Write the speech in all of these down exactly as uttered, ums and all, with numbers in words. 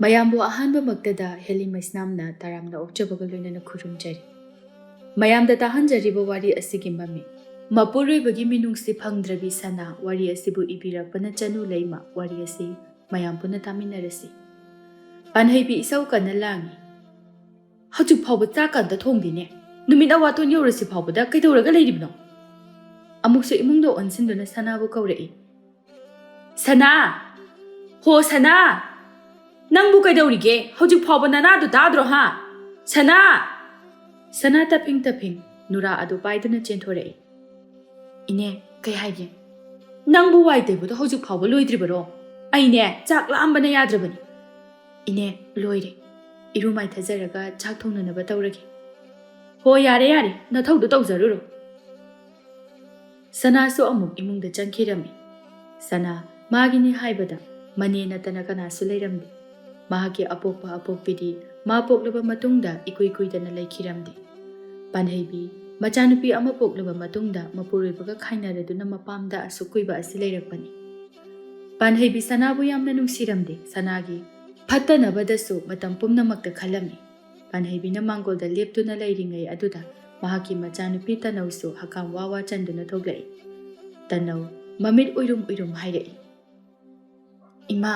ꯃꯌꯥꯝꯕꯨ ꯑꯍꯥꯟꯕꯃꯛꯇꯗ ꯍꯦꯂꯤ ꯃꯩꯁꯅꯥꯝꯅ ꯇꯔꯥꯝꯅ ꯑꯣꯛꯆꯕꯒ ꯂꯣꯏꯅꯅ ꯈꯨꯔꯨꯝꯖꯔꯤ꯫ ꯃꯌꯥꯝꯗ ꯇꯥꯍꯟꯖꯔꯤꯕ ꯋꯥꯔꯤ ꯑꯁꯤꯒꯤ ꯃꯃꯤꯡ ꯃꯄꯨꯔꯣꯏꯕꯒꯤ ꯃꯤꯅꯨꯡꯁꯤ ꯐꯪꯗ꯭ꯔꯕꯤ ꯁꯅꯥ꯫ ꯋꯥꯔꯤ ꯑꯁꯤꯕꯨ ꯏꯕꯤꯔꯛꯄꯅ ꯆꯅꯨ ꯂꯩꯃ꯫ ꯋꯥꯔꯤ ꯑꯁꯤ ꯃꯌꯥꯝ ꯄꯨꯟꯅ ꯇꯥꯃꯤꯟꯅꯔꯁꯤ꯫ ꯄꯥꯟꯍꯩꯕꯤ ꯏꯁꯧ ꯀꯟꯅ ꯂꯥꯡꯏ꯫ "ꯍꯧꯖꯤꯛ ꯐꯥꯎꯕ ꯆꯥꯛ ꯀ ꯑꯝꯇ ꯊꯣꯡꯗꯦꯅꯦ꯫ ꯅꯨꯃꯤꯠ ꯑꯋꯥꯇꯣꯟ ꯌꯧꯔꯁꯤ ꯐꯥꯎꯕꯗ ꯀꯩꯗꯧꯔꯒ ꯂꯩꯔꯤꯕꯅꯣ?" ꯑꯃꯨꯛꯁꯨ ꯏꯃꯨꯡꯗ ꯑꯣꯟꯁꯤꯟꯗꯨꯅ ꯁꯅꯥꯕꯨ ꯀꯧꯔꯛꯏ꯫ "ꯁꯅꯥ! ꯍꯣ ꯁꯅꯥ! ꯅꯪꯕꯨ ꯀꯩꯗꯧꯔꯤꯒꯦ? ꯍꯧꯖꯤꯛ ꯐꯥꯎꯕ ꯅꯅꯥꯗꯨ ꯇꯥꯗ꯭ꯔꯣ ꯍꯥ? ꯁꯅꯥ!" ꯁꯅꯥ ꯇꯞꯐꯤꯡ ꯇꯞꯐꯤꯡ ꯅꯨꯔꯥ ꯑꯗꯨ ꯄꯥꯏꯗꯨꯅ ꯆꯦꯟꯊꯣꯔꯛꯏ꯫ "ꯏꯅꯦ, ꯀꯩ ꯍꯥꯏꯒꯦ?" "ꯅꯪꯕꯨ ꯋꯥꯏ ꯇꯩꯕꯗꯣ ꯍꯧꯖꯤꯛ ꯐꯥꯎꯕ ꯂꯣꯏꯗ꯭ꯔꯤꯕꯔꯣ? ꯑꯩꯅꯦ, ꯆꯥꯛ ꯂꯥꯝꯕꯅ ꯌꯥꯗ꯭ꯔꯕꯅꯤ꯫" "ꯏꯅꯦ, ꯂꯣꯏꯔꯦ꯫ ꯏꯔꯨ ꯃꯥꯏꯊꯖꯔꯒ ꯆꯥꯛ ꯊꯣꯡꯅꯅꯕ ꯇꯧꯔꯒꯦ꯫" "ꯍꯣ, ꯌꯥꯔꯦ, ꯌꯥꯔꯦ, ꯅꯊꯧꯗꯣ ꯇꯧꯖꯔꯨꯔꯣ꯫" ꯁꯅꯥꯁꯨ ꯑꯃꯨꯛ ꯏꯃꯨꯡꯗ ꯆꯪꯈꯤꯔꯝꯃꯤ꯫ ꯁꯅꯥ, ꯃꯥꯒꯤꯅꯤ ꯍꯥꯏꯕꯗ ꯃꯅꯦ ꯅꯠꯇꯅ ꯀꯅꯥꯁꯨ ꯂꯩꯔꯝꯗꯦ꯫ ꯃꯍꯥꯛꯀꯤ ꯑꯄꯣꯛꯄ ꯑꯄꯣꯛꯄꯤꯗꯤ ꯃꯥ ꯄꯣꯛꯂꯕ ꯃꯇꯨꯡꯗ ꯏꯀꯨꯏ ꯀꯨꯏꯗꯅ ꯂꯩꯈꯤꯔꯝꯗꯦ꯫ ꯄꯥꯟꯍꯩꯕꯤ, ꯃꯆꯥꯅꯨꯄꯤ ꯑꯃ ꯄꯣꯛꯂꯕ ꯃꯇꯨꯡꯗ ꯃꯄꯨꯔꯣꯏꯕꯒ ꯈꯥꯏꯅꯔꯗꯨꯅ ꯃꯄꯥꯝꯗ ꯑꯁꯨꯛ ꯀꯨꯏꯕ ꯑꯁꯤ ꯂꯩꯔꯛꯄꯅꯤ꯫ ꯄꯥꯟꯍꯩꯕꯤ ꯁꯅꯥꯕꯨ ꯌꯥꯝꯅ ꯅꯨꯡꯁꯤꯔꯝꯗꯦ꯫ ꯁꯅꯥꯒꯤ ꯐꯠꯇꯅꯕꯗꯁꯨ ꯃꯇꯝ ꯄꯨꯝꯅꯃꯛꯇ ꯈꯜꯂꯝꯃꯤ꯫ ꯄꯥꯟꯍꯩꯕꯤꯅ ꯃꯥꯡꯒꯣꯜꯗ ꯂꯦꯞꯇꯨꯅ ꯂꯩꯔꯤꯉꯩ ꯑꯗꯨꯗ ꯃꯍꯥꯛꯀꯤ ꯃꯆꯥꯅꯨꯄꯤ ꯇꯅꯧꯁꯨ ꯍꯀꯥꯝ ꯋꯥ ꯋꯥ ꯆꯟꯗꯨꯅ ꯊꯣꯛꯂꯛꯏ꯫ ꯇꯅꯧ ꯃꯃꯤꯠ ꯎꯏꯔꯨꯝ ꯎꯏꯔꯨꯝ ꯍꯥꯏꯔꯛꯏ, "ꯏꯃꯥ,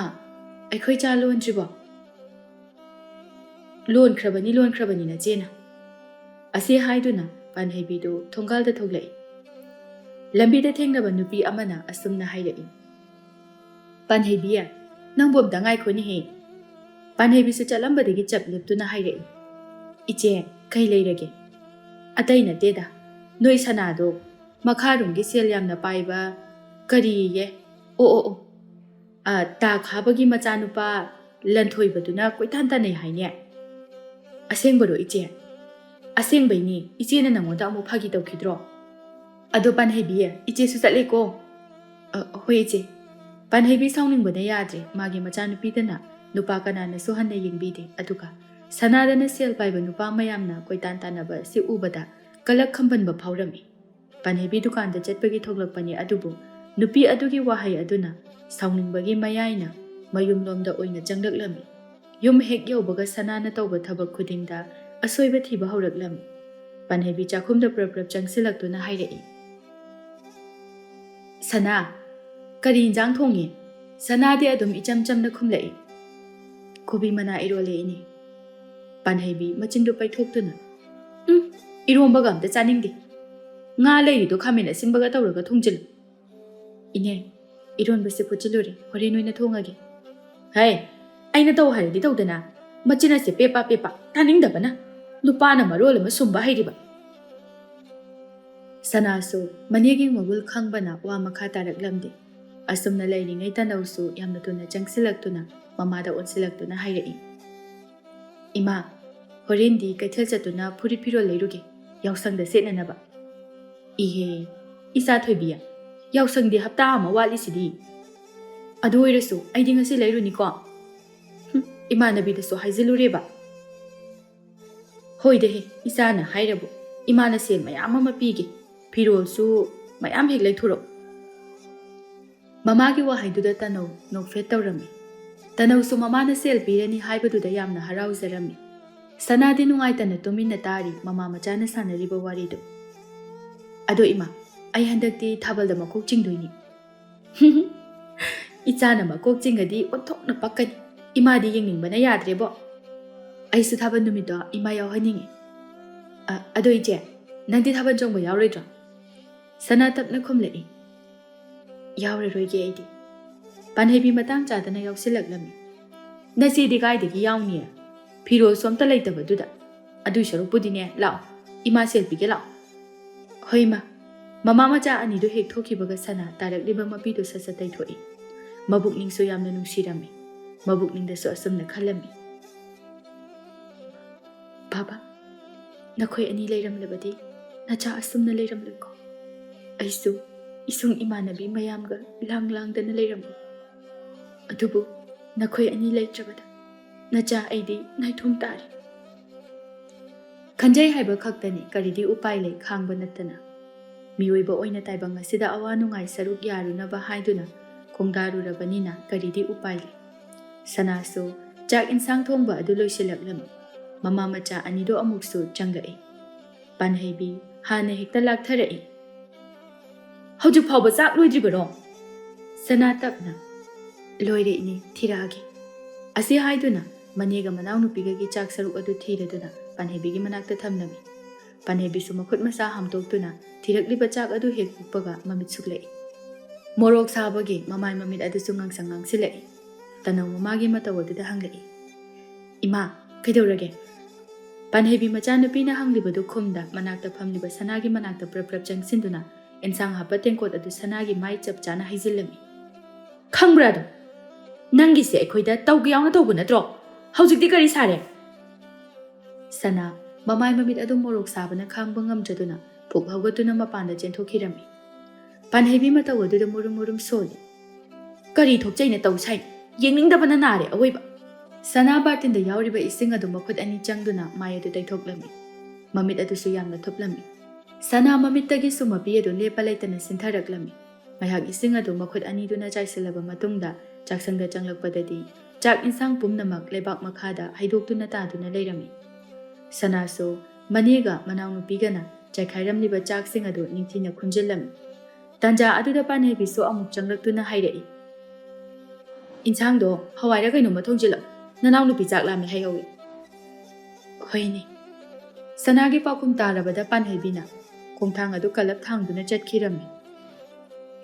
ꯑꯩꯈꯣꯏ ꯆꯥ ꯂꯣꯟꯗ꯭ꯔꯤꯕꯣ?" "ꯂꯣꯟꯈ꯭ꯔꯕꯅꯤ, ꯂꯣꯟꯈ꯭ꯔꯕꯅꯤ ꯅꯆꯦꯅ꯫" ꯑꯁꯤ ꯍꯥꯏꯗꯨꯅ ꯄꯥꯟꯍꯩꯕꯤꯗꯨ ꯊꯣꯡꯒꯥꯜꯗ ꯊꯣꯛꯂꯛꯏ꯫ ꯂꯝꯕꯤꯗ ꯊꯦꯡꯅꯕ ꯅꯨꯄꯤ ꯑꯃꯅ ꯑꯁꯨꯝꯅ ꯍꯥꯏꯔꯛꯏ, "ꯄꯥꯟꯍꯩꯕꯤ, ꯅꯪꯕꯨ ꯑꯝꯇ ꯉꯥꯏꯈꯣꯅꯦꯍꯦ꯫" ꯄꯥꯟꯍꯩꯕꯤꯁꯨ ꯆꯠꯂꯝꯕꯗꯒꯤ ꯆꯞ ꯂꯦꯞꯇꯨꯅ ꯍꯥꯏꯔꯛꯏ, "ꯏꯆꯦ, ꯀꯩ ꯂꯩꯔꯒꯦ?" "ꯑꯇꯩ ꯅꯠꯇꯦꯗ, ꯅꯣꯏ ꯁꯅꯥꯗꯣ ꯃꯈꯥꯔꯣꯝꯒꯤ ꯁꯦꯜ ꯌꯥꯝꯅ ꯄꯥꯏꯕ ꯀꯔꯤꯌꯦ, ꯑꯣ, ꯑꯣ, ꯑꯣ, ꯑ, ꯇꯥ ꯈꯥꯕꯒꯤ ꯃꯆꯥꯅꯨꯄꯥ ꯂꯟꯊꯣꯏꯕꯗꯨꯅ ꯀꯣꯏꯇꯥꯟ ꯇꯥꯟꯅꯩ ꯍꯥꯏꯅꯦ꯫" "ꯑꯁꯦꯡꯕꯔꯣ ꯏꯆꯦ?" "ꯑꯁꯦꯡꯕꯩꯅꯦ, ꯏꯆꯦꯅ ꯅꯪꯉꯣꯟꯗ ꯑꯃꯨꯛ ꯐꯥꯒꯤ ꯇꯧꯈꯤꯗ꯭ꯔꯣ?" "ꯑꯗꯣ ꯄꯥꯟꯍꯩꯕꯤ, ꯏꯆꯦꯁꯨ ꯆꯠꯂꯦꯀꯣ꯫" "ꯑ, ꯍꯣꯏ ꯏꯆꯦ꯫" ꯄꯥꯟꯍꯩꯕꯤ ꯁꯥꯎꯅꯤꯡꯕꯅ ꯌꯥꯗ꯭ꯔꯦ꯫ ꯃꯥꯒꯤ ꯃꯆꯥꯅꯨꯄꯤꯗꯅ ꯅꯨꯄꯥ ꯀꯅꯥꯅꯁꯨ ꯍꯟꯅ ꯌꯦꯡꯕꯤꯗꯦ꯫ ꯑꯗꯨꯒ ꯁꯅꯥꯗꯅ ꯁꯦꯜ ꯄꯥꯏꯕ ꯅꯨꯄꯥ ꯃꯌꯥꯝꯅ ꯀꯣꯏꯇꯥꯟ ꯇꯥꯟꯅꯕ ꯑꯁꯤ ꯎꯕꯗ ꯀꯂꯛ ꯈꯝꯕꯟꯕ ꯐꯥꯎꯔꯝꯃꯤ꯫ ꯄꯥꯟꯍꯩꯕꯤ ꯗꯨꯀꯥꯟꯗ ꯆꯠꯄꯒꯤ ꯊꯣꯛꯂꯛꯄꯅꯤ, ꯑꯗꯨꯕꯨ ꯅꯨꯄꯤ ꯑꯗꯨꯒꯤ ꯋꯥꯍꯩ ꯑꯗꯨꯅ ꯁꯥꯎꯅꯤꯡꯕꯒꯤ ꯃꯌꯥꯏꯅ ꯃꯌꯨꯝꯂꯣꯝꯗ ꯑꯣꯏꯅ ꯆꯪꯂꯛꯂꯝꯃꯤ꯫ ꯌꯨꯝ ꯍꯦꯛ ꯌꯧꯕꯒ ꯁꯅꯥꯅ ꯇꯧꯕ ꯊꯕꯛ ꯈꯨꯗꯤꯡꯗ ꯑꯁꯣꯏꯕ ꯊꯤꯕ ꯍꯧꯔꯛꯂꯝꯃꯤ꯫ ꯄꯥꯟꯍꯩꯕꯤ ꯆꯥꯛꯈꯨꯝꯗ ꯄ꯭ꯔꯞ ꯄ꯭ꯔꯞ ꯆꯪꯁꯤꯜꯂꯛꯇꯨꯅ ꯍꯥꯏꯔꯛꯏ, "ꯁꯅꯥ, ꯀꯔꯤ ꯏꯟꯖꯥꯡ ꯊꯣꯡꯉꯤ?" ꯁꯅꯥꯗꯤ ꯑꯗꯨꯝ ꯏꯆꯝ ꯆꯝꯅ ꯈꯨꯝꯂꯛꯏ, "ꯀꯣꯕꯤ ꯃꯅꯥ ꯏꯔꯣꯜꯂꯦ, ꯏꯅꯦ꯫" ꯄꯥꯟꯍꯩꯕꯤ ꯃꯆꯤꯟꯗꯨ ꯄꯩꯊꯣꯛꯇꯨꯅ, "ꯎꯝ, ꯏꯔꯣꯝꯕꯒ ꯑꯝꯇ ꯆꯥꯅꯤꯡꯗꯦ꯫ ꯉꯥ ꯂꯩꯔꯤꯗꯣ ꯈꯥꯃꯦꯟ ꯑꯁꯤꯟꯕꯒ ꯇꯧꯔꯒ ꯊꯣꯡꯖꯤꯜꯂꯨ꯫" "ꯏꯅꯦ, ꯏꯔꯣꯟꯕꯁꯦ ꯐꯨꯠꯆꯤꯜꯂꯨꯔꯦ, ꯍꯣꯔꯦꯟ ꯑꯣꯏꯅ ꯊꯣꯡꯉꯒꯦ꯫" "ꯍꯦ, ꯑꯩꯅ ꯇꯧ ꯍꯥꯏꯔꯗꯤ ꯇꯧꯗꯅ, ꯃꯆꯤꯟ ꯑꯁꯦ ꯄꯦꯄꯥ ꯄꯦꯄꯥ, ꯇꯥꯅꯤꯡꯗꯕꯅ꯫ ꯅꯨꯄꯥꯅ ꯃꯔꯣꯜ ꯑꯃ ꯁꯨꯝꯕ ꯍꯩꯔꯤꯕ꯫" ꯁꯅꯥꯁꯨ ꯃꯅꯦꯒꯤ ꯃꯒꯨꯜ ꯈꯪꯕꯅ ꯋꯥ ꯃꯈꯥ ꯇꯥꯔꯛꯂꯝꯗꯦ꯫ ꯑꯁꯨꯝꯅ ꯂꯩꯔꯤꯉꯩ ꯇꯅꯧꯁꯨ ꯌꯥꯝꯅ ꯊꯨꯅ ꯆꯪꯁꯤꯜꯂꯛꯇꯨꯅ ꯃꯃꯥꯗ ꯑꯣꯟꯁꯤꯜꯂꯛꯇꯨꯅ ꯍꯥꯏꯔꯛꯏ, "ꯏꯃꯥ, ꯍꯣꯔꯦꯟꯗꯤ ꯀꯩꯊꯦꯜ ꯆꯠꯇꯨꯅ ꯐꯨꯔꯤꯠ ꯐꯤꯔꯣꯜ ꯂꯩꯔꯨꯒꯦ, ꯌꯥꯎꯁꯪꯗ ꯁꯦꯠꯅꯅꯕ꯫" "ꯏꯍꯦ, ꯏꯆꯥ ꯊꯣꯏꯕꯤ, ꯌꯥꯎꯁꯪꯗꯤ ꯍꯞꯇꯥ ꯑꯃ ꯋꯥꯠꯂꯤꯁꯤꯗꯤ꯫ ꯑꯗꯨ ꯑꯣꯏꯔꯁꯨ ꯑꯩꯗꯤ ꯉꯁꯤ ꯂꯩꯔꯨꯅꯤꯀꯣ꯫" "ꯍꯨꯝ, ꯏꯃꯥꯟꯅꯕꯤꯗꯁꯨ ꯍꯥꯏꯖꯤꯜꯂꯨꯔꯦꯕ꯫" "ꯍꯣꯏꯗ ꯍꯦ, ꯏꯆꯥꯅ ꯍꯥꯏꯔꯕꯨ, ꯏꯃꯥꯅ ꯁꯦꯜ ꯃꯌꯥꯝ ꯑꯃ ꯄꯤꯒꯦ, ꯐꯤꯔꯣꯜꯁꯨ ꯃꯌꯥꯝ ꯍꯦꯛ ꯂꯩꯊꯣꯔꯛꯎ꯫" ꯃꯃꯥꯒꯤ ꯋꯥꯍꯩꯗꯨꯗ ꯇꯅꯧ ꯅꯣꯛꯐꯦꯠ ꯇꯧꯔꯝꯃꯤ꯫ ꯇꯅꯧꯁꯨ ꯃꯃꯥꯅ ꯁꯦꯜ ꯄꯤꯔꯅꯤ ꯍꯥꯏꯕꯗꯨꯗ ꯌꯥꯝꯅ ꯍꯔꯥꯎꯖꯔꯝꯃꯤ꯫ ꯁꯅꯥꯗꯤ ꯅꯨꯡꯉꯥꯏꯇꯅ ꯇꯨꯃꯤꯟꯅ ꯇꯥꯔꯤ ꯃꯃꯥ ꯃꯆꯥꯅ ꯁꯥꯟꯅꯔꯤꯕ ꯋꯥꯔꯤꯗꯨ꯫ "ꯑꯗꯣ ꯏꯃꯥ, ꯑꯩ ꯍꯟꯗꯛꯇꯤ ꯊꯥꯕꯜꯗ ꯃꯀꯣꯛ ꯆꯤꯡꯗꯣꯏꯅꯤ꯫" "ꯏꯆꯥꯅ ꯃꯀꯣꯛ ꯆꯤꯡꯉꯗꯤ ꯑꯣꯟꯊꯣꯛꯅ ꯄꯛꯀꯅꯤ꯫ ꯏꯃꯥꯗꯤ ꯌꯦꯡꯅꯤꯡꯕꯅ ꯌꯥꯗ꯭ꯔꯦꯕꯣ꯫ ꯑꯩꯁꯨ ꯊꯥꯕꯜ ꯅꯨꯃꯤꯠꯇꯣ ꯏꯃꯥ ꯌꯥꯎꯍꯟꯅꯤꯡꯉꯤ꯫ ꯑ, ꯑꯗꯣ ꯏꯆꯦ, ꯅꯪꯗꯤ ꯊꯥꯕꯜ ꯆꯣꯡꯕ ꯌꯥꯎꯔꯣꯏꯗ꯭ꯔꯣ?" ꯁꯅꯥ ꯇꯞꯅ ꯈꯨꯝꯂꯛꯏ, "ꯌꯥꯎꯔꯔꯣꯏꯒꯦ ꯑꯩꯗꯤ꯫" ꯄꯥꯟꯍꯩꯕꯤ ꯃꯇꯥꯡ ꯆꯥꯗꯅ ꯌꯥꯎꯁꯤꯜꯂꯛꯂꯝꯃꯤ꯫ "ꯅꯆꯦꯗꯤ ꯀꯥꯏꯗꯒꯤ ꯌꯥꯎꯅꯤ? ꯐꯤꯔꯣꯜꯁꯨ ꯑꯝꯇ ꯂꯩꯇꯕꯗꯨꯗ꯫ ꯑꯗꯨꯏ ꯁꯔꯨꯛꯄꯨꯗꯤꯅꯦ, ꯂꯥꯛꯑꯣ, ꯏꯃꯥ ꯁꯦꯜ ꯄꯤꯒꯦ, ꯂꯥꯛꯑꯣ꯫" "ꯍꯣꯏ, ꯏꯃꯥ꯫" ꯃꯃꯥ ꯃꯆꯥ ꯑꯅꯤꯗꯨ ꯍꯦꯛ ꯊꯣꯛꯈꯤꯕꯒ ꯁꯅꯥ ꯇꯥꯔꯛꯂꯤꯕ ꯃꯄꯤꯗꯨ ꯁꯠ ꯁꯠ ꯇꯩꯊꯣꯛꯏ꯫ ꯃꯕꯨꯛꯅꯤꯡꯁꯨ ꯌꯥꯝꯅ ꯅꯨꯡꯁꯤꯔꯝꯃꯤ꯫ ꯃꯕꯨꯛꯅꯤꯡꯗꯁꯨ ꯑꯁꯨꯝꯅ ꯈꯜꯂꯝꯃꯤ, "ꯕꯥꯕꯥ, ꯅꯈꯣꯏ ꯑꯅꯤ ꯂꯩꯔꯝꯂꯕꯗꯤ ꯅꯆꯥ ꯑꯁꯨꯝꯅ ꯂꯩꯔꯝꯂꯣꯏꯀꯣ꯫ ꯑꯩꯁꯨ ꯏꯁꯨꯡ ꯏꯃꯥꯟꯅꯕꯤ ꯃꯌꯥꯝꯒ ꯂꯥꯡ ꯂꯥꯡꯗꯅ ꯂꯩꯔꯝꯂꯣꯏ꯫ ꯑꯗꯨꯕꯨ ꯅꯈꯣꯏ ꯑꯅꯤ ꯂꯩꯇ꯭ꯔꯕꯗ ꯅꯆꯥ ꯑꯩꯗꯤ ꯅꯥꯏꯇꯣꯝ ꯇꯥꯔꯦ꯫" ꯈꯟꯖꯩ ꯍꯥꯏꯕ ꯈꯛꯇꯅꯤ, ꯀꯔꯤꯗꯤ ꯎꯄꯥꯏ ꯂꯩ, ꯈꯥꯡꯕ ꯅꯠꯇꯅ꯫ ꯃꯤꯑꯣꯏꯕ ꯑꯣꯏꯅ ꯇꯥꯏꯕꯪ ꯑꯁꯤꯗ ꯑꯋꯥ ꯅꯨꯡꯉꯥꯏ ꯁꯔꯨꯛ ꯌꯥꯔꯨꯅꯕ ꯍꯥꯏꯗꯨꯅ ꯈꯣꯡꯗꯥꯔꯨꯔꯕꯅꯤꯅ ꯀꯔꯤꯗꯤ ꯎꯄꯥꯏ ꯂꯩ꯫ ꯁꯅꯥꯁꯨ ꯆꯥꯛ ꯏꯟꯁꯥꯡ ꯊꯣꯡꯕ ꯑꯗꯨ ꯂꯣꯏꯁꯤꯜꯂꯛꯂꯝꯃꯤ꯫ ꯃꯃꯥ ꯃꯆꯥ ꯑꯅꯤꯗꯣ ꯑꯃꯨꯛꯁꯨ ꯆꯪꯂꯛꯏ꯫ ꯄꯥꯟꯍꯩꯕꯤ ꯍꯥꯟꯅ ꯍꯦꯛꯇ ꯂꯥꯛꯊꯔꯛꯏ꯫ "ꯍꯧꯖꯤꯛ ꯐꯥꯎꯕ ꯆꯥꯛ ꯂꯣꯏꯗ꯭ꯔꯤꯕꯔꯣ?" ꯁꯅꯥ ꯇꯞꯅ, "ꯂꯣꯏꯔꯦ ꯏꯅꯦ, ꯊꯤꯔꯛꯑꯒꯦ"꯫ ꯑꯁꯤ ꯍꯥꯏꯗꯨꯅ ꯃꯅꯦꯒ ꯃꯅꯥꯎꯅꯨꯄꯤꯒꯒꯤ ꯆꯥꯛ ꯁꯔꯨꯛ ꯑꯗꯨ ꯊꯤꯔꯗꯨꯅ ꯄꯥꯟꯍꯩꯕꯤꯒꯤ ꯃꯅꯥꯛꯇ ꯊꯝꯂꯝꯃꯤ꯫ ꯄꯥꯟꯍꯩꯕꯤꯁꯨ ꯃꯈꯨꯠ ꯃꯁꯥ ꯍꯥꯝꯗꯣꯛꯇꯨꯅ ꯊꯤꯔꯛꯂꯤꯕ ꯆꯥꯛ ꯑꯗꯨ ꯍꯦꯛ ꯎꯞꯄꯒ ꯃꯃꯤꯠ ꯁꯨꯛꯂꯛꯏ꯫ ꯃꯣꯔꯣꯛ ꯁꯥꯕꯒꯤ ꯃꯃꯥꯏ ꯃꯃꯤꯠ ꯑꯗꯨꯁꯨ ꯉꯥꯡꯁꯪ ꯉꯥꯡꯁꯤꯜꯂꯛꯏ꯫ ꯇꯅꯧ ꯃꯃꯥꯒꯤ ꯃꯇꯧ ꯑꯗꯨꯗ ꯍꯪꯂꯛꯏ꯫ "ꯏꯃꯥ, ꯀꯩꯗꯧꯔꯒꯦ?" ꯄꯥꯟꯍꯩꯕꯤ ꯃꯆꯥꯅꯨꯄꯤꯅ ꯍꯪꯂꯤꯕꯗꯨ ꯈꯨꯝꯗ ꯃꯅꯥꯛꯇ ꯐꯝꯂꯤꯕ ꯁꯅꯥꯒꯤ ꯃꯅꯥꯛꯇ ꯄ꯭ꯔꯞ ꯄ꯭ꯔꯞ ꯆꯪꯁꯤꯟꯗꯨꯅ ꯏꯟꯁꯥꯡ ꯍꯥꯞꯄ ꯇꯦꯡꯀꯣꯠ ꯑꯗꯨ ꯁꯅꯥꯒꯤ ꯃꯥꯏ ꯆꯞ ꯆꯥꯅ ꯍꯩꯖꯤꯜꯂꯝꯃꯤ꯫ "ꯈꯪꯕ꯭ꯔꯥ ꯑꯗꯣ? ꯅꯪꯒꯤꯁꯦ ꯑꯩꯈꯣꯏꯗ ꯇꯧꯒꯦ ꯌꯥꯎꯅ ꯇꯧꯕ ꯅꯠꯇ꯭ꯔꯣ? ꯍꯧꯖꯤꯛꯇꯤ ꯀꯔꯤ ꯁꯥꯔꯦ?" ꯁꯅꯥ ꯃꯃꯥꯏ ꯃꯃꯤꯠ ꯑꯗꯨ ꯃꯣꯔꯣꯛ ꯁꯥꯕꯅ ꯈꯥꯡꯕ ꯉꯝꯗ꯭ꯔꯗꯨꯅ ꯐꯨꯛ ꯍꯧꯒꯠꯇꯨꯅ ꯃꯄꯥꯟꯗ ꯆꯦꯟꯊꯣꯛꯈꯤꯔꯝꯃꯤ꯫ ꯄꯥꯟꯍꯩꯕꯤ ꯃꯇꯧ ꯑꯗꯨꯗ ꯃꯨꯔꯨꯝ ꯃꯨꯔꯨꯝ ꯁꯣꯜꯂꯤ꯫ "ꯀꯔꯤ ꯊꯣꯛꯆꯩꯅ ꯇꯧ ꯁꯥꯏ? ꯌꯦꯡꯅꯤꯡꯗꯕꯅ ꯅꯥꯔꯦ ꯑꯋꯣꯏꯕ"꯫ ꯁꯅꯥ ꯕꯥꯔꯇꯤꯟꯗ ꯌꯥꯎꯔꯤꯕ ꯏꯁꯤꯡ ꯑꯗꯨ ꯃꯈꯨꯠ ꯑꯅꯤ ꯆꯪꯗꯨꯅ ꯃꯥꯏ ꯑꯗꯨ ꯇꯩꯊꯣꯛꯂꯝꯃꯤ꯫ ꯃꯃꯤꯠ ꯑꯗꯨꯁꯨ ꯌꯥꯝꯅ ꯊꯨꯞꯂꯝꯃꯤ꯫ ꯁꯅꯥ ꯃꯃꯤꯠꯇꯒꯤꯁꯨ ꯃꯄꯤ ꯑꯗꯨ ꯂꯦꯞꯄ ꯂꯩꯇꯅ ꯁꯤꯟꯊꯔꯛꯂꯝꯃꯤ꯫ ꯉꯥꯏꯍꯥꯛ ꯏꯁꯤꯡ ꯑꯗꯨ ꯃꯈꯨꯠ ꯑꯅꯤꯗꯨꯅ ꯆꯥꯏꯁꯤꯜꯂꯕ ꯃꯇꯨꯡꯗ ꯆꯥꯛꯁꯪꯗ ꯆꯪꯂꯛꯄꯗꯗꯤ ꯆꯥꯛ ꯏꯟꯁꯥꯡ ꯄꯨꯝꯅꯃꯛ ꯂꯩꯕꯥꯛ ꯃꯈꯥꯗ ꯍꯩꯗꯣꯛꯇꯨꯅ ꯇꯥꯗꯨꯅ ꯂꯩꯔꯝꯃꯤ꯫ ꯁꯅꯥꯁꯨ ꯃꯅꯦꯒ ꯃꯅꯥꯎꯅꯨꯄꯤꯒꯅ ꯆꯥꯏꯈꯥꯏꯔꯝꯂꯤꯕ ꯆꯥꯛꯁꯤꯡ ꯑꯗꯨ ꯅꯤꯡꯊꯤꯅ ꯈꯨꯟꯖꯤꯜꯂꯝꯃꯤ꯫ ꯇꯥꯟꯖꯥ ꯑꯗꯨꯗ ꯄꯥꯟꯍꯩꯕꯤꯁꯨ ꯑꯃꯨꯛ ꯆꯪꯂꯛꯇꯨꯅ ꯍꯥꯏꯔꯛꯏ, "ꯏꯟꯁꯥꯡꯗꯣ ꯍꯋꯥꯏꯔ ꯀꯩꯅꯣꯝꯃ ꯊꯣꯡꯖꯤꯜꯂꯣ, ꯅꯅꯥꯎꯅꯨꯄꯤ ꯆꯥꯛ ꯂꯥꯝꯃꯦ ꯍꯥꯏꯍꯧꯏ"꯫ "ꯍꯣꯏꯅꯦ"꯫ ꯁꯅꯥꯒꯤ ꯄꯥꯎꯈꯨꯝ ꯇꯥꯔꯕꯗ ꯄꯥꯟꯍꯩꯕꯤꯅ ꯈꯣꯡꯊꯥꯡ ꯑꯗꯨ ꯀꯜꯂꯞ ꯊꯥꯡꯗꯨꯅ ꯆꯠꯈꯤꯔꯝꯃꯤ꯫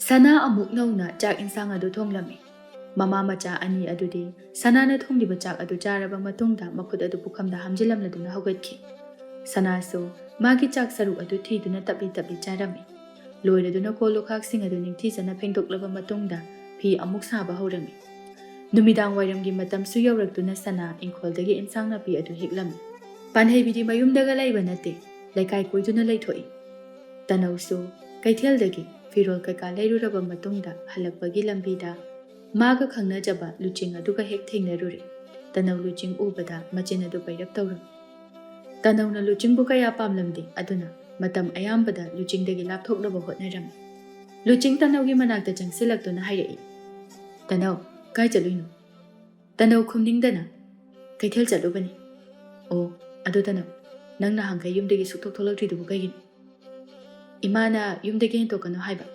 ꯁꯅꯥ ꯑꯃꯨꯛ ꯅꯧꯅ ꯆꯥꯛ ꯏꯟꯁꯥꯡ ꯑꯗꯨ ꯊꯣꯡꯂꯝꯃꯤ꯫ ꯃꯃꯥ ꯃꯆꯥ ꯑꯅꯤ ꯑꯗꯨꯗꯤ ꯁꯅꯥꯅ ꯊꯣꯡꯂꯤꯕ ꯆꯥꯛ ꯑꯗꯨ ꯆꯥꯔꯕ ꯃꯇꯨꯡꯗ ꯃꯈꯨꯠ ꯑꯗꯨ ꯄꯨꯈꯝꯗ ꯍꯥꯝꯖꯤꯜꯂꯝꯂꯗꯨꯅ ꯍꯧꯒꯠꯈꯤ꯫ ꯁꯅꯥꯁꯨ ꯃꯥꯒꯤ ꯆꯥꯛ ꯁꯔꯨꯛ ꯑꯗꯨ ꯊꯤꯗꯨꯅ ꯇꯞꯂꯤ ꯇꯞꯂꯤ ꯆꯥꯔꯝꯃꯤ꯫ ꯂꯣꯏꯔꯗꯨꯅ ꯀꯣꯜ ꯂꯨꯈꯥꯛꯁꯤꯡ ꯑꯗꯨ ꯅꯤꯡꯊꯤꯖꯅ ꯐꯦꯡꯗꯣꯛꯂꯕ ꯃꯇꯨꯡꯗ ꯐꯤ ꯑꯃꯨꯛ ꯁꯥꯕ ꯍꯧꯔꯝꯃꯤ꯫ ꯅꯨꯃꯤꯗꯥꯡ ꯋꯥꯏꯔꯝꯒꯤ ꯃꯇꯝꯁꯨ ꯌꯧꯔꯛꯇꯨꯅ ꯁꯅꯥ ꯏꯪꯈꯣꯜꯗꯒꯤ ꯏꯟꯁꯥꯡ ꯅꯥꯄꯤ ꯑꯗꯨ ꯍꯦꯛꯂꯝꯃꯤ꯫ ꯄꯥꯟꯍꯩꯕꯤꯗꯤ ꯃꯌꯨꯝꯗꯒ ꯂꯩꯕ ꯅꯠꯇꯦ, ꯂꯩꯀꯥꯏ ꯀꯣꯏꯗꯨꯅ ꯂꯩꯊꯣꯛꯏ꯫ ꯇꯅꯧꯁꯨ ꯀꯩꯊꯦꯜꯗꯒꯤ ꯐꯤꯔꯣꯜ ꯀꯩꯀꯥ ꯂꯩꯔꯨꯔꯕ ꯃꯇꯨꯡꯗ ꯍꯜꯂꯛꯄꯒꯤ ꯂꯝꯕꯤꯗ ꯃꯥꯒ ꯈꯪꯅꯖꯕ ꯂꯨꯆꯤꯡ ꯑꯗꯨꯒ ꯍꯦꯛ ꯊꯦꯡꯅꯔꯨꯔꯦ꯫ ꯇꯅꯧ ꯂꯨꯆꯤꯡ ꯎꯕꯗ ꯃꯆꯤꯟ ꯑꯗꯨ ꯄꯩꯔꯞ ꯇꯧꯔꯝꯃꯤ꯫ ꯇꯅꯧꯅ ꯂꯨꯆꯤꯡꯕꯨ ꯀꯌꯥ ꯄꯥꯝꯂꯝꯗꯦ, ꯑꯗꯨꯅ ꯃꯇꯝ ꯑꯌꯥꯝꯕꯗ ꯂꯨꯆꯤꯡꯗꯒꯤ ꯂꯥꯞꯊꯣꯛꯅꯕ ꯍꯣꯠꯅꯔꯝꯃꯤ꯫ ꯂꯨꯆꯤꯡ ꯇꯅꯧꯒꯤ ꯃꯅꯥꯛꯇ ꯆꯪꯁꯤꯜꯂꯛꯇꯨꯅ ꯍꯥꯏꯔꯛꯏ, "ꯇꯅꯧ, ꯀꯥꯏ ꯆꯠꯂꯨꯏꯅꯣ?" ꯇꯅꯧ ꯈꯨꯝꯅꯤꯡꯗꯅ, "ꯀꯩꯊꯦꯜ ꯆꯠꯂꯨꯕꯅꯤ꯫" "ꯑꯣ, ꯑꯗꯨ ꯇꯅꯧ, ꯅꯪ ꯅꯍꯥꯟꯈꯩ ꯌꯨꯝꯗꯒꯤ ꯁꯨꯛꯊꯣꯛ ꯊꯣꯛꯂꯛꯇ꯭ꯔꯤꯗꯨꯕꯨ ꯀꯩꯒꯤꯅꯣ?" "ꯏꯃꯥꯅ ꯌꯨꯝꯗꯒꯤ ꯍꯦꯟꯇꯣꯛꯀꯅꯨ ꯍꯥꯏꯕ꯫"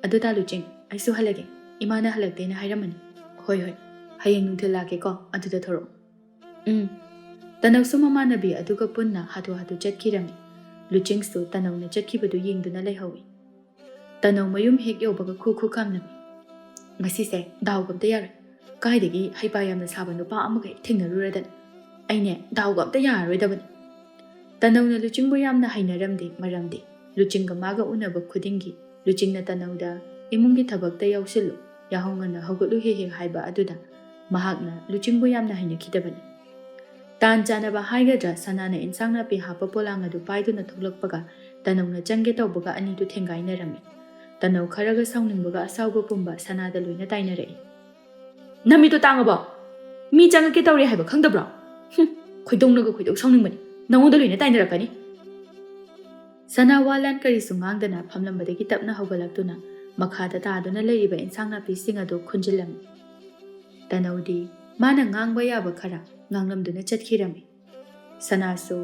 "ꯑꯗꯨ ꯇꯥ ꯂꯨꯆꯤꯡ, ꯑꯩꯁꯨ ꯍꯜꯂꯒꯦ꯫ ꯏꯃꯥꯅ ꯍꯜꯂꯛꯇꯦꯅ ꯍꯥꯏꯔꯝꯃꯅꯤ꯫" "ꯍꯣꯏ, ꯍꯣꯏ, ꯍꯌꯦꯡ ꯅꯨꯡꯊꯤꯜ ꯂꯥꯛꯀꯦꯀꯣ, ꯑꯗꯨꯗ ꯊꯣꯔꯛꯑꯣ꯫" "ꯎꯝ꯫" ꯇꯅꯧꯁꯨ ꯃꯃꯥꯟꯅꯕꯤ ꯑꯗꯨꯒ ꯄꯨꯟꯅ ꯍꯥꯊꯨ ꯍꯥꯊꯨ ꯆꯠꯈꯤꯔꯝꯃꯤ꯫ ꯂꯨꯆꯤꯡꯁꯨ ꯇꯅꯧꯅ ꯆꯠꯈꯤꯕꯗꯨ ꯌꯦꯡꯗꯨꯅ ꯂꯩꯍꯧꯏ꯫ ꯇꯅꯧ ꯃꯌꯨꯝ ꯍꯦꯛ ꯌꯧꯕꯒ ꯈꯨ ꯈꯨ ꯈꯥꯝꯂꯝꯃꯤ꯫ "ꯉꯁꯤꯁꯦ ꯗꯥꯎꯒ ꯑꯝꯇ ꯌꯥꯔꯣꯏ꯫ ꯀꯥꯏꯗꯒꯤ ꯍꯩꯄꯥ ꯌꯥꯝꯅ ꯁꯥꯕ ꯅꯨꯄꯥ ꯑꯃꯒ ꯍꯦꯛ ꯊꯦꯡꯅꯔꯨꯔꯗꯅ꯫ ꯑꯩꯅꯦ ꯗꯥꯎꯒ ꯑꯝꯇ ꯌꯥꯔꯔꯣꯏꯗꯕꯅꯤ꯫" ꯇꯅꯧꯅ ꯂꯨꯆꯤꯡꯕꯨ ꯌꯥꯝꯅ ꯍꯩꯅꯔꯝꯗꯦ, ꯃꯔꯝꯗꯤ ꯂꯨꯆꯤꯡꯒ ꯃꯥꯒ ꯎꯅꯕ ꯈꯨꯗꯤꯡꯒꯤ ꯂꯨꯆꯤꯡꯅ ꯇꯅꯧꯗ "ꯏꯃꯨꯡꯒꯤ ꯊꯕꯛꯇ ꯌꯥꯎꯁꯤꯜꯂꯨ, ꯌꯥꯍꯧ ꯉꯟꯅ ꯍꯧꯒꯠꯂꯨ ꯍꯦꯛ ꯍꯦꯛ" ꯍꯥꯏꯕ ꯑꯗꯨꯗ ꯃꯍꯥꯛꯅ ꯂꯨꯆꯤꯡꯕꯨ ꯌꯥꯝꯅ ꯍꯩꯅꯈꯤꯗꯕꯅꯤ꯫ ꯇꯥꯟ ꯆꯥꯅꯕ ꯍꯥꯏꯒꯗ꯭ꯔꯥ, ꯁꯅꯥꯅ ꯏꯟꯁꯥꯡ ꯅꯥꯄꯤ ꯍꯥꯞꯄ ꯄꯣꯂꯥꯡ ꯑꯗꯨ ꯄꯥꯏꯗꯨꯅ ꯊꯣꯛꯂꯛꯄꯒ ꯇꯅꯧꯅ ꯆꯪꯒꯦ ꯇꯧꯕꯒ ꯑꯅꯤꯗꯨ ꯊꯦꯡꯒꯥꯏꯅꯔꯝꯃꯤ꯫ ꯇꯅꯧ ꯈꯔꯒ ꯁꯥꯎꯅꯤꯡꯕꯒ ꯑꯁꯥꯎꯕ ꯄꯨꯝꯕ ꯁꯅꯥꯗ ꯂꯣꯏꯅ ꯇꯥꯏꯅꯔꯛꯏ꯫ "ꯅꯃꯤꯠꯇꯣ ꯇꯥꯡꯉꯕꯣ? ꯃꯤ ꯆꯪꯉꯛꯀꯦ ꯇꯧꯔꯤ ꯍꯥꯏꯕ ꯈꯪꯗꯕ꯭ꯔꯣ? ꯍꯨꯝ, ꯈꯣꯏꯗꯧꯅꯒ ꯈꯣꯏꯗꯧ ꯁꯥꯎꯅꯤꯡꯕꯅꯤ꯫ ꯅꯉꯣꯟꯗ ꯂꯣꯏꯅ ꯇꯥꯏꯅꯔꯛꯀꯅꯤ꯫" ꯁꯅꯥ ꯋꯥ ꯂꯥꯟ ꯀꯔꯤꯁꯨ ꯉꯥꯡꯗꯅ ꯐꯝꯂꯝꯕꯗꯒꯤ ꯇꯞꯅ ꯍꯧꯒꯠꯂꯛꯇꯨꯅ ꯃꯈꯥꯗ ꯇꯥꯗꯨꯅ ꯂꯩꯔꯤꯕ ꯏꯟꯁꯥꯡ ꯅꯥꯄꯤꯁꯤꯡ ꯑꯗꯨ ꯈꯨꯟꯖꯤꯜꯂꯝꯃꯤ꯫ ꯇꯅꯧꯗꯤ ꯃꯥꯅ ꯉꯥꯡꯕ ꯌꯥꯕ ꯈꯔ ꯉꯥꯡꯂꯝꯗꯨꯅ ꯆꯠꯈꯤꯔꯝꯃꯤ꯫ ꯁꯅꯥꯁꯨ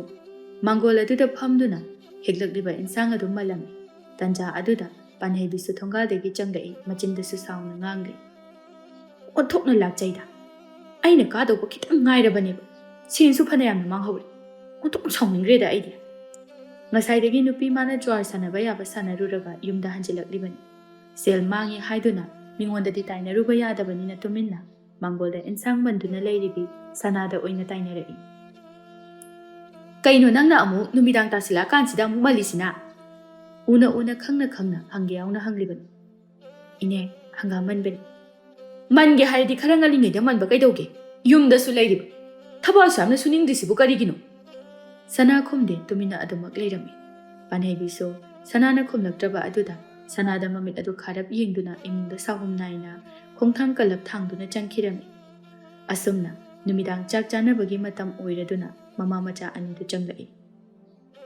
ꯃꯥꯡꯒꯣꯜ ꯑꯗꯨꯗ ꯐꯝꯗꯨꯅ ꯍꯦꯛꯂꯛꯂꯤꯕ ꯏꯟꯁꯥꯡ ꯑꯗꯨ ꯃꯜꯂꯝꯃꯤ꯫ ꯇꯟꯖꯥ ꯑꯗꯨꯗ ꯄꯥꯟꯍꯩꯕꯤꯁꯨ ꯊꯣꯡꯒꯥꯜꯗꯒꯤ ꯆꯪꯂꯛꯏ, ꯃꯆꯤꯟꯗꯁꯨ ꯁꯥꯎꯅ ꯉꯥꯡꯂꯤ꯫ "ꯑꯣꯟꯊꯣꯛꯅ ꯂꯥꯛꯆꯩꯗ꯫ ꯑꯩꯅ ꯀꯥꯗꯧꯕ ꯈꯤꯇꯪ ꯉꯥꯏꯔꯕꯅꯦꯕ꯫ ꯁꯦꯟꯁꯨ ꯐꯅꯌꯥꯝꯅ ꯃꯥꯡꯍꯧꯔꯦ꯫ ꯑꯣꯟꯊꯣꯛꯅ ꯁꯥꯎꯅꯤꯡꯈ꯭ꯔꯦꯗ ꯑꯩꯗꯤ꯫" ꯉꯁꯥꯏꯗꯒꯤ ꯅꯨꯄꯤ ꯃꯥꯅ ꯖ꯭ꯋꯥꯔ ꯁꯥꯟꯅꯕ ꯌꯥꯕ ꯁꯥꯟꯅꯔꯨꯔꯒ ꯌꯨꯝꯗ ꯍꯟꯖꯤꯜꯂꯛꯂꯤꯕꯅꯤ꯫ ꯁꯦꯜ ꯃꯥꯡꯉꯤ ꯍꯥꯏꯗꯨꯅ ꯃꯤꯉꯣꯟꯗꯗꯤ ꯇꯥꯏꯅꯔꯨꯕ ꯌꯥꯗꯕꯅꯤꯅ ꯇꯨꯃꯤꯟꯅ ꯃꯥꯡꯒꯣꯜꯗ ꯏꯟꯁꯥꯡ ꯃꯟꯗꯨꯅ ꯂꯩꯔꯤꯕꯤ ꯁꯅꯥꯗ ꯑꯣꯏꯅ ꯇꯥꯏꯅꯔꯛꯏ꯫ "ꯀꯩꯅꯣ ꯅꯪꯅ ꯑꯃꯨꯛ ꯅꯨꯃꯤꯗꯥꯡ ꯇꯥꯁꯤꯜꯂꯛꯑꯀꯥꯟꯁꯤꯗ ꯑꯃꯨꯛ ꯃꯜꯂꯤꯁꯤꯅ?" ꯎꯅ ꯎꯅ ꯈꯪꯅ ꯈꯪꯅ ꯍꯪꯒꯦ ꯌꯥꯎꯅ ꯍꯪꯂꯤꯕꯅꯤ꯫ "ꯏꯅꯦ, ꯍꯪꯒꯥꯝ ꯃꯟꯕꯅꯤ꯫" "ꯃꯟꯒꯦ ꯍꯥꯏꯔꯗꯤ ꯈꯔ ꯉꯜꯂꯤꯉꯩꯗ ꯃꯟꯕ ꯀꯩꯗꯧꯒꯦ? ꯌꯨꯝꯗꯁꯨ ꯂꯩꯔꯤꯕ꯫ ꯊꯕꯛ ꯑꯁꯨ ꯌꯥꯝꯅ ꯁꯨꯅꯤꯡꯗ꯭ꯔꯤꯁꯤꯕꯨ ꯀꯔꯤꯒꯤꯅꯣ?" ꯁꯅꯥ ꯈꯨꯝꯗꯦ, ꯇꯨꯃꯤꯟꯅ ꯑꯗꯨꯃꯛ ꯂꯩꯔꯝꯃꯤ꯫ ꯄꯥꯟꯍꯩꯕꯤꯁꯨ ꯁꯅꯥꯅ ꯈꯨꯝꯂꯛꯇ꯭ꯔꯕ ꯑꯗꯨꯗ ꯁꯅꯥꯗ ꯃꯃꯤꯠ ꯑꯗꯨ ꯈꯥꯔꯞ ꯌꯦꯡꯗꯨꯅ ꯏꯃꯨꯡꯗ ꯁꯥꯍꯨꯝ ꯅꯥꯏꯅ ꯈꯣꯡꯊꯥꯡ ꯀꯜꯂꯞ ꯊꯥꯡꯗꯨꯅ ꯆꯪꯈꯤꯔꯝꯃꯤ꯫ ꯑꯁꯨꯝꯅ ꯅꯨꯃꯤꯗꯥꯡ ꯆꯥꯛ ꯆꯥꯅꯕꯒꯤ ꯃꯇꯝ ꯑꯣꯏꯔꯗꯨꯅ ꯃꯃꯥ ꯃꯆꯥ ꯑꯅꯤꯗꯨ ꯆꯪꯂꯛꯏ꯫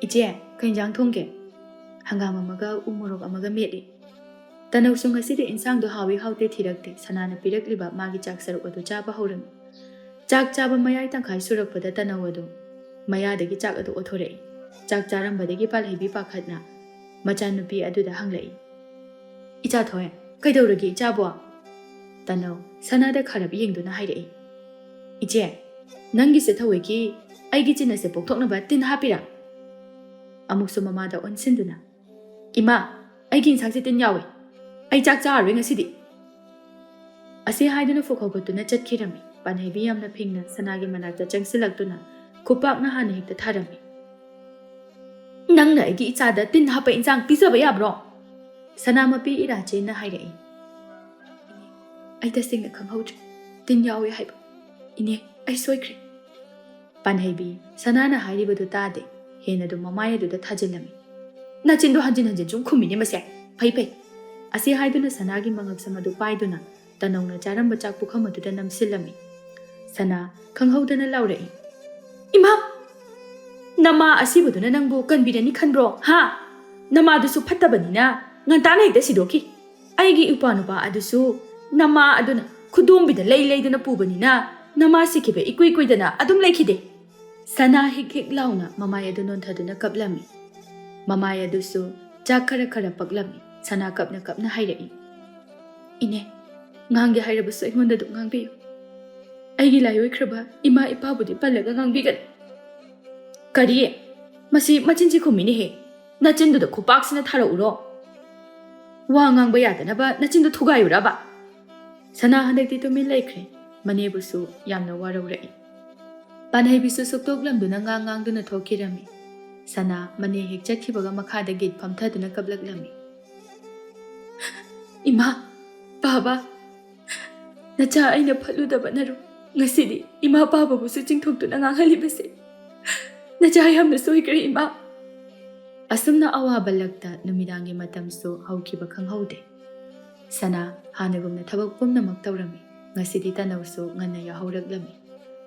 "ꯏꯆꯦ, ꯀꯩ ꯏꯟꯖꯥꯡ ꯊꯣꯡꯒꯦ?" "ꯍꯪꯒꯥꯝ ꯑꯃꯒ ꯎ ꯃꯣꯔꯣꯛ ꯑꯃꯒ ꯃꯦꯠꯂꯤ꯫" ꯇꯅꯧꯁꯨ ꯉꯁꯤꯗꯤ ꯏꯟꯁꯥꯡꯗꯣ ꯍꯥꯎꯏ ꯍꯥꯎꯇꯦ ꯊꯤꯔꯛꯇꯦ, ꯁꯅꯥꯅ ꯄꯤꯔꯛꯂꯤꯕ ꯃꯥꯒꯤ ꯆꯥꯛ ꯁꯔꯨꯛ ꯑꯗꯨ ꯆꯥꯕ ꯍꯧꯔꯝꯃꯤ꯫ ꯆꯥꯛ ꯆꯥꯕ ꯃꯌꯥꯏ ꯇꯪꯈꯥꯏ ꯁꯨꯔꯛꯄꯗ ꯇꯅꯧ ꯑꯗꯨ ꯃꯌꯥꯗꯒꯤ ꯆꯥꯛ ꯑꯗꯨ ꯑꯣꯊꯣꯔꯛꯏ꯫ ꯆꯥꯛ ꯆꯥꯔꯝꯕꯗꯒꯤ ꯄꯥꯜꯍꯩꯕꯤ ꯄꯥꯈꯠꯅ ꯃꯆꯥꯅꯨꯄꯤ ꯑꯗꯨꯗ ꯍꯪꯂꯛꯏ, "ꯏꯆꯥ ꯊꯣꯏ, ꯀꯩꯗꯧꯔꯒꯦ ꯏꯆꯥꯕꯣ?" ꯇꯅꯧ ꯁꯅꯥꯗ ꯈꯥꯔꯞ ꯌꯦꯡꯗꯨꯅ ꯍꯥꯏꯔꯛꯏ, "ꯏꯆꯦ, ꯅꯪꯒꯤꯁꯦ ꯊꯧꯋꯣꯏꯀꯤ ꯑꯩꯒꯤ ꯆꯤꯟ ꯑꯁꯦ ꯄꯣꯛꯊꯣꯛꯅꯕ ꯇꯤꯟ ꯍꯥꯞꯄꯤꯔꯥ?" ꯑꯃꯨꯛꯁꯨ ꯃꯃꯥꯗ ꯑꯣꯟꯁꯤꯟꯗꯨꯅ, "ꯏꯃꯥ, ꯑꯩꯒꯤ ꯏꯟꯁꯥꯡꯁꯦ ꯇꯤꯟ ꯌꯥꯎꯏ꯫ ꯑꯩ ꯆꯥꯛ ꯆꯥꯔꯔꯣꯏ ꯉꯁꯤꯗꯤ꯫" ꯑꯁꯤ ꯍꯥꯏꯗꯨꯅ ꯐꯨꯛ ꯍꯧꯒꯠꯇꯨꯅ ꯆꯠꯈꯤꯔꯝꯃꯤ꯫ ꯄꯥꯟꯍꯩꯕꯤ ꯌꯥꯝꯅ ꯐꯤꯡꯅ ꯁꯅꯥꯒꯤ ꯃꯅꯥꯛꯇ ꯆꯪꯁꯤꯜꯂꯛꯇꯨꯅ ꯈꯨꯄꯥꯛꯅ ꯍꯥꯟꯅ ꯍꯦꯛꯇ ꯊꯥꯔꯝꯃꯤ꯫ "ꯅꯪꯅ ꯑꯩꯒꯤ ꯏꯆꯥꯗ ꯇꯤꯟ ꯍꯥꯞꯄ ꯏꯟꯁꯥꯡ ꯄꯤꯖꯕ ꯌꯥꯕ꯭ꯔꯣ?" ꯁꯅꯥ ꯃꯄꯤ ꯏꯔꯥꯆꯦꯟꯅ ꯍꯥꯏꯔꯛꯏ꯫ "ꯏꯅꯦ, ꯑꯩ ꯇꯁꯦꯡꯅ ꯈꯪꯍꯧꯗ꯭ꯔꯦ꯫ ꯇꯤꯟ ꯌꯥꯎꯏ ꯍꯥꯏꯕ꯫ ꯏꯅꯦ, ꯑꯩ ꯁꯣꯏꯈ꯭ꯔꯦ꯫" ꯄꯥꯟꯍꯩꯕꯤ ꯁꯅꯥꯅ ꯍꯥꯏꯔꯤꯕꯗꯨ ꯇꯥꯗꯦ꯫ ꯍꯦꯟꯅ ꯑꯗꯨꯝ ꯃꯃꯥꯏ ꯑꯗꯨꯗ ꯊꯥꯖꯤꯜꯂꯝꯃꯤ꯫ "ꯅꯆꯤꯟꯗꯣ ꯍꯟꯖꯤꯟ ꯍꯟꯖꯤꯟ ꯁꯨꯝ ꯈꯨꯝꯃꯤꯅꯦ ꯃꯁꯦ꯫ ꯐꯩ ꯐꯩ꯫" ꯑꯁꯤ ꯍꯥꯏꯗꯨꯅ ꯁꯅꯥꯒꯤ ꯃꯉꯛꯁꯝ ꯑꯗꯨ ꯄꯥꯏꯗꯨꯅ ꯇꯅꯧꯅ ꯆꯥꯔꯝꯕ ꯆꯥꯛ ꯄꯨꯈꯝ ꯑꯗꯨꯗ ꯅꯝꯁꯤꯜꯂꯝꯃꯤ꯫ ꯁꯅꯥ ꯈꯪꯍꯧꯗꯅ ꯂꯥꯎꯔꯛꯏ, "ꯏꯃꯥ! ꯅꯃꯥ ꯑꯁꯤꯕꯗꯨꯅ ꯅꯪꯕꯨ ꯀꯟꯕꯤꯔꯅꯤ ꯈꯟꯕ꯭ꯔꯣ, ꯍꯥ? ꯅꯃꯥꯗꯨꯁꯨ ꯐꯠꯇꯕꯅꯤꯅ ꯉꯟꯇꯥꯅ ꯍꯦꯛꯇ ꯁꯤꯗꯣꯛꯈꯤ꯫ ꯑꯩꯒꯤ ꯏꯄ꯭ꯋꯥ ꯅꯨꯄꯥ ꯑꯗꯨꯁꯨ ꯅꯃꯥ ꯑꯗꯨꯅ ꯈꯨꯗꯣꯝꯕꯤꯗ ꯂꯩ ꯂꯩꯗꯨꯅ ꯄꯨꯕꯅꯤꯅ ꯅꯃꯥ ꯁꯤꯈꯤꯕ ꯏꯀꯨꯏ ꯀꯨꯏꯗꯅ ꯑꯗꯨꯝ ꯂꯩꯈꯤꯗꯦ꯫" ꯁꯅꯥ ꯍꯤꯛ ꯍꯤꯛ ꯂꯥꯎꯅ ꯃꯃꯥꯏ ꯑꯗꯨ ꯅꯣꯟꯊꯗꯨꯅ ꯀꯞꯂꯝꯃꯤ꯫ ꯃꯃꯥꯏ ꯑꯗꯨꯁꯨ ꯆꯥꯛ ꯈꯔ ꯈꯔ ꯄꯛꯂꯝꯃꯤ꯫ ꯁꯅꯥ ꯀꯞꯅ ꯀꯞꯅ ꯍꯥꯏꯔꯛꯏ, "ꯏꯅꯦ, ꯉꯥꯡꯒꯦ ꯍꯥꯏꯔꯕꯁꯨ ꯑꯩꯉꯣꯟꯗ ꯑꯗꯨꯝ ꯉꯥꯡꯕꯤꯌꯨ꯫ ꯑꯩꯒꯤ ꯂꯥꯏꯑꯣꯏꯈ꯭ꯔꯕ ꯏꯃꯥ ꯏꯄꯥꯕꯨꯗꯤ ꯄꯜꯂꯒ ꯉꯥꯡꯕꯤꯒꯅꯨ꯫" "ꯀꯔꯤ? ꯃꯁꯤ ꯃꯆꯤꯟꯁꯤ ꯈꯨꯝꯃꯤꯅꯦꯍꯦ꯫ ꯅꯆꯤꯟꯗꯨꯗ ꯈꯨꯄꯥꯛꯁꯤꯅ ꯊꯥꯔꯛꯎꯔꯣ? ꯋꯥ ꯉꯥꯡꯕ ꯌꯥꯗꯅꯕ ꯅꯆꯤꯟꯗꯨ ꯊꯨꯒꯥꯏꯌꯨꯔꯕ?" ꯁꯅꯥ ꯍꯟꯗꯛꯇꯤ ꯇꯨꯃꯤꯟ ꯂꯩꯈ꯭ꯔꯦ꯫ ꯃꯅꯦꯕꯨꯁꯨ ꯌꯥꯝꯅ ꯋꯥꯔꯧꯔꯛꯏ꯫ ꯄꯥꯟꯍꯩꯕꯤꯁꯨ ꯁꯨꯛꯇꯣꯛꯂꯝꯗꯨꯅ ꯉꯥꯡ ꯉꯥꯡꯗꯨꯅ ꯊꯣꯛꯈꯤꯔꯝꯃꯤ꯫ ꯁꯅꯥ ꯃꯅꯦ ꯍꯦꯛ ꯆꯠꯈꯤꯕꯒ ꯃꯈꯥꯗ ꯒꯤꯠ ꯐꯝꯊꯗꯨꯅ ꯀꯞꯂꯛꯂꯝꯃꯤ꯫ "ꯏꯃꯥ, ꯕꯥꯕꯥ, ꯅꯆꯥ ꯑꯩꯅ ꯐꯠꯂꯨꯗꯕꯅꯔꯣ ꯉꯁꯤꯗꯤ ꯏꯃꯥ ꯄꯥꯕꯕꯨꯁꯨ ꯆꯤꯡꯊꯣꯛꯇꯨꯅ ꯉꯥꯡꯍꯜꯂꯤꯕꯁꯦ? ꯅꯆꯥ ꯌꯥꯝꯅ ꯁꯣꯏꯈ꯭ꯔꯦ ꯏꯃꯥ꯫" ꯑꯁꯨꯝꯅ ꯑꯋꯥꯕ ꯂꯛꯇ ꯅꯨꯃꯤꯗꯥꯡꯒꯤ ꯃꯇꯝꯁꯨ ꯍꯧꯈꯤꯕ ꯈꯪꯍꯧꯗꯦ꯫ ꯁꯅꯥ ꯍꯥꯟꯅꯒꯨꯝꯅ ꯊꯕꯛ ꯄꯨꯝꯅꯃꯛ ꯇꯧꯔꯝꯃꯤ꯫ ꯉꯁꯤꯗꯤ ꯇꯅꯧꯁꯨ ꯉꯟꯅ ꯌꯥꯍꯧꯔꯛꯂꯝꯃꯤ꯫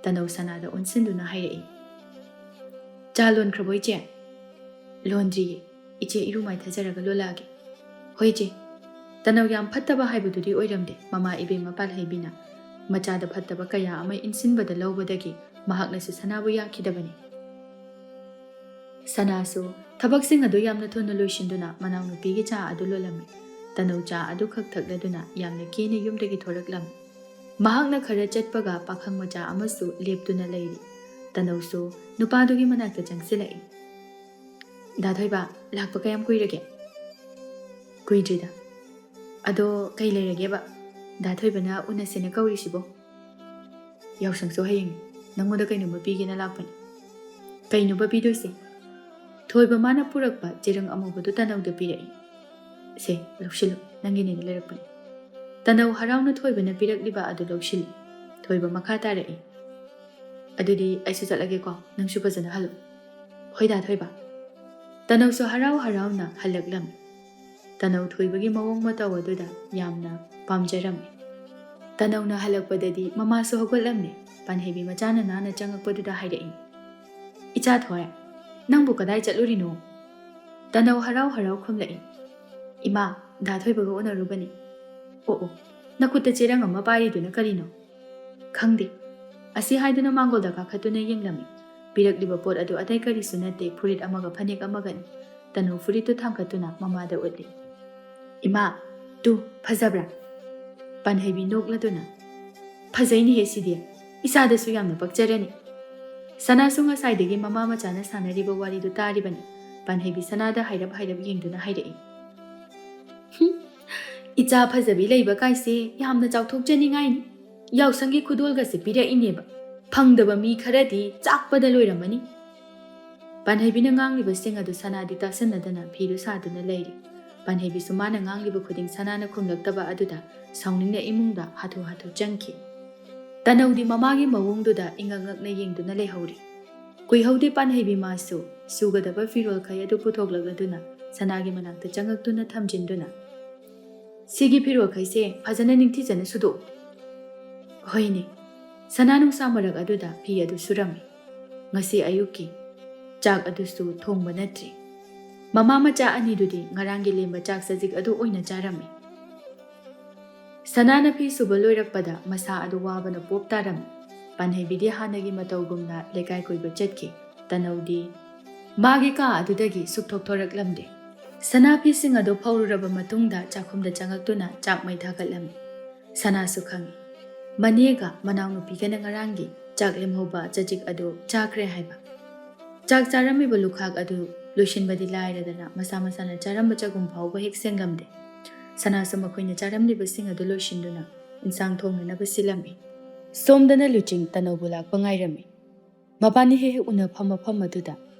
ꯇꯅꯧ ꯁꯅꯥꯗ ꯑꯣꯟꯁꯤꯟꯗꯨꯅ ꯍꯥꯏꯔꯛꯏ, "ꯆꯥ ꯂꯣꯟꯈ꯭ꯔꯕꯣ ꯏꯆꯦ?" "ꯂꯣꯟꯗ꯭ꯔꯤꯌꯦ꯫ ꯏꯆꯦ ꯏꯔꯨ ꯃꯥꯏꯊꯖꯔꯒ ꯂꯣꯜꯂꯛꯑꯒꯦ꯫" "ꯍꯣꯏ ꯏꯆꯦ꯫" ꯇꯅꯧ ꯌꯥꯝ ꯐꯠꯇꯕ ꯍꯥꯏꯕꯗꯨꯗꯤ ꯑꯣꯏꯔꯝꯗꯦ꯫ ꯃꯃꯥ ꯏꯕꯦꯝꯃ ꯄꯥꯜꯍꯩꯕꯤꯅ ꯃꯆꯥꯗ ꯐꯠꯇꯕ ꯀꯌꯥ ꯑꯃ ꯏꯟꯁꯤꯟꯕꯗ ꯂꯧꯕꯗꯒꯤ ꯃꯍꯥꯛꯅꯁꯨ ꯁꯅꯥꯕꯨ ꯌꯥꯈꯤꯗꯕꯅꯤ꯫ ꯁꯅꯥꯁꯨ ꯊꯕꯛꯁꯤꯡ ꯑꯗꯨ ꯌꯥꯝꯅ ꯊꯨꯅ ꯂꯣꯏꯁꯤꯟꯗꯨꯅ ꯃꯅꯥꯎꯅꯨꯄꯤꯒꯤ ꯆꯥ ꯑꯗꯨ ꯂꯣꯜꯂꯝꯃꯤ꯫ ꯇꯅꯧ ꯆꯥ ꯑꯗꯨ ꯈꯛ ꯊꯛꯂꯗꯨꯅ ꯌꯥꯝꯅ ꯀꯦꯅ ꯌꯨꯝꯗꯒꯤ ꯊꯣꯔꯛꯂꯝꯃꯤ꯫ ꯃꯍꯥꯛꯅ ꯈꯔ ꯆꯠꯄꯒ ꯄꯥꯈꯪ ꯃꯆꯥ ꯑꯃꯁꯨ ꯂꯦꯞꯇꯨꯅ ꯂꯩꯔꯤ꯫ ꯇꯅꯧꯁꯨ ꯅꯨꯄꯥꯗꯨꯒꯤ ꯃꯅꯥꯛꯇ ꯆꯪꯁꯤꯜꯂꯛꯏ꯫ "ꯗꯥ ꯊꯣꯏꯕ, ꯂꯥꯛꯄ ꯀꯌꯥꯝ ꯀꯨꯏꯔꯒꯦ?" "ꯀꯨꯏꯗ꯭ꯔꯤꯗ꯫ ꯑꯗꯣ ꯀꯩ ꯂꯩꯔꯒꯦꯕ? ꯗꯥ ꯊꯣꯏꯕꯅ ꯎꯅꯁꯦꯅ ꯀꯧꯔꯤꯁꯤꯕꯣ?" "ꯌꯥꯎꯁꯪꯁꯨ ꯍꯌꯦꯡꯅꯤ꯫ ꯅꯪꯉꯣꯟꯗ ꯀꯩꯅꯣꯝꯃ ꯄꯤꯒꯦꯅ ꯂꯥꯛꯄꯅꯤ꯫" "ꯀꯩꯅꯣꯕ ꯄꯤꯗꯣꯏꯁꯦ?" "ꯊꯣꯏꯕ ꯃꯥꯅ ꯄꯨꯔꯛꯄ ꯆꯦꯔꯪ ꯑꯃꯨꯕꯗꯨ ꯇꯅꯧꯗ ꯄꯤꯔꯛꯏ꯫ ꯁꯦ, ꯂꯧꯁꯤꯜꯂꯨ, ꯅꯪꯒꯤꯅꯦꯅ ꯂꯩꯔꯛꯄꯅꯤ꯫" ꯇꯅꯧ ꯍꯔꯥꯎꯅ ꯊꯣꯏꯕꯅ ꯄꯤꯔꯛꯂꯤꯕ ꯑꯗꯨ ꯂꯧꯁꯤꯜꯂꯤ꯫ ꯊꯣꯏꯕ ꯃꯈꯥ ꯇꯥꯔꯛꯏ꯫ "ꯑꯗꯨꯗꯤ ꯑꯩꯁꯨ ꯆꯠꯂꯒꯦꯀꯣ, ꯅꯪꯁꯨ ꯐꯖꯅ ꯍꯜꯂꯨ꯫" "ꯍꯣꯏ ꯗꯥ ꯊꯣꯏꯕ꯫" ꯇꯅꯧꯁꯨ ꯍꯔꯥꯎ ꯍꯔꯥꯎꯅ ꯍꯜꯂꯛꯂꯝꯃꯤ꯫ ꯇꯅꯧ ꯊꯣꯏꯕꯒꯤ ꯃꯑꯣꯡ ꯃꯇꯧ ꯑꯗꯨꯗ ꯌꯥꯝꯅ ꯄꯥꯝꯖꯔꯝꯃꯤ꯫ ꯇꯅꯧꯅ ꯍꯜꯂꯛꯄꯗꯗꯤ ꯃꯃꯥꯁꯨ ꯍꯧꯒꯠꯂꯝꯃꯤ꯫ ꯄꯥꯟꯍꯩꯕꯤ ꯃꯆꯥꯅ ꯅꯥꯟꯅ ꯆꯪꯉꯛꯄꯗꯨꯗ ꯍꯥꯏꯔꯛꯏ, "ꯏꯆꯥ ꯊꯣꯏ, ꯅꯪꯕꯨ ꯀꯗꯥꯏ ꯆꯠꯂꯨꯔꯤꯅꯣ?" ꯇꯅꯧ ꯍꯔꯥꯎ ꯍꯔꯥꯎ ꯈꯨꯝꯂꯛꯏ, "ꯏꯃꯥ, ꯗꯥ ꯊꯣꯏꯕꯒ ꯎꯅꯔꯨꯕꯅꯤ꯫" "ꯑꯣ ꯑꯣ, ꯅꯈꯨꯠꯇ ꯆꯦꯔꯪ ꯑꯃ ꯄꯥꯏꯔꯤꯗꯨꯅ ꯀꯔꯤꯅꯣ?" "ꯈꯪꯗꯦ꯫" ꯑꯁꯤ ꯍꯥꯏꯗꯨꯅ ꯃꯥꯡꯒꯣꯜꯗ ꯀꯥꯈꯠꯇꯨꯅ ꯌꯦꯡꯂꯝꯃꯤ꯫ ꯄꯤꯔꯛꯂꯤꯕ ꯄꯣꯠ ꯑꯗꯨ ꯑꯇꯩ ꯀꯔꯤꯁꯨ ꯅꯠꯇꯦ, ꯐꯨꯔꯤꯠ ꯑꯃꯒ ꯐꯅꯦꯛ ꯑꯃꯒꯅꯤ꯫ ꯇꯅꯧ ꯐꯨꯔꯤꯠꯇꯨ ꯊꯥꯡꯒꯠꯇꯨꯅ ꯃꯃꯥꯗ ꯎꯠꯂꯤ꯫ "ꯏꯃꯥ, ꯇꯨ, ꯐꯖꯕ꯭ꯔꯥ?" ꯄꯥꯟꯍꯩꯕꯤ ꯅꯣꯛꯂꯗꯨꯅ, "ꯐꯖꯩꯅꯦꯍꯦ ꯁꯤꯗꯤ, ꯏꯆꯥꯗꯁꯨ ꯌꯥꯝꯅ ꯄꯛꯆꯔꯅꯤ꯫" ꯁꯅꯥꯁꯨ ꯉꯁꯥꯏꯗꯒꯤ ꯃꯃꯥ ꯃꯆꯥꯅ ꯁꯥꯟꯅꯔꯤꯕ ꯋꯥꯔꯤꯗꯨ ꯇꯥꯔꯤꯕꯅꯤ꯫ ꯄꯥꯟꯍꯩꯕꯤ ꯁꯅꯥꯗ ꯍꯥꯏꯔꯞ ꯍꯥꯏꯔꯞ ꯌꯦꯡꯗꯨꯅ ꯍꯥꯏꯔꯛꯏ, "ꯍꯨꯝ, ꯏꯆꯥ ꯐꯖꯕꯤ ꯂꯩꯕ ꯀꯥꯏꯁꯦ ꯌꯥꯝꯅ ꯆꯥꯎꯊꯣꯛꯆꯅꯤꯡꯉꯥꯏꯅꯤ꯫ ꯌꯥꯎꯁꯪꯒꯤ ꯈꯨꯗꯣꯜꯒꯁꯦ ꯄꯤꯔꯛꯏꯅꯦꯕ꯫ ꯐꯪꯗꯕ ꯃꯤ ꯈꯔꯗꯤ ꯆꯥꯛꯄꯗ ꯂꯣꯏꯔꯝꯃꯅꯤ꯫" ꯄꯥꯟꯍꯩꯕꯤꯅ ꯉꯥꯡꯂꯤꯕꯁꯤꯡ ꯑꯗꯨ ꯁꯅꯥꯗꯤ ꯇꯥꯁꯟꯅꯗꯅ ꯐꯤꯗꯨ ꯁꯥꯗꯨꯅ ꯂꯩꯔꯤ꯫ ꯄꯥꯟꯍꯩꯕꯤꯁꯨ ꯃꯥꯅ ꯉꯥꯡꯂꯤꯕ ꯈꯨꯗꯤꯡ ꯁꯅꯥꯅ ꯈꯨꯝꯂꯛꯇꯕ ꯑꯗꯨꯗ ꯁꯥꯎꯅꯤꯡꯅ ꯏꯃꯨꯡꯗ ꯍꯥꯊꯨ ꯍꯥꯊꯨ ꯆꯪꯈꯤ꯫ ꯇꯅꯧꯗꯤ ꯃꯃꯥꯒꯤ ꯃꯑꯣꯡꯗꯨꯗ ꯏꯉꯛ ꯉꯛꯅ ꯌꯦꯡꯗꯨꯅ ꯂꯩꯍꯧꯔꯤ꯫ ꯀꯨꯏꯍꯧꯗꯦ ꯄꯥꯟꯍꯩꯕꯤ ꯃꯥꯁꯨ ꯁꯨꯒꯗꯕ ꯐꯤꯔꯣꯜꯈꯩ ꯑꯗꯨ ꯄꯨꯊꯣꯛꯂꯛꯂꯗꯨꯅ ꯁꯅꯥꯒꯤ ꯃꯅꯥꯛꯇ ꯆꯪꯉꯛꯇꯨꯅ ꯊꯝꯖꯤꯟꯗꯨꯅ, "ꯁꯤꯒꯤ ꯐꯤꯔꯣꯜꯈꯩꯁꯦ ꯐꯖꯅ ꯅꯤꯡꯊꯤꯖꯅ ꯁꯨꯗꯣꯛꯎ꯫" "ꯍꯣꯏꯅꯦ꯫" ꯁꯅꯥ ꯅꯨꯡꯁꯥ ꯃꯔꯛ ꯑꯗꯨꯗ ꯐꯤ ꯑꯗꯨ ꯁꯨꯔꯝꯃꯤ꯫ ꯉꯁꯤ ꯑꯌꯨꯛꯀꯤ ꯆꯥꯛ ꯑꯗꯨꯁꯨ ꯊꯣꯡꯕ ꯅꯠꯇ꯭ꯔꯤ꯫ ꯃꯃꯥ ꯃꯆꯥ ꯑꯅꯤꯗꯨꯗꯤ ꯉꯔꯥꯡꯒꯤ ꯂꯦꯝꯕ ꯆꯥꯛ ꯆꯖꯤꯛ ꯑꯗꯨ ꯑꯣꯏꯅ ꯆꯥꯔꯝꯃꯤ꯫ ꯁꯅꯥꯅ ꯐꯤ ꯁꯨꯕ ꯂꯣꯏꯔꯛꯄꯗ ꯃꯁꯥ ꯑꯗꯨ ꯋꯥꯕꯅ ꯄꯣꯞ ꯇꯥꯔꯝꯃꯤ꯫ ꯄꯥꯟꯍꯩꯕꯤꯗꯤ ꯍꯥꯟꯅꯒꯤ ꯃꯇꯧꯒꯨꯝꯅ ꯂꯩꯀꯥꯏ ꯀꯣꯏꯕ ꯆꯠꯈꯤ꯫ ꯇꯅꯧꯗꯤ ꯃꯥꯒꯤ ꯀꯥ ꯑꯗꯨꯗꯒꯤ ꯁꯨꯛꯊꯣꯛ ꯊꯣꯔꯛꯂꯝꯗꯦ꯫ ꯁꯅꯥ ꯐꯤꯁꯤꯡ ꯑꯗꯨ ꯐꯧꯔꯨꯔꯕ ꯃꯇꯨꯡꯗ ꯆꯥꯛꯈꯨꯝꯗ ꯆꯪꯂꯛꯇꯨꯅ ꯆꯥꯛ ꯃꯩ ꯊꯥꯒꯠꯂꯝꯃꯤ꯫ ꯁꯅꯥꯁꯨ ꯈꯪꯏ, ꯃꯅꯦꯒ ꯃꯅꯥꯎꯅꯨꯄꯤꯒꯅ ꯉꯔꯥꯡꯒꯤ ꯆꯥꯛ ꯂꯦꯝꯍꯧꯕ ꯆꯖꯤꯛ ꯑꯗꯨ ꯆꯥꯈ꯭ꯔꯦ ꯍꯥꯏꯕ꯫ ꯆꯥꯛ ꯆꯥꯔꯝꯃꯤꯕ ꯂꯨꯈꯥꯛ ꯑꯗꯨ ꯂꯣꯏꯁꯤꯟꯕꯗꯤ ꯂꯥꯏꯔꯗꯅ ꯃꯁꯥ ꯃꯁꯥꯅ ꯆꯥꯔꯝꯕ ꯆꯒꯨꯝ ꯐꯥꯎꯕ ꯍꯦꯛ ꯁꯦꯡꯂꯝꯗꯦ꯫ ꯁꯅꯥꯁꯨ ꯃꯈꯣꯏꯅ ꯆꯥꯔꯝꯂꯤꯕꯁꯤꯡ ꯑꯗꯨ ꯂꯣꯏꯁꯤꯟꯗꯨꯅ ꯏꯟꯁꯥꯡ ꯊꯣꯡꯅꯅꯕ ꯁꯤꯜꯂꯝꯃꯤ꯫ ꯁꯣꯝꯗꯅ ꯂꯨꯆꯤꯡ ꯇꯅꯧꯕꯨ ꯂꯥꯛꯄ ꯉꯥꯏꯔꯝꯃꯤ꯫ ꯃꯕꯥꯅꯤ ꯍꯦꯛ ꯍꯦꯛ ꯎꯅꯐꯝ ꯃꯐꯝ ꯑꯗꯨꯗ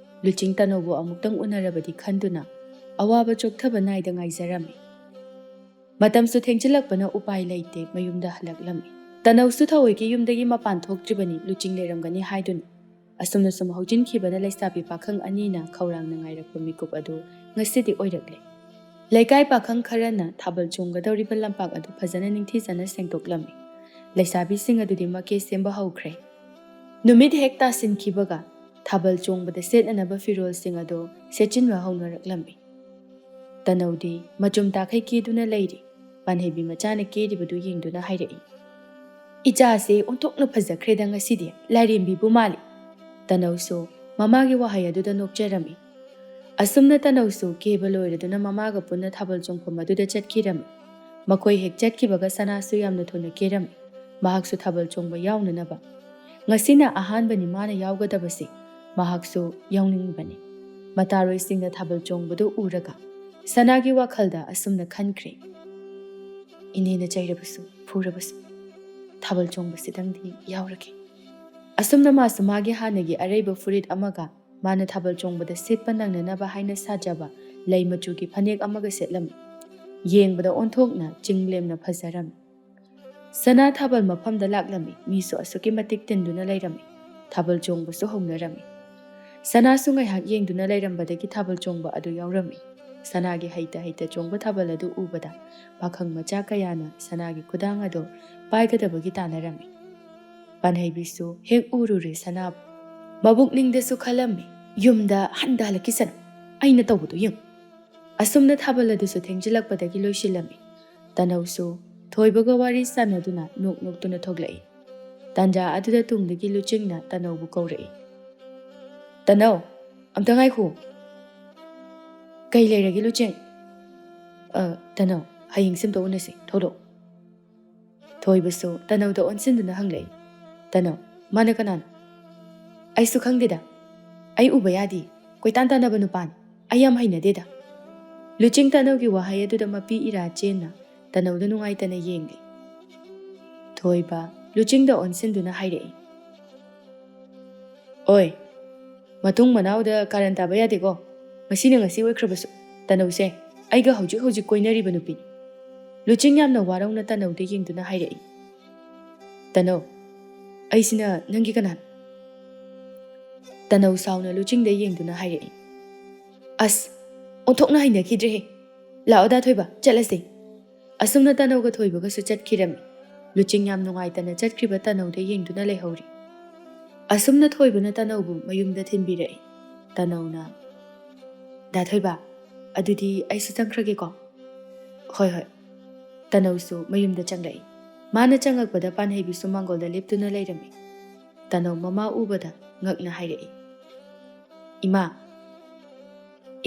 ꯂꯨꯆꯤꯡ ꯇꯅꯧꯕꯨ ꯑꯃꯨꯛꯇꯪ ꯎꯅꯔꯕꯗꯤ ꯈꯟꯗꯨꯅ ꯑꯋꯥꯕ ꯆꯣꯛꯊꯕ ꯅꯥꯏꯗ ꯉꯥꯏꯖꯔꯝꯃꯤ꯫ ꯃꯇꯝꯁꯨ ꯊꯦꯡꯖꯤꯜꯂꯛꯄꯅ ꯎꯄꯥꯏ ꯂꯩꯇꯦ, ꯃꯌꯨꯝꯗ ꯍꯜꯂꯛꯂꯝꯃꯤ꯫ ꯇꯅꯧꯁꯨ ꯊꯑꯣꯏꯒꯤ ꯌꯨꯝꯗꯒꯤ ꯃꯄꯥꯟ ꯊꯣꯛꯇ꯭ꯔꯤꯕꯅꯤ, ꯂꯨꯆꯤꯡ ꯂꯩꯔꯝꯒꯅꯤ ꯍꯥꯏꯗꯨꯅ꯫ ꯑꯁꯨꯝꯅ ꯁꯨꯝ ꯍꯧꯖꯤꯟꯈꯤꯕꯅ ꯂꯩꯁꯥꯕꯤ ꯄꯥꯈꯪ ꯑꯅꯤꯅ ꯈꯧꯔꯥꯡꯅ ꯉꯥꯏꯔꯛꯄ ꯃꯤꯀꯨꯞ ꯑꯗꯨ ꯉꯁꯤꯗꯤ ꯑꯣꯏꯔꯛꯂꯦ꯫ ꯂꯩꯀꯥꯏ ꯄꯥꯈꯪ ꯈꯔꯅ ꯊꯥꯕꯜ ꯆꯣꯡꯒꯗꯧꯔꯤꯕ ꯂꯝꯄꯥꯛ ꯑꯗꯨ ꯐꯖꯅ ꯅꯤꯡꯊꯤꯖꯅ ꯁꯦꯡꯗꯣꯛꯂꯝꯃꯤ꯫ ꯂꯩꯁꯥꯕꯤꯁꯤꯡ ꯑꯗꯨꯗꯤ ꯃꯀꯦ ꯁꯦꯝꯕ ꯍꯧꯈ꯭ꯔꯦ꯫ ꯅꯨꯃꯤꯠ ꯍꯦꯛ ꯇꯥꯁꯤꯟꯈꯤꯕꯒ ꯊꯥꯕꯜ ꯆꯣꯡꯕꯗ ꯁꯦꯠꯅꯅꯕ ꯐꯤꯔꯣꯜꯁꯤꯡ ꯑꯗꯨ ꯁꯦꯠꯆꯤꯟꯕ ꯍꯧꯅꯔꯛꯂꯝꯃꯤ꯫ ꯇꯅꯧꯗꯤ ꯃꯆꯨꯝ ꯇꯥꯈꯩ ꯀꯦꯗꯨꯅ ꯂꯩꯔꯤ꯫ ꯄꯥꯟꯍꯩꯕꯤ ꯃꯆꯥꯅ ꯀꯦꯔꯤꯕꯗꯨ ꯌꯦꯡꯗꯨꯅ ꯍꯥꯏꯔꯛꯏ, "ꯏꯆꯥꯁꯦ ꯑꯣꯟꯊꯣꯛꯅ ꯐꯖꯈ꯭ꯔꯦꯗ ꯉꯁꯤꯗꯤ, ꯂꯥꯏꯔꯦꯝꯕꯤꯕꯨ ꯃꯥꯜꯂꯤ"꯫ ꯇꯅꯧꯁꯨ ꯃꯃꯥꯒꯤ ꯋꯥꯍꯩ ꯑꯗꯨꯗ ꯅꯣꯛꯆꯔꯝꯃꯤ꯫ ꯑꯁꯨꯝꯅ ꯇꯅꯧꯁꯨ ꯀꯦꯕ ꯂꯣꯏꯔꯗꯨꯅ ꯃꯃꯥꯒ ꯄꯨꯟꯅ ꯊꯥꯕꯜ ꯆꯣꯡꯐꯝ ꯑꯗꯨꯗ ꯆꯠꯈꯤꯔꯝꯃꯤ꯫ ꯃꯈꯣꯏ ꯍꯦꯛ ꯆꯠꯈꯤꯕꯒ ꯁꯅꯥꯁꯨ ꯌꯥꯝꯅ ꯊꯨꯅ ꯀꯦꯔꯝꯃꯤ꯫ ꯃꯍꯥꯛꯁꯨ ꯊꯥꯕꯜ ꯆꯣꯡꯕ ꯌꯥꯎꯅꯅꯕ꯫ ꯉꯁꯤꯅ ꯑꯍꯥꯟꯕꯅꯤ ꯃꯥꯅ ꯌꯥꯎꯒꯗꯕꯁꯤ꯫ ꯃꯍꯥꯛꯁꯨ ꯌꯥꯎꯅꯤꯡꯕꯅꯤ꯫ ꯃꯇꯥꯔꯣꯏꯁꯤꯡꯅ ꯊꯥꯕꯜ ꯆꯣꯡꯕꯗꯨ ꯎꯔꯒ ꯁꯅꯥꯒꯤ ꯋꯥꯈꯜꯗ ꯑꯁꯨꯝꯅ ꯈꯟꯈ꯭ꯔꯦ, "ꯏꯅꯦꯅ ꯆꯩꯔꯕꯁꯨ ꯐꯨꯔꯕꯁꯨ ꯊꯥꯕꯜ ꯆꯣꯡꯕꯁꯤꯗꯪꯗꯤ ꯌꯥꯎꯔꯒꯦ"꯫ ꯑꯁꯨꯝꯅ ꯃꯥꯁꯨ ꯃꯥꯒꯤ ꯍꯥꯟꯅꯒꯤ ꯑꯔꯩꯕ ꯐꯨꯔꯤꯠ ꯑꯃꯒ ꯃꯥꯅ ꯊꯥꯕꯜ ꯆꯣꯡꯕꯗ ꯁꯦꯠꯄ ꯅꯪꯅꯅꯕ ꯍꯥꯏꯅ ꯁꯥꯖꯕ ꯂꯩ ꯃꯆꯨꯒꯤ ꯐꯅꯦꯛ ꯑꯃꯒ ꯁꯦꯠꯂꯝꯃꯤ꯫ ꯌꯦꯡꯕꯗ ꯑꯣꯟꯊꯣꯛꯅ ꯆꯤꯡꯂꯦꯝꯅ ꯐꯖꯔꯝꯃꯤ꯫ ꯁꯅꯥ ꯊꯥꯕꯜ ꯃꯐꯝꯗ ꯂꯥꯛꯂꯝꯃꯤ꯫ ꯃꯤꯁꯨ ꯑꯁꯨꯛꯀꯤ ꯃꯇꯤꯛ ꯇꯤꯟꯗꯨꯅ ꯂꯩꯔꯝꯃꯤ꯫ ꯊꯥꯕꯜ ꯆꯣꯡꯕꯁꯨ ꯍꯧꯅꯔꯝꯃꯤ꯫ ꯁꯅꯥꯁꯨ ꯉꯥꯏꯍꯥꯛ ꯌꯦꯡꯗꯨꯅ ꯂꯩꯔꯝꯕꯗꯒꯤ ꯊꯥꯕꯜ ꯆꯣꯡꯕ ꯑꯗꯨ ꯌꯥꯎꯔꯝꯃꯤ꯫ ꯁꯅꯥꯒꯤ ꯍꯩꯇ ꯍꯩꯇ ꯆꯣꯡꯕ ꯊꯥꯕꯜ ꯑꯗꯨ ꯎꯕꯗ ꯄꯥꯈꯪ ꯃꯆꯥ ꯀꯌꯥꯅ ꯁꯅꯥꯒꯤ ꯈꯨꯗꯥꯡ ꯑꯗꯨ ꯄꯥꯏꯒꯗꯕꯒꯤ ꯇꯥꯟꯅꯔꯝꯃꯤ꯫ ꯄꯥꯟꯍꯩꯕꯤꯁꯨ ꯍꯦꯛ ꯎꯔꯨꯔꯦ ꯁꯅꯥꯕꯨ꯫ ꯃꯕꯨꯛꯅꯤꯡꯗꯁꯨ ꯈꯜꯂꯝꯃꯤ, "ꯌꯨꯝꯗ ꯍꯟꯗ ꯍꯜꯂꯛꯈꯤꯁꯅꯨ, ꯑꯩꯅ ꯇꯧꯕꯗꯨ ꯌꯦꯡꯉꯨ"꯫ ꯑꯁꯨꯝꯅ ꯊꯥꯕꯜ ꯑꯗꯨꯁꯨ ꯊꯦꯡꯖꯤꯜꯂꯛꯄꯗꯒꯤ ꯂꯣꯏꯁꯤꯜꯂꯝꯃꯤ꯫ ꯇꯅꯧꯁꯨ ꯊꯣꯏꯕꯒ ꯋꯥꯔꯤ ꯁꯥꯟꯅꯗꯨꯅ ꯅꯣꯛ ꯅꯣꯛꯇꯨꯅ ꯊꯣꯛꯂꯛꯏ꯫ ꯇꯥꯟꯖꯥ ꯑꯗꯨꯗ ꯇꯨꯡꯗꯒꯤ ꯂꯨꯆꯤꯡꯅ ꯇꯅꯧꯕꯨ ꯀꯧꯔꯛꯏ꯫ "ꯇꯅꯧ, ꯑꯝꯇ ꯉꯥꯏꯈꯣ!" "ꯀꯩ ꯂꯩꯔꯒꯦ ꯂꯨꯆꯤꯡ?" "ꯑ, ꯇꯅꯧ, ꯍꯌꯦꯡꯁꯦ ꯑꯝꯇ ꯎꯅꯁꯤ, ꯊꯣꯛꯂꯛꯑꯣ꯫" ꯊꯣꯏꯕꯁꯨ ꯇꯅꯧꯗ ꯑꯣꯟꯁꯤꯟꯗꯨꯅ ꯍꯪꯂꯛꯏ꯫ "ꯇꯅꯧ, ꯃꯥꯅ ꯀꯅꯥꯅꯣ?" "ꯑꯩꯁꯨ ꯈꯪꯗꯦꯗ꯫ ꯑꯩ ꯎꯕ ꯌꯥꯗꯦ꯫ ꯀꯣꯏꯇꯥꯟ ꯇꯥꯟꯅꯕ ꯅꯨꯄꯥꯅꯤ꯫ ꯑꯩ ꯌꯥꯝ ꯍꯩꯅꯗꯦꯗ꯫" ꯂꯨꯆꯤꯡ ꯇꯅꯧꯒꯤ ꯋꯥꯍꯩ ꯑꯗꯨꯗ ꯃꯄꯤ ꯏꯔꯥ ꯆꯦꯟꯅ ꯇꯅꯧꯗ ꯅꯨꯡꯉꯥꯏꯇꯅ ꯌꯦꯡꯂꯤ꯫ ꯊꯣꯏꯕ ꯂꯨꯆꯤꯡꯗ ꯑꯣꯟꯁꯤꯟꯗꯨꯅ ꯍꯥꯏꯔꯛꯏ꯫ "ꯑꯣꯏ, ꯃꯇꯨꯡ ꯃꯅꯥꯎꯗ ꯀꯥꯔꯟ ꯇꯥꯕ ꯌꯥꯗꯦꯀꯣ꯫ ꯉꯁꯤꯅ ꯉꯁꯤ ꯑꯣꯏꯈ꯭ꯔꯕꯁꯨ, ꯇꯅꯧꯁꯦ ꯑꯩꯒ ꯍꯧꯖꯤꯛ ꯍꯧꯖꯤꯛ ꯀꯣꯏꯅꯔꯤꯕ ꯅꯨꯄꯤꯅꯤ꯫" ꯂꯨꯆꯤꯡ ꯌꯥꯝꯅ ꯋꯥꯔꯧꯅ ꯇꯅꯧꯗ ꯌꯦꯡꯗꯨꯅ ꯍꯥꯏꯔꯛꯏ꯫ "ꯇꯅꯧ, ꯑꯩꯁꯤꯅ ꯅꯪꯒꯤ ꯀꯅꯥꯅꯣ?" ꯇꯅꯧ ꯁꯥꯎꯅ ꯂꯨꯆꯤꯡꯗ ꯌꯦꯡꯗꯨꯅ ꯍꯥꯏꯔꯛꯏ꯫ "ꯑꯁ, ꯑꯣꯟꯊꯣꯛꯅ ꯍꯩꯅꯈꯤꯗ꯭ꯔꯦꯍꯦ꯫ ꯂꯥꯛꯑꯣꯗ ꯊꯣꯏꯕ, ꯆꯠꯂꯁꯦ꯫" ꯑꯁꯨꯝꯅ ꯇꯅꯧꯒ ꯊꯣꯏꯕꯒꯁꯨ ꯆꯠꯈꯤꯔꯝꯃꯤ꯫ ꯂꯨꯆꯤꯡ ꯌꯥꯝ ꯅꯨꯡꯉꯥꯏꯇꯅ ꯆꯠꯈ꯭ꯔꯤꯕ ꯇꯅꯧꯗ ꯌꯦꯡꯗꯨꯅ ꯂꯩꯍꯧꯔꯤ꯫ ꯑꯁꯨꯝꯅ ꯊꯣꯏꯕꯅ ꯇꯅꯧꯕꯨ ꯃꯌꯨꯝꯗ ꯊꯤꯟꯕꯤꯔꯛꯏ꯫ ꯇꯅꯧꯅ, "ꯗꯥ ꯊꯣꯏꯕ, ꯑꯗꯨꯗꯤ ꯑꯩꯁꯨ ꯆꯪꯈ꯭ꯔꯒꯦꯀꯣ?" "ꯍꯣꯏ, ꯍꯣꯏ꯫" ꯇꯅꯧꯁꯨ ꯃꯌꯨꯝꯗ ꯆꯪꯂꯛꯏ꯫ ꯃꯥꯅ ꯆꯪꯂꯛꯄꯗ ꯄꯥꯟꯍꯩꯕꯤꯁꯨ ꯃꯥꯡꯒꯣꯜꯗ ꯂꯦꯞꯇꯨꯅ ꯂꯩꯔꯝꯃꯤ꯫ ꯇꯅꯧ ꯃꯃꯥ ꯎꯕꯗ ꯉꯛꯅ ꯍꯥꯏꯔꯛꯏ, "ꯏꯃꯥ,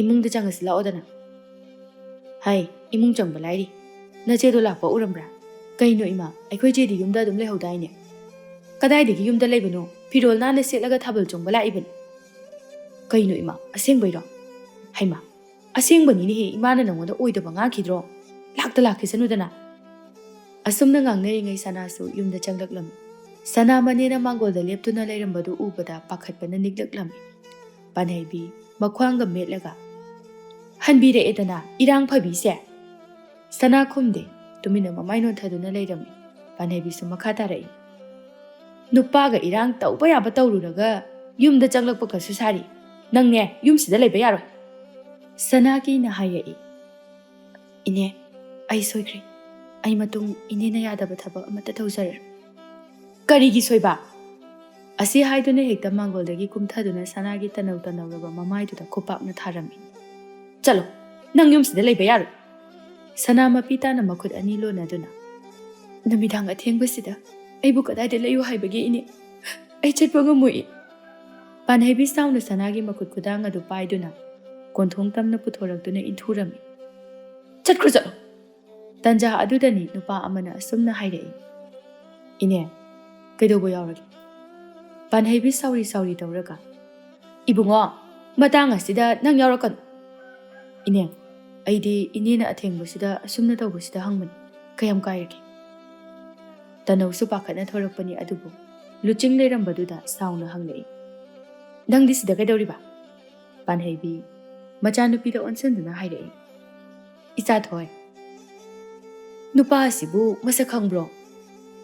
ꯏꯃꯨꯡꯗ ꯆꯪꯉꯁꯤ ꯂꯥꯛꯑꯣꯗꯅ꯫" "ꯍꯥꯏ, ꯏꯃꯨꯡ ꯆꯪꯕ ꯂꯥꯏꯔꯤ꯫ ꯅꯆꯦꯗꯣ ꯂꯥꯛꯄ ꯎꯔꯝꯕ꯭ꯔꯥ?" "ꯀꯩꯅꯣ ꯏꯃꯥ, ꯑꯩꯈꯣꯏ ꯆꯦꯗꯤ ꯌꯨꯝꯗ ꯑꯗꯨꯝ ꯂꯩꯍꯧꯗꯥꯏꯅꯦ?" "ꯀꯗꯥꯏꯗꯒꯤ ꯌꯨꯝꯗ ꯂꯩꯕꯅꯣ? ꯐꯤꯔꯣꯜ ꯅꯥꯟꯅ ꯁꯦꯠꯂꯒ ꯊꯥꯕꯜ ꯆꯣꯡꯕ ꯂꯥꯛꯏꯕꯅꯤ꯫" "ꯀꯩꯅꯣ ꯏꯃꯥ, ꯑꯁꯦꯡꯕꯩꯔꯣ? ꯍꯩꯃꯥ, ꯑꯁꯦꯡꯕꯅꯤꯅꯦꯍꯦ, ꯏꯃꯥꯅ ꯅꯉꯣꯟꯗ ꯑꯣꯏꯗꯕ ꯉꯥꯡꯈꯤꯗ꯭ꯔꯣ? ꯂꯥꯛꯇ ꯂꯥꯛꯈꯤꯁꯅꯨꯗꯅ꯫" ꯑꯁꯨꯝꯅ ꯉꯥꯡꯅꯔꯤꯉꯩ ꯁꯅꯥꯁꯨ ꯌꯨꯝꯗ ꯆꯪꯂꯛꯂꯝꯃꯤ꯫ ꯁꯅꯥ ꯃꯅꯦꯅ ꯃꯥꯡꯒꯣꯜꯗ ꯂꯦꯞꯇꯨꯅ ꯂꯩꯔꯝꯕꯗꯨ ꯎꯕꯗ ꯄꯥꯈꯠꯄꯅ ꯅꯤꯛꯂꯛꯂꯝꯃꯤ꯫ ꯄꯥꯟꯍꯩꯕꯤ ꯃꯈ꯭ꯋꯥꯡꯒ ꯃꯦꯠꯂꯒ, "ꯍꯟꯕꯤꯔꯛꯑꯦꯗꯅ, ꯏꯔꯥꯡ ꯐꯕꯤꯁꯦ!" ꯁꯅꯥ ꯈꯨꯝꯗꯦ, ꯇꯨꯃꯤꯟꯅ ꯃꯃꯥꯏ ꯅꯣꯟꯊꯗꯨꯅ ꯂꯩꯔꯝꯃꯤ꯫ ꯄꯥꯟꯍꯩꯕꯤꯁꯨ ꯃꯈꯥ ꯇꯥꯔꯛꯏ, "ꯅꯨꯄꯥꯒ ꯏꯔꯥꯡ ꯇꯧꯕ ꯌꯥꯕ ꯇꯧꯔꯨꯔꯒ ꯌꯨꯝꯗ ꯆꯪꯂꯛꯄꯒꯁꯨ ꯁꯥꯔꯤ꯫ ꯅꯪꯅꯦ, ꯌꯨꯝꯁꯤꯗ ꯂꯩꯕ ꯌꯥꯔꯣꯏ꯫" ꯁꯅꯥ ꯀꯤꯅ ꯍꯥꯏꯔꯛꯏ, "ꯏꯅꯦ, ꯑꯩ ꯁꯣꯏꯈ꯭ꯔꯦ꯫ ꯑꯩ ꯃꯇꯨꯡ ꯏꯅꯦꯅ ꯌꯥꯗꯕ ꯊꯕꯛ ꯑꯃꯠꯇ ꯇꯧꯖꯔꯔꯣꯏ꯫" "ꯀꯔꯤꯒꯤ ꯁꯣꯏꯕ?" ꯑꯁꯤ ꯍꯥꯏꯗꯨꯅ ꯍꯦꯛꯇ ꯃꯥꯡꯒꯣꯜꯗꯒꯤ ꯀꯨꯝꯊꯗꯨꯅ ꯁꯅꯥꯒꯤ ꯇꯅꯧ ꯇꯅꯧꯔꯕ ꯃꯃꯥꯏꯗꯨꯗ ꯈꯨꯄꯥꯛꯅ ꯊꯥꯔꯝꯃꯤ꯫ "ꯆꯠꯂꯣ, ꯅꯪ ꯌꯨꯝꯁꯤꯗ ꯂꯩꯕ ꯌꯥꯔꯣꯏ!" ꯁꯅꯥ ꯃꯄꯤ ꯇꯥꯅ ꯃꯈꯨꯠ ꯑꯅꯤ ꯂꯣꯟꯅꯗꯨꯅ, "ꯅꯨꯃꯤꯗꯥꯡ ꯑꯊꯦꯡꯕꯁꯤꯗ ꯑꯩꯕꯨ ꯀꯗꯥꯏꯗ ꯂꯩꯌꯨ ꯍꯥꯏꯕꯒꯦ, ꯏꯅꯦ? ꯑꯩ ꯆꯠꯄ ꯉꯝꯃꯣꯏ꯫" ꯄꯥꯟꯍꯩꯕꯤ ꯁꯥꯎꯅ ꯁꯅꯥꯒꯤ ꯃꯈꯨꯠ ꯈꯨꯗꯥꯡ ꯑꯗꯨ ꯄꯥꯏꯗꯨꯅ ꯀꯣꯟꯊꯣꯡ ꯇꯝꯅ ꯄꯨꯊꯣꯔꯛꯇꯨꯅ ꯏꯟꯊꯨꯔꯝꯃꯤ꯫ "ꯆꯠꯈ꯭ꯔꯣ, ꯆꯠꯂꯣ!" ꯇꯟꯖꯥ ꯑꯗꯨꯗꯅꯤ ꯅꯨꯄꯥ ꯑꯃꯅ ꯑꯁꯨꯝꯅ ꯍꯥꯏꯔꯛꯏ, "ꯏꯅꯦ, ꯀꯩꯗꯧꯕ ꯌꯥꯎꯔꯒꯦ?" ꯄꯥꯟꯍꯩꯕꯤ ꯁꯥꯎꯔꯤ ꯁꯥꯎꯔꯤ ꯇꯧꯔꯒ, "ꯏꯕꯨꯡꯉꯣ, ꯃꯇꯥꯡ ꯑꯁꯤꯗ ꯅꯪ ꯌꯥꯎꯔꯛꯀꯅꯨ꯫" "ꯏꯅꯦ, ꯑꯩꯗꯤ ꯏꯅꯦꯅ ꯑꯊꯦꯡꯕꯁꯤꯗ ꯑꯁꯨꯝꯅ ꯇꯧꯕꯁꯤꯗ ꯍꯪꯕꯅꯤ꯫ ꯀꯌꯥꯝ ꯀꯥꯏꯔꯒꯦ?" ꯇꯅꯧꯁꯨ ꯄꯥꯈꯠꯅ ꯊꯣꯔꯛꯄꯅꯤ, ꯑꯗꯨꯕꯨ ꯂꯨꯆꯤꯡ ꯂꯩꯔꯝꯕꯗꯨꯗ ꯁꯥꯎꯅ ꯍꯪꯂꯛꯏ, "ꯅꯪꯗꯤ ꯁꯤꯗ ꯀꯩꯗꯧꯔꯤꯕ?" ꯄꯥꯟꯍꯩꯕꯤ ꯃꯆꯥꯅꯨꯄꯤꯗ ꯑꯣꯟꯁꯤꯟꯗꯨꯅ ꯍꯥꯏꯔꯛꯏ, "ꯏꯆꯥꯊꯣꯏ, ꯅꯨꯄꯥ ꯑꯁꯤꯕꯨ ꯃꯁꯛ ꯈꯪꯕ꯭ꯔꯣ?"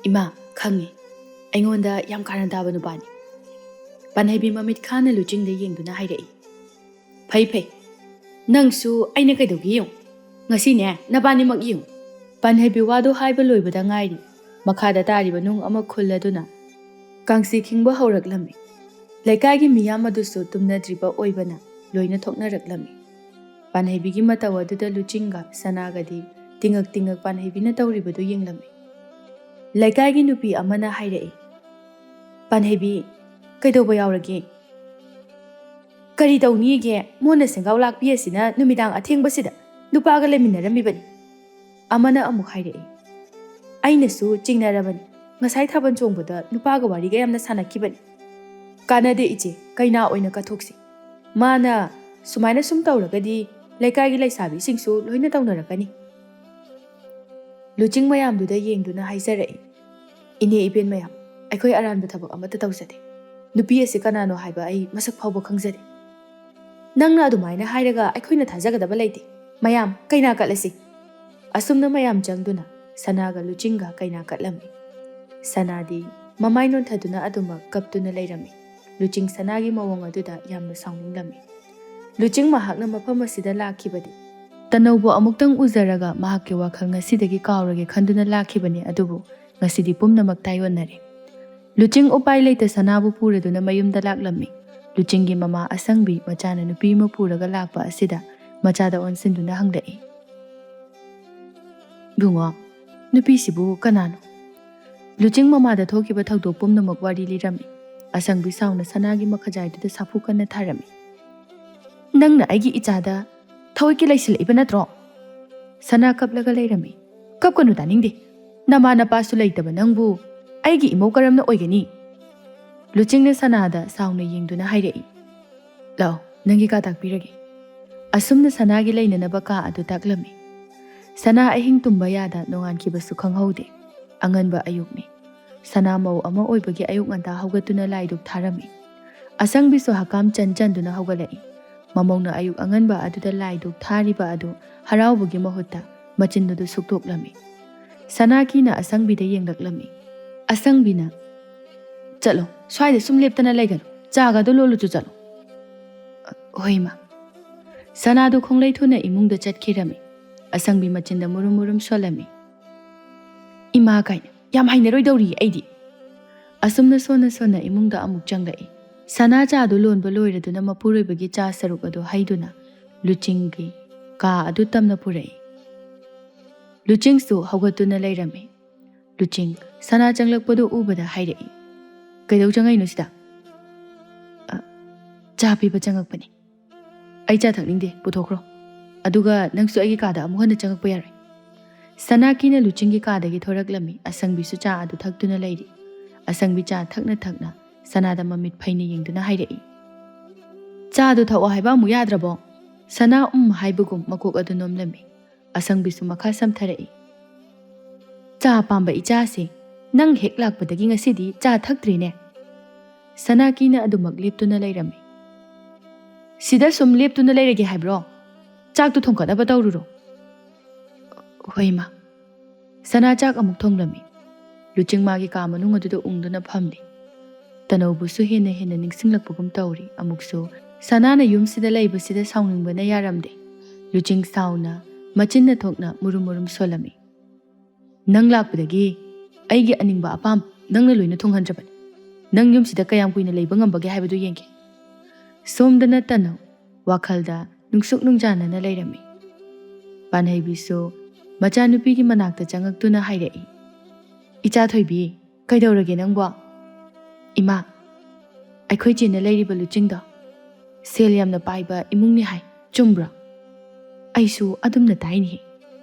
"ꯏꯃꯥ, ꯈꯪꯉꯤ꯫ ꯑꯩꯉꯣꯟꯗ ꯌꯥꯝ ꯀꯥꯔꯟ ꯇꯥꯕ ꯅꯨꯄꯥꯅꯤ꯫" ꯄꯥꯟꯍꯩꯕꯤ ꯃꯃꯤꯠ ꯈꯥꯅ ꯂꯨꯆꯤꯡꯗ ꯌꯦꯡꯗꯨꯅ ꯍꯥꯏꯔꯛꯏ, "ꯐꯩ, ꯐꯩ꯫ ꯅꯪꯁꯨ ꯑꯩꯅ ꯀꯩꯗꯧꯒꯦ ꯌꯦꯡꯉꯨ꯫ ꯉꯁꯤꯅꯦ, ꯅꯕꯥꯅꯤꯃꯛ ꯌꯦꯡꯉꯨ꯫" ꯄꯥꯟꯍꯩꯕꯤ ꯋꯥꯗꯨ ꯍꯥꯏꯕ ꯂꯣꯏꯕꯗ ꯉꯥꯏꯔꯤ, ꯃꯈꯥꯗ ꯇꯥꯔꯤꯕ ꯅꯨꯡ ꯑꯃ ꯈꯨꯜꯂꯗꯨꯅ ꯀꯥꯡꯁꯤ ꯈꯤꯡꯕ ꯍꯧꯔꯛꯂꯝꯃꯤ꯫ ꯂꯩꯀꯥꯏꯒꯤ ꯃꯤꯌꯥꯝ ꯑꯗꯨꯁꯨ ꯇꯨꯝꯅꯗ꯭ꯔꯤꯕ ꯑꯣꯏꯕꯅ ꯂꯣꯏꯅ ꯊꯣꯛꯅꯔꯛꯂꯝꯃꯤ꯫ ꯄꯥꯟꯍꯩꯕꯤꯒꯤ ꯃꯇꯧ ꯑꯗꯨꯗ ꯂꯨꯆꯤꯡꯒ ꯁꯅꯥꯒꯗꯤ ꯇꯤꯉꯛ ꯇꯤꯉꯛ ꯄꯥꯟꯍꯩꯕꯤꯅ ꯇꯧꯔꯤꯕꯗꯨ ꯌꯦꯡꯂꯝꯃꯤ꯫ ꯂꯩꯀꯥꯏꯒꯤ ꯅꯨꯄꯤ ꯑꯃꯅ ꯍꯥꯏꯔꯛꯏ, "ꯄꯥꯟꯍꯩꯕꯤ, ꯀꯩꯗꯧꯕ ꯌꯥꯎꯔꯒꯦ? ꯀꯔꯤ ꯇꯧꯅꯤꯒꯦ? ꯃꯣꯟꯅ ꯁꯦꯡꯒꯥꯎ ꯂꯥꯛꯄꯤ ꯑꯁꯤꯅ ꯅꯨꯃꯤꯗꯥꯡ ꯑꯊꯦꯡꯕꯁꯤꯗ ꯅꯨꯄꯥꯒ ꯂꯩꯃꯤꯟꯅꯔꯝꯃꯤꯕꯅꯤ꯫" ꯑꯃꯅ ꯑꯃꯨꯛ ꯍꯥꯏꯔꯛꯏ, "ꯑꯩꯅꯁꯨ ꯆꯤꯡꯅꯔꯕꯅꯤ꯫ ꯉꯁꯥꯏ ꯊꯥꯕꯜ ꯆꯣꯡꯕꯗ ꯅꯨꯄꯥꯒ ꯋꯥꯔꯤꯒ ꯌꯥꯝꯅ ꯁꯥꯟꯅꯈꯤꯕꯅꯤ꯫" "ꯀꯥꯟꯅꯗꯦ ꯏꯆꯦ, ꯀꯩꯅꯥ ꯑꯣꯏꯅ ꯀꯠꯊꯣꯛꯁꯤ꯫ ꯃꯥꯅ ꯁꯨꯃꯥꯏꯅ ꯁꯨꯝ ꯇꯧꯔꯒꯗꯤ ꯂꯩꯀꯥꯏꯒꯤ ꯂꯩꯁꯥꯕꯤꯁꯤꯡꯁꯨ ꯂꯣꯏꯅ ꯇꯧꯅꯔꯛꯀꯅꯤ꯫" ꯂꯨꯆꯤꯡ ꯃꯌꯥꯝꯗꯨꯗ ꯌꯦꯡꯗꯨꯅ ꯍꯥꯏꯖꯔꯛꯏ, "ꯏꯅꯦ ꯏꯕꯦꯟ ꯃꯌꯥꯝ, ꯑꯩꯈꯣꯏ ꯑꯔꯥꯟꯕ ꯊꯕꯛ ꯑꯃꯠꯇ ꯇꯧꯖꯗꯦ꯫ ꯅꯨꯄꯤ ꯑꯁꯤ ꯀꯅꯥꯅꯣ ꯍꯥꯏꯕ ꯑꯩ ꯃꯁꯛ ꯐꯥꯎꯕ ꯈꯪꯖꯗꯦ꯫ ꯅꯪꯅ ꯑꯗꯨꯃꯥꯏꯅ ꯍꯥꯏꯔꯒ ꯑꯩꯈꯣꯏꯅ ꯊꯥꯖꯒꯗꯕ ꯂꯩꯇꯦ꯫ ꯃꯌꯥꯝ, ꯀꯩꯅꯥ ꯀꯠꯂꯁꯤ꯫" ꯑꯁꯨꯝꯅ ꯃꯌꯥꯝ ꯆꯪꯗꯨꯅ ꯁꯅꯥꯒ ꯂꯨꯆꯤꯡꯒ ꯀꯩꯅꯥ ꯀꯠꯂꯝꯃꯤ꯫ ꯁꯅꯥꯗꯤ ꯃꯃꯥꯏ ꯅꯣꯟꯊꯗꯨꯅ ꯑꯗꯨꯃꯛ ꯀꯞꯇꯨꯅ ꯂꯩꯔꯝꯃꯤ꯫ ꯂꯨꯆꯤꯡ ꯁꯅꯥꯒꯤ ꯃꯑꯣꯡ ꯑꯗꯨꯗ ꯌꯥꯝꯅ ꯁꯥꯎꯅꯤꯡꯂꯝꯃꯤ꯫ ꯂꯨꯆꯤꯡ ꯃꯍꯥꯛꯅ ꯃꯐꯝ ꯑꯁꯤꯗ ꯂꯥꯛꯈꯤꯕꯗꯤ ꯇꯅꯧꯕꯨ ꯑꯃꯨꯛꯇꯪ ꯎꯖꯔꯒ ꯃꯍꯥꯛꯀꯤ ꯋꯥꯈꯜ ꯉꯁꯤꯗꯒꯤ ꯀꯥꯎꯔꯒꯦ ꯈꯟꯗꯨꯅ ꯂꯥꯛꯈꯤꯕꯅꯤ, ꯑꯗꯨꯕꯨ ꯉꯁꯤꯗꯤ ꯄꯨꯝꯅꯃꯛ ꯇꯥꯏꯑꯣꯟꯅꯔꯦ꯫ ꯂꯨꯆꯤꯡ ꯎꯄꯥꯏ ꯂꯩꯇ ꯁꯅꯥꯕꯨ ꯄꯨꯔꯗꯨꯅ ꯃꯌꯨꯝꯗ ꯂꯥꯛꯂꯝꯃꯤ꯫ ꯂꯨꯆꯤꯡꯒꯤ ꯃꯃꯥ ꯑꯁꯪꯕꯤ ꯃꯆꯥꯅ ꯅꯨꯄꯤ ꯑꯃ ꯄꯨꯔꯒ ꯂꯥꯛꯄ ꯑꯁꯤꯗ ꯃꯆꯥꯗ ꯑꯣꯟꯁꯤꯟꯗꯨꯅ ꯍꯪꯂꯛꯏ, "ꯏꯕꯨꯡꯉꯣ, "ꯅꯨꯄꯤꯁꯤꯕꯨ ꯀꯅꯥꯅꯣ?" ꯂꯨꯆꯤꯡ ꯃꯃꯥꯗ ꯊꯣꯛꯈꯤꯕ ꯊꯧꯗꯣꯛ ꯄꯨꯝꯅꯃꯛ ꯋꯥꯔꯤ ꯂꯤꯔꯝꯃꯤ꯫ ꯑꯁꯪꯕꯤ ꯁꯥꯎꯅ ꯁꯅꯥꯒꯤ ꯃꯈꯖꯥꯏꯗꯨꯗ ꯁꯥꯐꯨ ꯀꯟꯅ ꯊꯥꯔꯝꯃꯤ꯫ "ꯅꯪꯅ ꯑꯩꯒꯤ ꯏꯆꯥꯗ ꯊꯋꯥꯏꯒꯤ ꯂꯩꯁꯤꯜꯂꯛꯏꯕ ꯅꯠꯇ꯭ꯔꯣ?" ꯁꯅꯥ ꯀꯞꯂꯒ ꯂꯩꯔꯝꯃꯤ꯫ "ꯀꯞꯀꯅꯨ, ꯇꯥꯅꯤꯡꯗꯦ꯫ ꯅꯃꯥ ꯅꯄꯥꯁꯨ ꯂꯩꯇꯕ ꯅꯪꯕꯨ ꯑꯩꯒꯤ ꯏꯃꯧ ꯀꯔꯝꯅ ꯑꯣꯏꯒꯅꯤ?" ꯂꯨꯆꯤꯡꯅ ꯁꯅꯥꯗ ꯁꯥꯎꯅ ꯌꯦꯡꯗꯨꯅ ꯍꯥꯏꯔꯛꯏ꯫ "ꯂꯥꯛꯑꯣ, ꯅꯪꯒꯤ ꯀꯥ ꯇꯥꯛꯄꯤꯔꯒꯦ꯫" ꯑꯁꯨꯝꯅ ꯁꯅꯥꯒꯤ ꯂꯩꯅꯅꯕ ꯀꯥ ꯑꯗꯨ ꯇꯥꯛꯂꯝꯃꯤ꯫ ꯁꯅꯥ ꯑꯍꯤꯡ ꯇꯨꯝꯕ ꯌꯥꯗ ꯅꯣꯡꯉꯥꯟꯈꯤꯕꯁꯨ ꯈꯪꯍꯧꯗꯦ꯫ ꯑꯉꯟꯕ ꯑꯌꯨꯛꯅꯤ꯫ ꯁꯅꯥ ꯃꯧ ꯑꯃ ꯑꯣꯏꯕꯒꯤ ꯑꯌꯨꯛ ꯉꯟꯇꯥ ꯍꯧꯒꯠꯇꯨꯅ ꯂꯥꯏ ꯙꯨꯛ ꯊꯥꯔꯝꯃꯤ꯫ ꯑꯁꯪꯕꯤꯁꯨ ꯍꯀꯥꯝ ꯆꯟ ꯆꯟꯗꯨꯅ ꯍꯧꯒꯠꯂꯛꯏ꯫ ꯃꯃꯧꯅ ꯑꯌꯨꯛ ꯑꯉꯟꯕ ꯑꯗꯨꯗ ꯂꯥꯏ ꯙꯨꯛ ꯊꯥꯔꯤꯕ ꯑꯗꯨ ꯍꯔꯥꯎꯕꯒꯤ ꯃꯍꯨꯠꯇ ꯃꯆꯤꯟ ꯑꯗꯨ ꯁꯨꯛꯇꯣꯛꯂꯝꯃꯤ꯫ ꯁꯅꯥꯀꯤꯅ ꯑꯁꯪꯕꯤꯗ ꯌꯦꯡꯂꯛꯂꯝꯃꯤ꯫ ꯑꯁꯪꯕꯤꯅ, "ꯆꯠꯂꯣ, ꯁ꯭ꯋꯥꯏꯗ ꯁꯨꯝ ꯂꯦꯞꯇꯅ ꯂꯩꯒꯅꯨ꯫ ꯆꯥꯒꯗꯣ ꯂꯣꯜꯂꯨꯆꯣ, ꯆꯠꯂꯣ꯫" "ꯍꯣꯏ, ꯏꯃꯥ꯫" ꯁꯅꯥꯗꯨ ꯈꯣꯡꯂꯩ ꯊꯨꯅ ꯏꯃꯨꯡꯗ ꯆꯠꯈꯤꯔꯝꯃꯤ꯫ ꯑꯁꯪꯕꯤ ꯃꯆꯤꯟꯗ ꯃꯨꯔꯨꯝ ꯃꯨꯔꯨꯝ ꯁꯣꯜꯂꯝꯃꯤ꯫ "ꯏꯃꯥ ꯀꯥꯏꯅ ꯌꯥꯝ ꯍꯩꯅꯔꯣꯏꯗꯧꯔꯤ ꯑꯩꯗꯤ꯫" ꯑꯁꯨꯝꯅ ꯁꯣꯟꯅ ꯁꯣꯟꯅ ꯏꯃꯨꯡꯗ ꯑꯃꯨꯛ ꯆꯪꯂꯛꯏ꯫ ꯁꯅꯥ ꯆꯥꯗꯨ ꯂꯣꯟꯕ ꯂꯣꯏꯔꯗꯨꯅ ꯃꯄꯨꯔꯣꯏꯕꯒꯤ ꯆꯥ ꯁꯔꯨꯛ ꯑꯗꯨ ꯍꯩꯗꯨꯅ ꯂꯨꯆꯤꯡꯒꯤ ꯀꯥ ꯑꯗꯨ ꯇꯝꯅ ꯄꯨꯔꯛꯏ꯫ ꯂꯨꯆꯤꯡꯁꯨ ꯍꯧꯒꯠꯇꯨꯅ ꯂꯩꯔꯝꯃꯤ꯫ ꯂꯨꯆꯤꯡ ꯁꯅꯥ ꯆꯪꯂꯛꯄꯗꯨ ꯎꯕꯗ ꯍꯥꯏꯔꯛꯏ, "ꯀꯩꯗꯧ ꯆꯪꯉꯛꯏꯅꯣ ꯁꯤꯗ?" "ꯑ, ꯆꯥ ꯄꯤꯕ ꯆꯪꯉꯛꯄꯅꯤ꯫" "ꯑꯩ ꯆꯥ ꯊꯛꯅꯤꯡꯗꯦ, ꯄꯨꯊꯣꯛꯈ꯭ꯔꯣ꯫ ꯑꯗꯨꯒ ꯅꯪꯁꯨ ꯑꯩꯒꯤ ꯀꯥꯗ ꯑꯃꯨꯛ ꯍꯟꯅ ꯆꯪꯉꯛꯄ ꯌꯥꯔꯣꯏ꯫" ꯁꯅꯥꯀꯤꯅ ꯂꯨꯆꯤꯡꯒꯤ ꯀꯥꯗꯒꯤ ꯊꯣꯔꯛꯂꯝꯃꯤ꯫ ꯑꯁꯪꯕꯤꯁꯨ ꯆꯥ ꯑꯗꯨ ꯊꯛꯇꯨꯅ ꯂꯩꯔꯤ꯫ ꯑꯁꯪꯕꯤ ꯆꯥ ꯊꯛꯅ ꯊꯛꯅ ꯁꯅꯥꯗ ꯃꯃꯤꯠ ꯐꯩꯅ ꯌꯦꯡꯗꯨꯅ ꯍꯥꯏꯔꯛꯏ, "ꯆꯥꯗꯨ ꯊꯛꯑꯣ ꯍꯥꯏꯕ ꯑꯃꯨꯛ ꯌꯥꯗ꯭ꯔꯕꯣ?" ꯁꯅꯥ ꯎꯝ ꯍꯥꯏꯕꯒꯨꯝ ꯃꯀꯣꯛ ꯑꯗꯨ ꯅꯣꯝꯂꯝꯃꯤ꯫ ꯑꯁꯪꯕꯤꯁꯨ ꯃꯈꯥ ꯁꯝꯊꯔꯛꯏ, "ꯆꯥ ꯄꯥꯝꯕ ꯏꯆꯥꯁꯦ, ꯅꯪ ꯍꯦꯛ ꯂꯥꯛꯄꯗꯒꯤ ꯉꯁꯤꯗꯤ ꯆꯥ ꯊꯛꯇ꯭ꯔꯤꯅꯦ꯫" ꯁꯅꯥꯀꯤꯅ ꯑꯗꯨꯃꯛ ꯂꯦꯞꯇꯨꯅ ꯂꯩꯔꯝꯃꯤ꯫ "ꯁꯤꯗ ꯁꯨꯝ ꯂꯦꯞꯇꯨꯅ ꯂꯩꯔꯒꯦ ꯍꯥꯏꯕ꯭ꯔꯣ? ꯆꯥꯛꯇꯨ ꯊꯣꯡꯒꯠꯅꯕ ꯇꯧꯔꯨꯔꯣ꯫" "ꯍꯣꯏ, ꯏꯃꯥ꯫" ꯁꯅꯥ ꯆꯥꯛ ꯑꯃꯨꯛ ꯊꯣꯡꯂꯝꯃꯤ꯫ ꯂꯨꯆꯤꯡ ꯃꯥꯒꯤ ꯀꯥ ꯃꯅꯨꯡ ꯑꯗꯨꯗ ꯎꯪꯗꯨꯅ ꯐꯝꯂꯤ꯫ ꯇꯅꯧꯕꯨꯁꯨ ꯍꯦꯟꯅ ꯍꯦꯟꯅ ꯅꯤꯡꯁꯤꯡꯂꯛꯄꯒꯨꯝ ꯇꯧꯔꯤ꯫ ꯑꯃꯨꯛꯁꯨ ꯁꯅꯥꯅ ꯌꯨꯝꯁꯤꯗ ꯂꯩꯕꯁꯤꯗ ꯁꯥꯎꯅꯤꯡꯕꯅ ꯌꯥꯔꯝꯗꯦ꯫ ꯂꯨꯆꯤꯡ ꯁꯥꯎꯅ ꯃꯆꯤꯟꯅ ꯊꯣꯛꯅ ꯃꯨꯔꯨꯝ ꯃꯨꯔꯨꯝ ꯁꯣꯜꯂꯝꯃꯤ꯫ "ꯅꯪ ꯂꯥꯛꯄꯗꯒꯤ ꯑꯩꯒꯤ ꯑꯅꯤꯡꯕ ꯑꯄꯥꯝꯕ ꯅꯪꯅ ꯂꯣꯏꯅ ꯊꯨꯡꯍꯟꯗ꯭ꯔꯕꯅꯤ꯫ ꯅꯪ ꯌꯨꯝꯁꯤꯗ ꯀꯌꯥꯝ ꯀꯨꯏꯅ ꯂꯩꯕ ꯉꯝꯕꯒꯦ ꯍꯥꯏꯕꯗꯨ ꯌꯦꯡꯒꯦ꯫" ꯁꯣꯝꯗꯅ ꯇꯅꯧ ꯋꯥꯈꯜꯗ ꯅꯨꯡꯁꯨꯛ ꯅꯨꯡꯖꯥꯅꯅ ꯂꯩꯔꯝꯃꯤ꯫ ꯄꯥꯟꯍꯩꯕꯤꯁꯨ ꯃꯆꯥꯅꯨꯄꯤꯒꯤ ꯃꯅꯥꯛꯇ ꯆꯪꯉꯛꯇꯨꯅ ꯍꯥꯏꯔꯛꯏ, "ꯏꯆꯥ ꯊꯣꯏꯕꯤ, ꯀꯩꯗꯧꯔꯒꯦ ꯅꯪꯕꯣ?" "ꯏꯃꯥ, ꯑꯩꯈꯣꯏ ꯆꯦꯅ ꯂꯩꯔꯤꯕ ꯂꯨꯆꯤꯡꯗꯣ ꯁꯦꯜ ꯌꯥꯝꯅ ꯄꯥꯏꯕ ꯏꯃꯨꯡꯅꯤ ꯍꯥꯏ, ꯆꯨꯝꯕ꯭ꯔꯣ?" "ꯑꯩꯁꯨ ꯑꯗꯨꯝꯅ ꯇꯥꯏꯅꯦ꯫"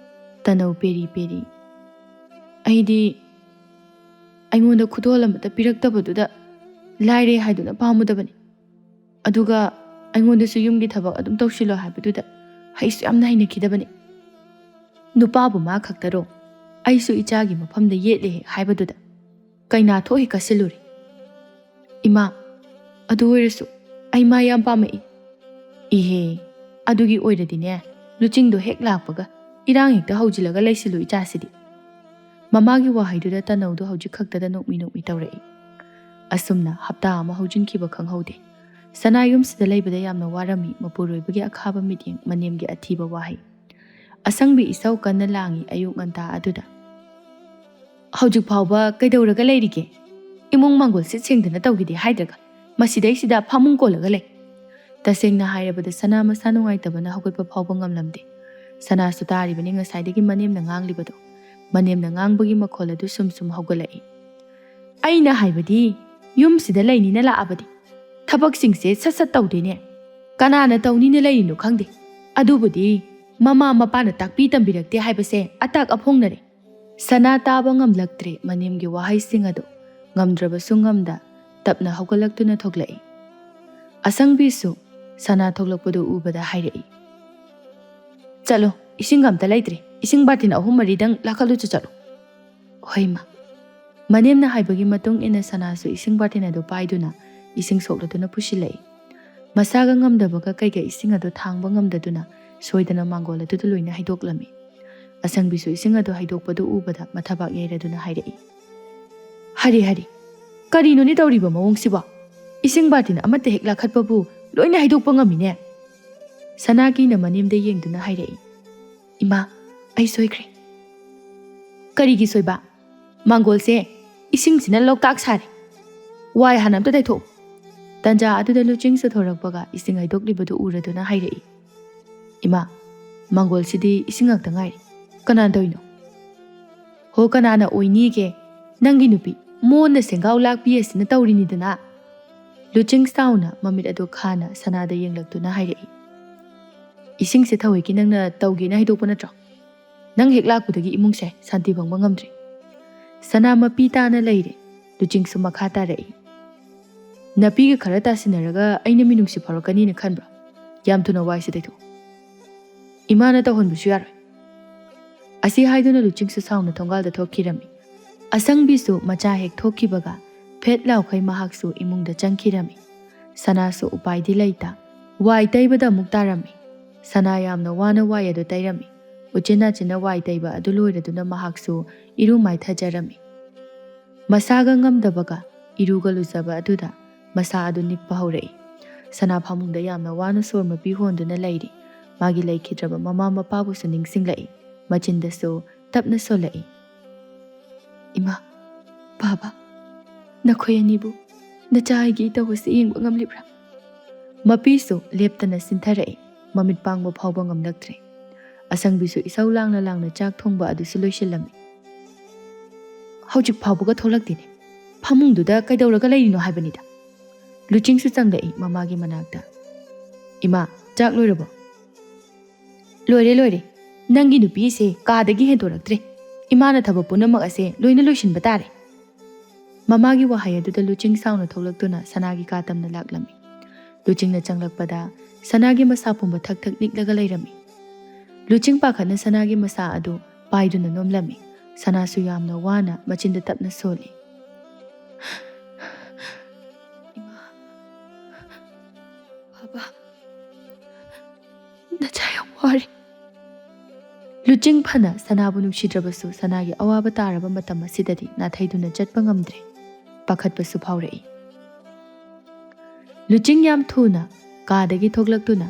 ꯇꯅꯧ ꯄꯦꯔꯤ ꯄꯦꯔꯤ, "ꯑꯩꯗꯤ ꯑꯩꯉꯣꯟꯗ ꯈꯨꯗꯣꯜ ꯑꯃꯠꯇ ꯄꯤꯔꯛꯇꯕꯗꯨꯗ ꯂꯥꯏꯔꯦ ꯍꯥꯏꯗꯨꯅ ꯄꯥꯝꯃꯨꯗꯕꯅꯤ꯫ ꯑꯗꯨꯒ ꯑꯩꯉꯣꯟꯗꯁꯨ ꯌꯨꯝꯒꯤ ꯊꯕꯛ ꯑꯗꯨꯝ ꯇꯧꯁꯤꯜꯂꯣ ꯍꯥꯏꯕꯗꯨꯗ ꯍꯩꯁꯨ ꯌꯥꯝꯅ ꯍꯩꯅꯈꯤꯗꯕꯅꯤ꯫ ꯅꯨꯄꯥꯕꯨ ꯃꯥ ꯈꯛꯇꯔꯣ? ꯑꯩꯁꯨ ꯏꯆꯥꯒꯤ ꯃꯐꯝꯗ ꯌꯦꯠꯂꯦ ꯍꯥꯏꯕꯗꯨꯗ ꯀꯩꯅꯥ ꯊꯣꯛꯍꯦꯛ ꯀꯥꯁꯤꯜꯂꯨꯔꯦ꯫ ꯏꯃꯥ, ꯑꯗꯨ ꯑꯣꯏꯔꯁꯨ ꯑꯩ ꯃꯥ ꯌꯥꯝ ꯄꯥꯝꯃꯛꯏ꯫" "ꯏꯍꯦ, ꯑꯗꯨꯒꯤ ꯑꯣꯏꯔꯗꯤꯅꯦ, ꯂꯨꯆꯤꯡꯗꯣ ꯍꯦꯛ ꯂꯥꯛꯄꯒ ꯏꯔꯥꯡ ꯍꯦꯛꯇ ꯍꯧꯖꯤꯜꯂꯒ ꯂꯩꯁꯤꯜꯂꯨ ꯏꯆꯥꯁꯤꯗꯤ꯫" ꯃꯃꯥꯒꯤ ꯋꯥꯍꯩꯗꯨꯗ ꯇꯅꯧꯗꯣ ꯍꯧꯖꯤꯛ ꯈꯛꯇꯗ ꯅꯣꯛꯃꯤ ꯅꯣꯛꯃꯤ ꯇꯧꯔꯛꯏ꯫ ꯑꯁꯨꯝꯅ ꯍꯞꯇꯥ ꯑꯃ ꯍꯧꯖꯤꯟꯈꯤꯕ ꯈꯪꯍꯧꯗꯦ꯫ ꯁꯅꯥ ꯌꯨꯝꯁꯤꯗ ꯂꯩꯕꯗ ꯌꯥꯝꯅ ꯋꯥꯔꯝꯃꯤ ꯃꯄꯨꯔꯣꯏꯕꯒꯤ ꯑꯈꯥꯕ ꯃꯤꯠꯌꯦꯡ, ꯃꯅꯦꯝꯒꯤ ꯑꯊꯤꯕ ꯋꯥꯍꯩ꯫ ꯑꯁꯪꯕꯤ ꯏꯁꯧ ꯀꯟꯅ ꯂꯥꯡꯉꯤ ꯑꯌꯨꯛ ꯉꯟꯇꯥ ꯑꯗꯨꯗ꯫ "ꯍꯧꯖꯤꯛ ꯐꯥꯎꯕ ꯀꯩꯗꯧꯔꯒ ꯂꯩꯔꯤꯒꯦ? ꯏꯃꯨꯡ ꯃꯥꯡꯒꯣꯜ ꯁꯤꯠ ꯁꯦꯡꯗꯅ ꯇꯧꯈꯤꯗꯦ ꯍꯥꯏꯗ꯭ꯔꯒ ꯃꯁꯤꯗꯩꯁꯤꯗ ꯐꯃꯨꯡ ꯀꯣꯜꯂꯒ ꯂꯩ꯫" ꯇꯁꯦꯡꯅ ꯍꯥꯏꯔꯕꯗ ꯁꯅꯥ ꯃꯁꯥ ꯅꯨꯡꯉꯥꯏꯇꯕꯅ ꯍꯧꯒꯠꯄ ꯐꯥꯎꯕ ꯉꯝꯂꯝꯗꯦ꯫ ꯁꯅꯥꯁꯨ ꯇꯥꯔꯤꯕꯅꯤ ꯉꯁꯥꯏꯗꯒꯤ ꯃꯅꯦꯝꯅ ꯉꯥꯡꯂꯤꯕꯗꯣ꯫ ꯃꯅꯦꯝꯅ ꯉꯥꯡꯕꯒꯤ ꯃꯈꯣꯜ ꯑꯗꯨ ꯁꯨꯝ ꯁꯨꯝ ꯍꯧꯒꯠꯂꯛꯏ꯫ "ꯑꯩꯅ ꯍꯥꯏꯕꯗꯤ, ꯌꯨꯝꯁꯤꯗ ꯂꯩꯅꯤꯅ ꯂꯥꯛꯑꯕꯗꯤ ꯊꯕꯛꯁꯤꯡꯁꯦ ꯁꯠ ꯁꯠ ꯇꯧꯗꯦꯅꯦ꯫ ꯀꯅꯥꯅ ꯇꯧꯅꯤꯅ ꯂꯩꯔꯤꯅꯣ ꯈꯪꯗꯦ꯫ ꯑꯗꯨꯕꯨꯗꯤ ꯃꯃꯥ ꯃꯄꯥꯅ ꯇꯥꯛꯄꯤ ꯇꯝꯕꯤꯔꯛꯇꯦ ꯍꯥꯏꯕꯁꯦ ꯑꯇꯥꯛ ꯑꯐꯣꯡꯅꯔꯦ꯫" ꯁꯅꯥ ꯇꯥꯕ ꯉꯝꯂꯛꯇ꯭ꯔꯦ ꯃꯅꯦꯝꯒꯤ ꯋꯥꯍꯩꯁꯤꯡ ꯑꯗꯨ꯫ ꯉꯝꯗ꯭ꯔꯕꯁꯨ ꯉꯝꯗ ꯇꯞꯅ ꯍꯧꯒꯠꯂꯛꯇꯨꯅ ꯊꯣꯛꯂꯛꯏ꯫ ꯑꯁꯪꯕꯤꯁꯨ ꯁꯅꯥ ꯊꯣꯛꯂꯛꯄꯗꯨ ꯎꯕꯗ ꯍꯥꯏꯔꯛꯏ, "ꯆꯠꯂꯣ, ꯏꯁꯤꯡ ꯑꯝꯇ ꯂꯩꯇ꯭ꯔꯦ, ꯏꯁꯤꯡ ꯕꯥꯔꯇꯤꯟ ꯑꯍꯨꯝ ꯃꯔꯤꯗꯪ ꯂꯥꯈꯠꯂꯨꯆꯣ ꯆꯠꯂꯣ꯫" "ꯍꯣꯏ ꯃꯥ꯫" ꯃꯅꯦꯝꯅ ꯍꯥꯏꯕꯒꯤ ꯃꯇꯨꯡ ꯏꯟꯅ ꯁꯅꯥꯁꯨ ꯏꯁꯤꯡ ꯕꯥꯔꯇꯤꯟ ꯑꯗꯨ ꯄꯥꯏꯗꯨꯅ ꯏꯁꯤꯡ ꯁꯣꯛꯂꯗꯨꯅ ꯄꯨꯁꯤꯜꯂꯛꯏ꯫ ꯃꯁꯥꯒ ꯉꯝꯗꯕꯒ ꯀꯩꯒ ꯏꯁꯤꯡ ꯑꯗꯨ ꯊꯥꯡꯕ ꯉꯝꯗꯗꯨꯅ ꯁꯣꯏꯗꯅ ꯃꯥꯡꯒꯣꯜ ꯑꯗꯨꯗ ꯂꯣꯏꯅ ꯍꯩꯗꯣꯛꯂꯝꯃꯤ꯫ ꯑꯁꯪꯕꯤꯁꯨ ꯏꯁꯤꯡ ꯑꯗꯨ ꯍꯩꯗꯣꯛꯄꯗꯨ ꯎꯕꯗ ꯃꯊꯕꯥꯛ ꯌꯩꯔꯗꯨꯅ ꯍꯥꯏꯔꯛꯏ, "ꯍꯔꯦ ꯍꯔꯦ, ꯀꯔꯤꯅꯣꯅꯦ ꯇꯧꯔꯤꯕ ꯃꯑꯣꯡꯁꯤꯕꯣ? ꯏꯁꯤꯡ ꯕꯥꯔꯇꯤꯟ ꯑꯃꯠꯇ ꯍꯦꯛ ꯂꯥꯈꯠꯄꯕꯨ ꯂꯣꯏꯅ ꯍꯩꯗꯣꯛꯄ ꯉꯝꯃꯤꯅꯦ?" ꯁꯅꯥꯀꯤꯅ ꯃꯅꯦꯝꯗ ꯌꯦꯡꯗꯨꯅ ꯍꯥꯏꯔꯛꯏ, "ꯏꯃꯥ, ꯑꯩ ꯁꯣꯏꯈ꯭ꯔꯦ꯫" "ꯀꯔꯤꯒꯤ ꯁꯣꯏꯕ? ꯃꯥꯡꯒꯣꯜꯁꯦ ꯏꯁꯤꯡꯁꯤꯅ ꯂꯣꯛꯇꯥꯛ ꯁꯥꯔꯦ꯫ ꯋꯥꯏ ꯍꯥꯟꯅ ꯑꯝꯇ ꯇꯩꯊꯣꯛꯎ꯫" ꯇꯟꯖꯥ ꯑꯗꯨꯗ ꯂꯨꯆꯤꯡꯁꯨ ꯊꯣꯔꯛꯄꯒ ꯏꯁꯤꯡ ꯍꯩꯗꯣꯛꯂꯤꯕꯗꯨ ꯎꯔꯗꯨꯅ ꯍꯥꯏꯔꯛꯏ, "ꯏꯃꯥ, ꯃꯥꯡꯒꯣꯜꯁꯤꯗꯤ ꯏꯁꯤꯡ ꯉꯥꯛꯇ ꯉꯥꯏꯔꯦ꯫ "ꯀꯅꯥꯅ ꯇꯧꯔꯤꯅꯣ?" "ꯍꯣ, ꯀꯅꯥꯅ ꯑꯣꯏꯅꯤꯒꯦ? ꯅꯪꯒꯤ ꯅꯨꯄꯤ ꯃꯣꯟꯅ ꯁꯦꯡꯒꯥꯎ ꯂꯥꯛꯄꯤ ꯑꯁꯤꯅ ꯇꯧꯔꯤꯅꯤꯗꯅ꯫" ꯂꯨꯆꯤꯡ ꯁꯥꯎꯅ ꯃꯃꯤꯠ ꯑꯗꯨ ꯈꯥꯅ ꯁꯅꯥꯗ ꯌꯦꯡꯂꯛꯇꯨꯅ ꯍꯥꯏꯔꯛꯏ, "ꯏꯁꯤꯡꯁꯦ ꯊꯧꯋꯣꯏꯀꯤ ꯅꯪꯅ ꯇꯧꯒꯦꯅ ꯍꯩꯗꯣꯛꯄ ꯅꯠꯇ꯭ꯔꯣ? ꯅꯪ ꯍꯦꯛ ꯂꯥꯛꯄꯗꯒꯤ ꯏꯃꯨꯡꯁꯦ ꯁꯥꯟꯇꯤ ꯐꯪꯕ ꯉꯝꯗ꯭ꯔꯤ꯫" ꯁꯅꯥ ꯃꯄꯤ ꯇꯥꯅ ꯂꯩꯔꯦ꯫ ꯂꯨꯆꯤꯡꯁꯨ ꯃꯈꯥ ꯇꯥꯔꯛꯏ, "ꯅꯥꯄꯤꯒ ꯈꯔ ꯇꯥꯁꯤꯟꯅꯔꯒ ꯑꯩꯅ ꯃꯤꯅꯨꯡꯁꯤ ꯐꯥꯎꯔꯛꯀꯅꯤꯅ ꯈꯟꯕ꯭ꯔꯣ? ꯌꯥꯝ ꯊꯨꯅ ꯋꯥꯏꯁꯦ ꯇꯩꯊꯣꯛꯑꯣ꯫ ꯏꯃꯥꯅ ꯇꯧꯍꯟꯕꯁꯨ ꯌꯥꯔꯣꯏ꯫" ꯑꯁꯤ ꯍꯥꯏꯗꯨꯅ ꯂꯨꯆꯤꯡꯁꯨ ꯁꯥꯎꯅ ꯊꯣꯡꯒꯥꯜꯗ ꯊꯣꯛꯈꯤꯔꯝꯃꯤ꯫ ꯑꯁꯪꯕꯤꯁꯨ ꯃꯆꯥ ꯍꯦꯛ ꯊꯣꯛꯈꯤꯕꯒ ꯐꯦꯠ ꯂꯥꯎꯈꯩ ꯃꯍꯥꯛꯁꯨ ꯏꯃꯨꯡꯗ ꯆꯪꯈꯤꯔꯝꯃꯤ꯫ ꯁꯅꯥꯁꯨ ꯎꯄꯥꯏꯗꯤ ꯂꯩꯇ, ꯋꯥꯏ ꯇꯩꯕꯗ ꯑꯃꯨꯛ ꯇꯥꯔꯝꯃꯤ꯫ ꯁꯅꯥ ꯌꯥꯝꯅ ꯋꯥꯅ ꯋꯥꯏ ꯑꯗꯨ ꯇꯩꯔꯝꯃꯤ꯫ ꯎꯆꯤꯟ ꯅꯥꯆꯤꯟꯅ ꯋꯥꯏ ꯇꯩꯕ ꯑꯗꯨ ꯂꯣꯏꯔꯗꯨꯅ ꯃꯍꯥꯛꯁꯨ ꯏꯔꯨ ꯃꯥꯏꯊꯖꯔꯝꯃꯤ꯫ ꯃꯁꯥꯒ ꯉꯝꯗꯕꯒ ꯏꯔꯨꯒ ꯂꯨꯖꯕ ꯑꯗꯨꯗ ꯃꯁꯥ ꯑꯗꯨ ꯅꯤꯛꯄ ꯍꯧꯔꯛꯏ꯫ ꯁꯅꯥ ꯐꯃꯨꯡꯗ ꯌꯥꯝꯅ ꯋꯥꯅ ꯁꯣꯔ ꯃꯄꯤ ꯍꯣꯟꯗꯨꯅ ꯂꯩꯔꯤ꯫ ꯃꯥꯒꯤ ꯂꯩꯈꯤꯗ꯭ꯔꯕ ꯃꯃꯥ ꯃꯄꯥꯕꯨꯁꯨ ꯅꯤꯡꯁꯤꯡꯂꯛꯏ꯫ ꯃꯆꯤꯟꯗꯁꯨ ꯇꯞꯅ ꯁꯣꯜꯂꯛꯏ, "ꯏꯃꯥ, ꯕꯥꯕꯥ, ꯅꯈꯣꯏ ꯑꯅꯤꯕꯨ ꯅꯆꯥ ꯑꯩꯒꯤ ꯏꯇꯧ ꯑꯁꯤ ꯌꯦꯡꯕ ꯉꯝꯂꯤꯕ꯭ꯔꯥ?" ꯃꯄꯤꯁꯨ ꯂꯦꯞꯇꯅ ꯆꯤꯟꯊꯔꯛꯏ꯫ ꯃꯃꯤꯠ ꯄꯥꯡꯕ ꯐꯥꯎꯕ ꯉꯝꯂꯛꯇ꯭ꯔꯦ꯫ ꯑꯁꯪꯕꯤꯁꯨ ꯏꯁꯧ ꯂꯥꯡꯅ ꯂꯥꯡꯅ ꯆꯥꯛ ꯊꯣꯡꯕ ꯑꯗꯨꯁꯨ ꯂꯣꯏꯁꯤꯜꯂꯝꯃꯤ꯫ "ꯍꯧꯖꯤꯛ ꯐꯥꯎꯕꯒ ꯊꯣꯛꯂꯛꯇꯦꯅꯦ꯫ ꯐꯃꯨꯡꯗꯨꯗ ꯀꯩꯗꯧꯔꯒ ꯂꯩꯔꯤꯅꯣ ꯍꯥꯏꯕꯅꯤꯗ꯫" ꯂꯨꯆꯤꯡꯁꯨ ꯆꯪꯂꯛꯏ ꯃꯃꯥꯒꯤ ꯃꯅꯥꯛꯇ꯫ "ꯏꯃꯥ, ꯆꯥꯛ ꯂꯣꯏꯔꯕꯣ?" "ꯂꯣꯏꯔꯦ, ꯂꯣꯏꯔꯦ꯫ ꯅꯪꯒꯤ ꯅꯨꯄꯤꯁꯦ ꯀꯥꯗꯒꯤ ꯍꯦꯟꯗꯣꯔꯛꯇ꯭ꯔꯦ꯫ ꯏꯃꯥꯅ ꯊꯕꯛ ꯄꯨꯝꯅꯃꯛ ꯑꯁꯦ ꯂꯣꯏꯅ ꯂꯣꯏꯁꯤꯟꯕ ꯇꯥꯔꯦ꯫" ꯃꯃꯥꯒꯤ ꯋꯥꯍꯩ ꯑꯗꯨꯗ ꯂꯨꯆꯤꯡ ꯁꯥꯎꯅ ꯊꯣꯛꯂꯛꯇꯨꯅ ꯁꯅꯥꯒꯤ ꯀꯥ ꯇꯝꯅ ꯂꯥꯛꯂꯝꯃꯤ꯫ ꯂꯨꯆꯤꯡꯅ ꯆꯪꯂꯛꯄꯗ ꯁꯅꯥꯒꯤ ꯃꯁꯥ ꯄꯨꯝꯕ ꯊꯛ ꯊꯛ ꯅꯤꯛꯂꯒ ꯂꯩꯔꯝꯃꯤ꯫ ꯂꯨꯆꯤꯡ ꯄꯥꯈꯠꯅ ꯁꯅꯥꯒꯤ ꯃꯁꯥ ꯑꯗꯨ ꯄꯥꯏꯗꯨꯅ ꯅꯣꯝꯂꯝꯃꯤ꯫ ꯁꯅꯥꯁꯨ ꯌꯥꯝꯅ ꯋꯥꯅ ꯃꯆꯤꯟꯗ ꯇꯞꯅ ꯁꯣꯜꯂꯤ, "ꯏꯃꯥ, ꯕꯥꯕꯥ, ꯅꯆꯥ ꯌꯥꯝ ꯋꯥꯔꯦ꯫" ꯂꯨꯆꯤꯡ ꯐꯅ ꯁꯅꯥꯕꯨ ꯅꯨꯡꯁꯤꯗ꯭ꯔꯕꯁꯨ ꯁꯅꯥꯒꯤ ꯑꯋꯥꯕ ꯇꯥꯔꯕ ꯃꯇꯝ ꯑꯁꯤꯗꯗꯤ ꯅꯥꯊꯩꯗꯨꯅ ꯆꯠꯄ ꯉꯝꯗ꯭ꯔꯦ꯫ ꯄꯥꯈꯠꯄꯁꯨ ꯐꯥꯎꯔꯛꯏ꯫ ꯂꯨꯆꯤꯡ ꯌꯥꯝ ꯊꯨꯅ ꯀꯥꯗꯒꯤ ꯊꯣꯛꯂꯛꯇꯨꯅ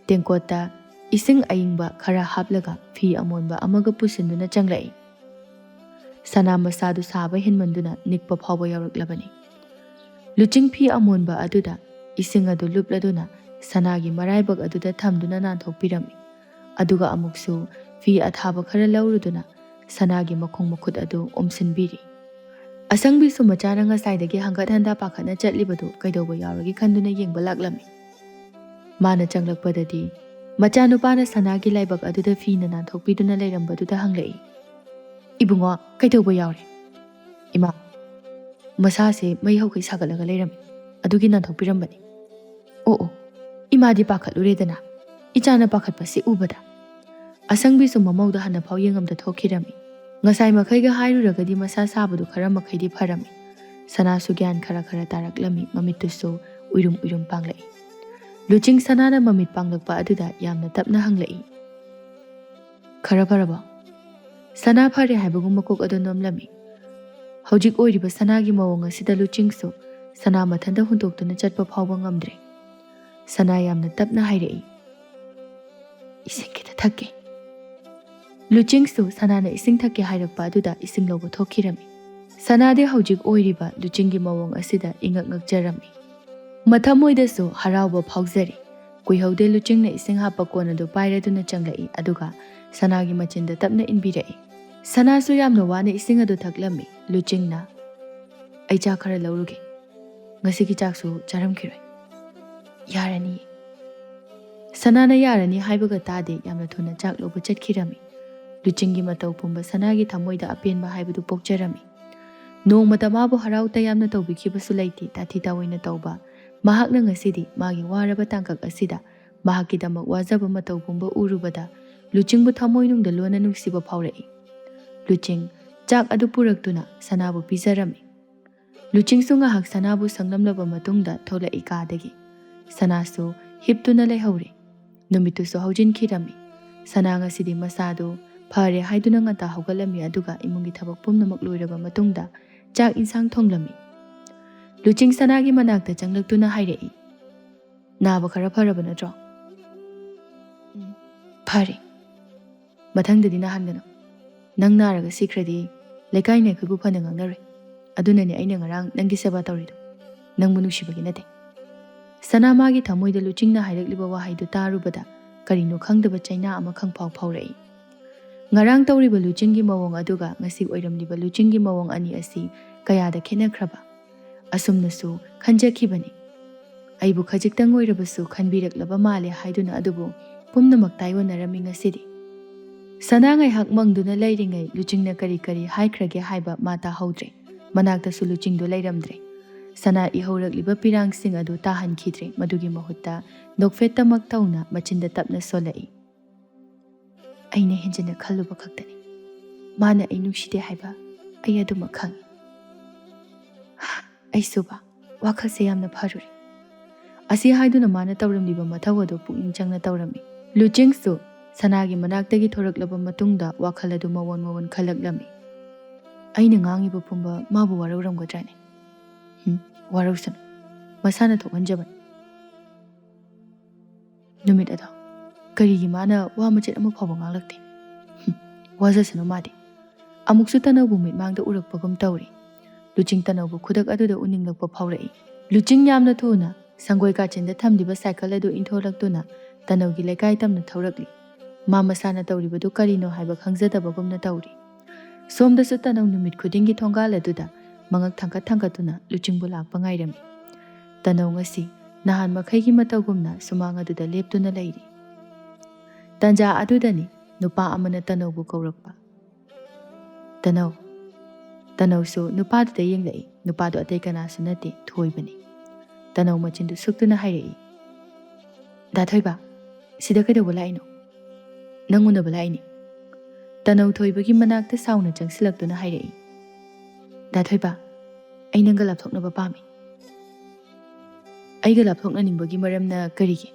ꯇꯦꯡꯀꯣꯠꯇ ꯏꯁꯤꯡ ꯑꯏꯪꯕ ꯈꯔ ꯍꯥꯞꯂꯒ ꯐꯤ ꯑꯃꯣꯟꯕ ꯑꯃꯒ ꯄꯨꯁꯤꯟꯗꯨꯅ ꯆꯪꯂꯛꯏ꯫ ꯁꯅꯥ ꯃꯁꯥꯗꯨ ꯁꯥꯕ ꯍꯦꯟꯃꯟꯗꯨꯅ ꯅꯤꯛꯄ ꯐꯥꯎꯕ ꯌꯥꯎꯔꯛꯂꯕꯅꯤ꯫ ꯂꯨꯆꯤꯡ ꯐꯤ ꯑꯃꯣꯟꯕ ꯑꯗꯨꯗ ꯏꯁꯤꯡ ꯑꯗꯨ ꯂꯨꯞꯂꯗꯨꯅ ꯁꯅꯥꯒꯤ ꯃꯔꯥꯏꯕꯛ ꯑꯗꯨꯗ ꯊꯝꯗꯨꯅ ꯅꯥꯟꯊꯣꯛꯄꯤꯔꯝꯃꯤ꯫ ꯑꯗꯨꯒ ꯑꯃꯨꯛꯁꯨ ꯐꯤ ꯑꯊꯥꯕ ꯈꯔ ꯂꯧꯔꯨꯗꯨꯅ ꯁꯅꯥꯒꯤ ꯃꯈꯣꯡ ꯃꯈꯨꯠ ꯑꯗꯨ ꯎꯝꯁꯤꯟꯕꯤꯔꯤ꯫ ꯑꯁꯪꯕꯤꯁꯨ ꯃꯆꯥꯅ ꯉꯁꯥꯏꯗꯒꯤ ꯍꯪꯒꯠ ꯍꯟꯗ ꯄꯥꯈꯠꯅ ꯆꯠꯂꯤꯕꯗꯨ ꯀꯩꯗꯧꯕ ꯌꯥꯎꯔꯒꯦ ꯈꯟꯗꯨꯅ ꯌꯦꯡꯕ ꯂꯥꯛꯂꯝꯃꯤ꯫ ꯃꯥꯅ ꯆꯪꯂꯛꯄꯗꯗꯤ ꯃꯆꯥꯅꯨꯄꯥꯅ ꯁꯅꯥꯒꯤ ꯂꯥꯏꯕꯛ ꯑꯗꯨꯗ ꯐꯤꯅ ꯅꯥꯟꯊꯣꯛꯄꯤꯗꯨꯅ ꯂꯩꯔꯝꯕꯗꯨꯗ ꯍꯪꯂꯛꯏ, "ꯏꯕꯨꯡꯉꯣ, ꯀꯩꯗꯧꯕ ꯌꯥꯎꯔꯦ?" "ꯏꯃꯥ, ꯃꯁꯥꯁꯦ ꯃꯩ ꯍꯧꯈꯩ ꯁꯥꯒꯠꯂꯒ ꯂꯩꯔꯝꯃꯤ, ꯑꯗꯨꯒꯤ ꯅꯥꯟꯊꯣꯛꯄꯤꯔꯝꯕꯅꯤ꯫" "ꯑꯣ ꯑꯣ, ꯏꯃꯥꯗꯤ ꯄꯥꯈꯠꯂꯨꯔꯦꯗꯅ, ꯏꯆꯥꯅ ꯄꯥꯈꯠꯄꯁꯤ ꯎꯕꯗ꯫" ꯑꯁꯪꯕꯤꯁꯨ ꯃꯃꯧꯗ ꯍꯟꯅ ꯐꯥꯎ ꯌꯦꯡꯉꯝꯗ ꯊꯣꯛꯈꯤꯔꯝꯃꯤ꯫ ꯉꯁꯥꯏ ꯃꯈꯩꯒ ꯍꯥꯏꯔꯨꯔꯒꯗꯤ ꯃꯁꯥ ꯁꯥꯕꯗꯨ ꯈꯔ ꯃꯈꯩꯗꯤ ꯐꯔꯝꯃꯤ꯫ ꯁꯅꯥꯁꯨ ꯒ꯭ꯌꯥꯟ ꯈꯔ ꯈꯔ ꯇꯥꯔꯛꯂꯝꯃꯤ, ꯃꯃꯤꯠꯇꯨꯁꯨ ꯎꯏꯔꯨꯝ ꯎꯏꯔꯨꯝ ꯄꯥꯡꯂꯛꯏ꯫ ꯂꯨꯆꯤꯡ ꯁꯅꯥꯅ ꯃꯃꯤꯠ ꯄꯥꯡꯂꯛꯄ ꯑꯗꯨꯗ ꯌꯥꯝꯅ ꯇꯞꯅ ꯍꯪꯂꯛꯏ, "ꯈꯔ ꯐꯔꯕꯣ?" ꯁꯅꯥ ꯐꯔꯦ ꯍꯥꯏꯕꯒꯨꯝ ꯃꯀꯣꯛ ꯑꯗꯨ ꯅꯣꯝꯂꯝꯃꯤ꯫ ꯍꯧꯖꯤꯛ ꯑꯣꯏꯔꯤꯕ ꯁꯅꯥꯒꯤ ꯃꯑꯣꯡ ꯑꯁꯤꯗ ꯂꯨꯆꯤꯡꯁꯨ ꯁꯅꯥ ꯃꯊꯟꯇ ꯍꯨꯟꯗꯣꯛꯇꯨꯅ ꯆꯠꯄ ꯐꯥꯎꯕ ꯉꯝꯗ꯭ꯔꯦ꯫ ꯁꯅꯥ ꯌꯥꯝꯅ ꯇꯞꯅ ꯍꯥꯏꯔꯛꯏ, "ꯏꯁꯤꯡ ꯈꯤꯇ ꯊꯛꯀꯦ꯫" ꯂꯨꯆꯤꯡꯁꯨ ꯁꯅꯥꯅ ꯏꯁꯤꯡ ꯊꯛꯀꯦ ꯍꯥꯏꯔꯛꯄ ꯑꯗꯨꯗ ꯏꯁꯤꯡ ꯂꯧꯕ ꯊꯣꯛꯈꯤꯔꯝꯃꯤ꯫ ꯁꯅꯥꯗꯤ ꯍꯧꯖꯤꯛ ꯑꯣꯏꯔꯤꯕ ꯂꯨꯆꯤꯡꯒꯤ ꯃꯑꯣꯡ ꯑꯁꯤꯗ ꯏꯉꯛ ꯉꯛꯆꯔꯝꯃꯤ꯫ ꯃꯊꯃꯣꯏꯗꯁꯨ ꯍꯔꯥꯎꯕ ꯐꯥꯎꯖꯔꯤ꯫ ꯀꯨꯏꯍꯧꯗꯦ ꯂꯨꯆꯤꯡꯅ ꯏꯁꯤꯡ ꯍꯥꯞꯄ ꯀꯣꯟ ꯑꯗꯨ ꯄꯥꯏꯔꯗꯨꯅ ꯆꯪꯂꯛꯏ, ꯑꯗꯨꯒ ꯁꯅꯥꯒꯤ ꯃꯆꯤꯟꯗ ꯇꯞꯅ ꯏꯟꯕꯤꯔꯛꯏ꯫ ꯁꯅꯥꯁꯨ ꯌꯥꯝꯅ ꯋꯥꯅ ꯏꯁꯤꯡ ꯑꯗꯨ ꯊꯛꯂꯝꯃꯤ꯫ ꯂꯨꯆꯤꯡꯅ, "ꯑꯩ ꯆꯥꯛ ꯈꯔ ꯂꯧꯔꯨꯒꯦ꯫ ꯉꯁꯤꯒꯤ ꯆꯥꯛꯁꯨ ꯆꯥꯔꯝꯈꯤꯔꯣꯏ꯫" "ꯌꯥꯔꯅꯤ꯫" ꯁꯅꯥꯅ ꯌꯥꯔꯅꯤ ꯍꯥꯏꯕꯒ ꯇꯥꯗꯦ, ꯌꯥꯝꯅ ꯊꯨꯅ ꯆꯥꯛ ꯂꯧꯕ ꯆꯠꯈꯤꯔꯝꯃꯤ꯫ ꯂꯨꯆꯤꯡꯒꯤ ꯃꯇꯧ ꯄꯨꯝꯕ ꯁꯅꯥꯒꯤ ꯊꯃꯣꯏꯗ ꯑꯄꯦꯟꯕ ꯍꯥꯏꯕꯗꯨ ꯄꯣꯛꯆꯔꯝꯃꯤ꯫ ꯅꯣꯡꯃꯇ ꯃꯥꯕꯨ ꯍꯔꯥꯎ ꯇꯌꯥꯝꯅ ꯇꯧꯕꯤꯈꯤꯕꯁꯨ ꯂꯩꯇꯦ, ꯇꯥꯊꯤ ꯇꯥꯑꯣꯏꯅ ꯇꯧꯕ꯫ ꯃꯍꯥꯛꯅ ꯉꯁꯤꯗꯤ ꯃꯥꯒꯤ ꯋꯥꯔꯕ ꯇꯥꯡꯀꯛ ꯑꯁꯤꯗ ꯃꯍꯥꯛꯀꯤꯗꯃꯛ ꯋꯥꯖꯕ ꯃꯇꯧ ꯄꯨꯝꯕ ꯎꯔꯨꯕꯗ ꯂꯨꯆꯤꯡꯕꯨ ꯊꯃꯣꯏꯅꯨꯡꯗ ꯂꯣꯟꯅ ꯅꯨꯡꯁꯤꯕ ꯐꯥꯎꯔꯛꯏ꯫ ꯂꯨꯆꯤꯡ ꯆꯥꯛ ꯑꯗꯨ ꯄꯨꯔꯛꯇꯨꯅ ꯁꯅꯥꯕꯨ ꯄꯤꯖꯔꯝꯃꯤ꯫ ꯂꯨꯆꯤꯡꯁꯨ ꯉꯥꯏꯍꯥꯛ ꯁꯅꯥꯕꯨ ꯁꯪꯂꯝꯂꯕ ꯃꯇꯨꯡꯗ ꯊꯣꯛꯂꯛꯏ ꯀꯥꯗꯒꯤ꯫ ꯁꯅꯥꯁꯨ ꯍꯤꯞꯇꯨꯅ ꯂꯩꯍꯧꯔꯦ꯫ ꯅꯨꯃꯤꯠꯇꯨꯁꯨ ꯍꯧꯖꯤꯟꯈꯤꯔꯝꯃꯤ꯫ ꯁꯅꯥ ꯉꯁꯤꯗꯤ ꯃꯁꯥꯗꯨ ꯐꯔꯦ ꯍꯥꯏꯗꯨꯅ ꯉꯟꯇꯥ ꯍꯧꯒꯠꯂꯝꯃꯤ, ꯑꯗꯨꯒ ꯏꯃꯨꯡꯒꯤ ꯊꯕꯛ ꯄꯨꯝꯅꯃꯛ ꯂꯣꯏꯔꯕ ꯃꯇꯨꯡꯗ ꯆꯥꯛ ꯏꯟꯁꯥꯡ ꯊꯣꯡꯂꯝꯃꯤ꯫ ꯂꯨꯆꯤꯡ ꯁꯅꯥꯒꯤ ꯃꯅꯥꯛꯇ ꯆꯪꯂꯛꯇꯨꯅ ꯍꯥꯏꯔꯛꯏ, "ꯅꯥꯕ ꯈꯔ ꯐꯔꯕ ꯅꯠꯇ꯭ꯔꯣ?" "ꯎꯝ, ꯐꯔꯦ꯫ ꯃꯊꯪꯗꯗꯤ ꯅꯥꯍꯟꯒꯅꯨ꯫ ꯅꯪ ꯅꯥꯔꯒ ꯁꯤꯈ꯭ꯔꯗꯤ ꯂꯩꯀꯥꯏꯅ ꯑꯩꯈꯣꯏꯕꯨ ꯐꯅ ꯉꯥꯡꯅꯔꯣꯏ꯫ ꯑꯗꯨꯅꯅꯦ ꯑꯩꯅ ꯉꯔꯥꯡ ꯅꯪꯒꯤ ꯁꯦꯕꯥ ꯇꯧꯔꯤꯗꯣ꯫ ꯅꯪꯕꯨ ꯅꯨꯡꯁꯤꯕꯒꯤ ꯅꯠꯇꯦ꯫" ꯁꯅꯥ ꯃꯥꯒꯤ ꯊꯃꯣꯏꯗ ꯂꯨꯆꯤꯡꯅ ꯍꯥꯏꯔꯛꯂꯤꯕ ꯋꯥꯍꯩꯗꯨ ꯇꯥꯔꯨꯕꯗ ꯀꯔꯤꯅꯣ ꯈꯪꯗꯕ ꯆꯩꯅꯥ ꯑꯃ ꯈꯪꯐꯥꯎ ꯐꯥꯎꯔꯛꯏ꯫ ꯉꯔꯥꯡ ꯇꯧꯔꯤꯕ ꯂꯨꯆꯤꯡꯒꯤ ꯃꯑꯣꯡ ꯑꯗꯨꯒ ꯉꯁꯤ ꯑꯣꯏꯔꯝꯂꯤꯕ ꯂꯨꯆꯤꯡꯒꯤ ꯃꯑꯣꯡ ꯑꯅꯤ ꯑꯁꯤ ꯀꯌꯥꯗ ꯈꯦꯠꯅꯈ꯭ꯔꯕ? ꯑꯁꯨꯝꯅꯁꯨ ꯈꯟꯖꯈꯤꯕꯅꯤ꯫ ꯑꯩꯕꯨ ꯈꯖꯤꯛꯇꯪ ꯑꯣꯏꯔꯕꯁꯨ ꯈꯟꯕꯤꯔꯛꯂꯕ ꯃꯥꯜꯂꯦ ꯍꯥꯏꯗꯨꯅ ꯑꯗꯨꯕꯨ ꯄꯨꯝꯅꯃꯛ ꯇꯥꯏꯑꯣꯟꯅꯔꯝꯃꯤ ꯉꯁꯤꯗꯤ꯫ ꯁꯅꯥ ꯉꯥꯏꯍꯥꯛ ꯃꯪꯗꯨꯅ ꯂꯩꯔꯤꯉꯩ ꯂꯨꯆꯤꯡꯅ ꯀꯔꯤ ꯀꯔꯤ ꯍꯥꯏꯈ꯭ꯔꯒꯦ ꯍꯥꯏꯕ ꯃꯥ ꯇꯥꯍꯧꯗ꯭ꯔꯦ꯫ ꯃꯅꯥꯛꯇꯁꯨ ꯂꯨꯆꯤꯡꯗꯨ ꯂꯩꯔꯝꯗ꯭ꯔꯦ꯫ ꯁꯅꯥ ꯏꯍꯧꯔꯛꯂꯤꯕ ꯄꯤꯔꯥꯡꯁꯤꯡ ꯑꯗꯨ ꯇꯥꯍꯟꯈꯤꯗ꯭ꯔꯦ꯫ ꯃꯗꯨꯒꯤ ꯃꯍꯨꯠꯇ ꯅꯣꯛꯐꯦꯠꯇꯃꯛ ꯇꯧꯅ ꯃꯆꯤꯟꯗ ꯇꯞꯅ ꯁꯣꯜꯂꯛꯏ꯫ ꯑꯩꯅ ꯍꯦꯟꯖꯤꯟꯅ ꯈꯜꯂꯨꯕ ꯈꯛꯇꯅꯤ꯫ ꯃꯥꯅ ꯑꯩ ꯅꯨꯡꯁꯤꯗꯦ ꯍꯥꯏꯕ ꯑꯩ ꯑꯗꯨꯃꯛ ꯈꯪꯏ꯫ ꯑꯩꯁꯨꯕ ꯋꯥꯈꯜꯁꯦ ꯌꯥꯝꯅ ꯐꯔꯨꯔꯦ꯫ ꯑꯁꯤ ꯍꯥꯏꯗꯨꯅ ꯃꯥꯅ ꯇꯧꯔꯝꯂꯤꯕ ꯃꯊꯧ ꯑꯗꯨ ꯄꯨꯛꯅꯤꯡ ꯆꯪꯅ ꯇꯧꯔꯝꯃꯤ꯫ ꯂꯨꯆꯤꯡꯁꯨ ꯁꯅꯥꯒꯤ ꯃꯅꯥꯛꯇꯒꯤ ꯊꯣꯔꯛꯂꯕ ꯃꯇꯨꯡꯗ ꯋꯥꯈꯜ ꯑꯗꯨ ꯃꯑꯣꯟ ꯃꯑꯣꯟ ꯈꯜꯂꯛꯂꯝꯃꯤ꯫ ꯑꯩꯅ ꯉꯥꯡꯉꯤꯕ ꯄꯨꯝꯕ ꯃꯥꯕꯨ ꯋꯥꯔꯧꯔꯝꯒꯗ꯭ꯔꯥꯅꯦ? ꯍꯨꯝ, ꯋꯥꯔꯧꯁꯅꯨ꯫ ꯃꯁꯥꯅ ꯊꯣꯛꯍꯟꯖꯕꯅꯤ꯫ ꯅꯨꯃꯤꯠ ꯑꯗꯣ ꯀꯔꯤꯒꯤ ꯃꯥꯅ ꯋꯥ ꯃꯆꯦꯠ ꯑꯃ ꯐꯥꯎꯕ ꯉꯥꯡꯂꯛꯇꯦ? ꯍꯨꯝ, ꯋꯥꯖꯁꯅꯨ ꯃꯥꯗꯤ꯫ ꯑꯃꯨꯛꯁꯨ ꯇꯅꯧꯕꯨ ꯃꯤꯠꯃꯥꯡꯗ ꯎꯔꯛꯄꯒꯨꯝ ꯇꯧꯔꯤ꯫ ꯂꯨꯆꯤꯡ ꯇꯅꯧꯕꯨ ꯈꯨꯗꯛ ꯑꯗꯨꯗ ꯎꯅꯤꯡꯂꯛꯄ ꯐꯥꯎꯔꯛꯏ꯫ ꯂꯨꯆꯤꯡ ꯌꯥꯝꯅ ꯊꯨꯅ ꯁꯪꯒꯣꯏ ꯀꯥꯆꯤꯟꯗ ꯊꯝꯂꯤꯕ ꯁꯥꯏꯀꯜ ꯑꯗꯨ ꯏꯟꯊꯣꯛꯂꯛꯇꯨꯅ ꯇꯅꯧꯒꯤ ꯂꯩꯀꯥꯏ ꯇꯝꯅ ꯊꯧꯔꯛꯂꯤ꯫ ꯃꯥ ꯃꯁꯥꯅ ꯇꯧꯔꯤꯕꯗꯨ ꯀꯔꯤꯅꯣ ꯍꯥꯏꯕ ꯈꯪꯖꯗꯕꯒꯨꯝꯅ ꯇꯧꯔꯤ꯫ ꯁꯣꯝꯗꯁꯨ ꯇꯅꯧ ꯅꯨꯃꯤꯠ ꯈꯨꯗꯤꯡꯒꯤ ꯊꯣꯡꯒꯥꯜ ꯑꯗꯨꯗ ꯃꯉꯛ ꯊꯥꯡꯒꯠ ꯊꯥꯡꯒꯠꯇꯨꯅ ꯂꯨꯆꯤꯡꯕꯨ ꯂꯥꯛꯄ ꯉꯥꯏꯔꯝꯃꯤ꯫ ꯇꯅꯧ ꯉꯁꯤ ꯅꯍꯥꯟ ꯃꯈꯩꯒꯤ ꯃꯇꯧꯒꯨꯝꯅ ꯁꯨꯃꯥꯡ ꯑꯗꯨꯗ ꯂꯦꯞꯇꯨꯅ ꯂꯩꯔꯤ꯫ ꯇꯟꯖꯥ ꯑꯗꯨꯗꯅꯤ ꯅꯨꯄꯥ ꯑꯃꯅ ꯇꯅꯧꯕꯨ ꯀꯧꯔꯛꯄ꯫ "ꯇꯅꯧ!" ꯇꯅꯧꯁꯨ ꯅꯨꯄꯥꯗꯨꯗ ꯌꯦꯡꯂꯛꯏ꯫ ꯅꯨꯄꯥꯗꯨ ꯑꯇꯩ ꯀꯅꯥꯁꯨ ꯅꯠꯇꯦ, ꯊꯣꯏꯕꯅꯤ꯫ ꯇꯅꯧ ꯃꯆꯤꯟꯗꯨ ꯁꯨꯛꯇꯨꯅ ꯍꯥꯏꯔꯛꯏ, "ꯗꯥ ꯊꯣꯏꯕ, ꯁꯤꯗ ꯀꯩꯗꯧꯕ ꯂꯥꯛꯏꯅꯣ?" "ꯅꯪ ꯎꯅꯕ ꯂꯥꯛꯏꯅꯤ꯫" ꯇꯅꯧ ꯊꯣꯏꯕꯒꯤ ꯃꯅꯥꯛꯇ ꯁꯥꯎꯅ ꯆꯪꯁꯤꯜꯂꯛꯇꯨꯅ ꯍꯥꯏꯔꯛꯏ, "ꯗꯥ ꯊꯣꯏꯕ, ꯑꯩ ꯅꯪꯒ ꯂꯥꯞꯊꯣꯛꯅꯕ ꯄꯥꯝꯃꯤ꯫" "ꯑꯩꯒ ꯂꯥꯞꯊꯣꯛꯅꯅꯤꯡꯕꯒꯤ ꯃꯔꯝꯅ ꯀꯔꯤꯒꯤ?"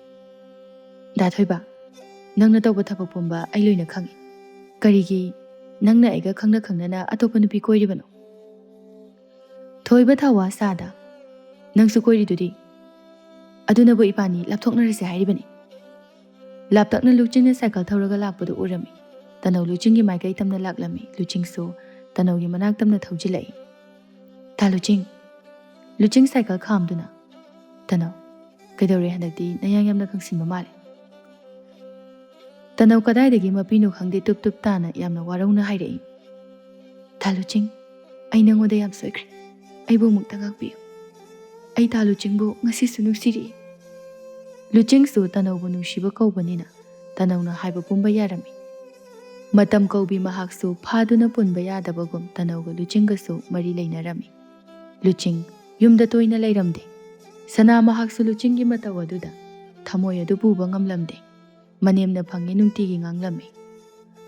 "ꯗꯥ ꯊꯣꯏꯕ, ꯅꯪꯅ ꯇꯧꯕ ꯊꯕꯛ ꯄꯨꯝꯕ ꯑꯩ ꯂꯣꯏꯅ ꯈꯪꯏ꯫ ꯀꯔꯤꯒꯤ ꯅꯪꯅ ꯑꯩꯒ ꯈꯪꯅ ꯈꯪꯅꯅ ꯑꯇꯣꯞꯄ ꯅꯨꯄꯤ ꯀꯣꯏꯔꯤꯕꯅꯣ?" ꯊꯣꯏꯕ ꯊꯋꯥ ꯁꯥꯗ, "ꯅꯪꯁꯨ ꯀꯣꯏꯔꯤꯗꯨꯗꯤ꯫ ꯑꯗꯨꯅꯕꯨ ꯏꯕꯥꯅꯤ ꯂꯥꯞꯊꯣꯛꯅꯔꯁꯦ ꯍꯥꯏꯔꯤꯕꯅꯤ꯫" ꯂꯥꯞꯇꯛꯅ ꯂꯨꯆꯤꯡꯅ ꯁꯥꯏꯀꯜ ꯊꯧꯔꯒ ꯂꯥꯛꯄꯗꯨ ꯎꯔꯝꯃꯤ꯫ ꯇꯅꯧ ꯂꯨꯆꯤꯡꯒꯤ ꯃꯥꯏꯀꯩ ꯇꯝꯅ ꯂꯥꯛꯂꯝꯃꯤ꯫ ꯂꯨꯆꯤꯡꯁꯨ ꯇꯅꯧꯒꯤ ꯃꯅꯥꯛ ꯇꯝꯅ ꯊꯧꯖꯤꯜꯂꯛꯏ꯫ "ꯇꯥ ꯂꯨꯆꯤꯡ!" ꯂꯨꯆꯤꯡ ꯁꯥꯏꯀꯜ ꯈꯥꯝꯗꯨꯅ, "ꯇꯅꯧ, ꯀꯩꯗꯧꯔꯦ? ꯍꯟꯗꯛꯇꯤ ꯅꯌꯥꯡ ꯌꯥꯝꯅ ꯀꯪꯁꯤꯟꯕ ꯃꯥꯜꯂꯦ꯫" ꯇꯅꯧ ꯀꯗꯥꯏꯗꯒꯤ ꯃꯄꯤꯅꯣ ꯈꯪꯗꯦ, ꯇꯨꯞ ꯇꯨꯞ ꯇꯥꯅ ꯌꯥꯝꯅ ꯋꯥꯔꯧꯅ ꯍꯥꯏꯔꯛꯏ꯫ "ꯇꯥ ꯂꯨꯆꯤꯡ, ꯑꯩ ꯅꯉꯣꯟꯗ ꯌꯥꯝ ꯁꯣꯏꯈ꯭ꯔꯦ꯫ ꯑꯩꯕꯨ ꯑꯃꯨꯛꯇ ꯉꯥꯛꯄꯤꯌꯨ꯫ ꯑꯩ ꯇꯥ ꯂꯨꯆꯤꯡꯕꯨ ꯉꯁꯤꯁꯨ ꯅꯨꯡꯁꯤꯔꯛꯏ꯫" ꯂꯨꯆꯤꯡꯁꯨ ꯇꯅꯧꯕꯨ ꯅꯨꯡꯁꯤꯕ ꯀꯧꯕꯅꯤꯅ ꯇꯅꯧꯅ ꯍꯥꯏꯕ ꯄꯨꯝꯕ ꯌꯥꯔꯝꯃꯤ꯫ ꯃꯇꯝ ꯀꯧꯕꯤ ꯃꯍꯥꯛꯁꯨ ꯐꯥꯗꯨꯅ ꯄꯨꯟꯕ ꯌꯥꯗꯕꯒꯨꯝ ꯇꯅꯧꯒ ꯂꯨꯆꯤꯡꯒꯁꯨ ꯃꯔꯤ ꯂꯩꯅꯔꯝꯃꯤ꯫ ꯂꯨꯆꯤꯡ ꯌꯨꯝꯗ ꯇꯣꯏꯅ ꯂꯩꯔꯝꯗꯦ꯫ ꯁꯅꯥ ꯃꯍꯥꯛꯁꯨ ꯂꯨꯆꯤꯡꯒꯤ ꯃꯇꯧ ꯑꯗꯨꯗ ꯊꯃꯣꯏ ꯑꯗꯨ ꯄꯨꯕ ꯉꯝꯂꯝꯗꯦ꯫ ꯃꯅꯦꯝꯅ ꯐꯪꯉꯦ ꯅꯨꯡꯇꯤꯒꯤ ꯉꯥꯡꯂꯝꯃꯤ꯫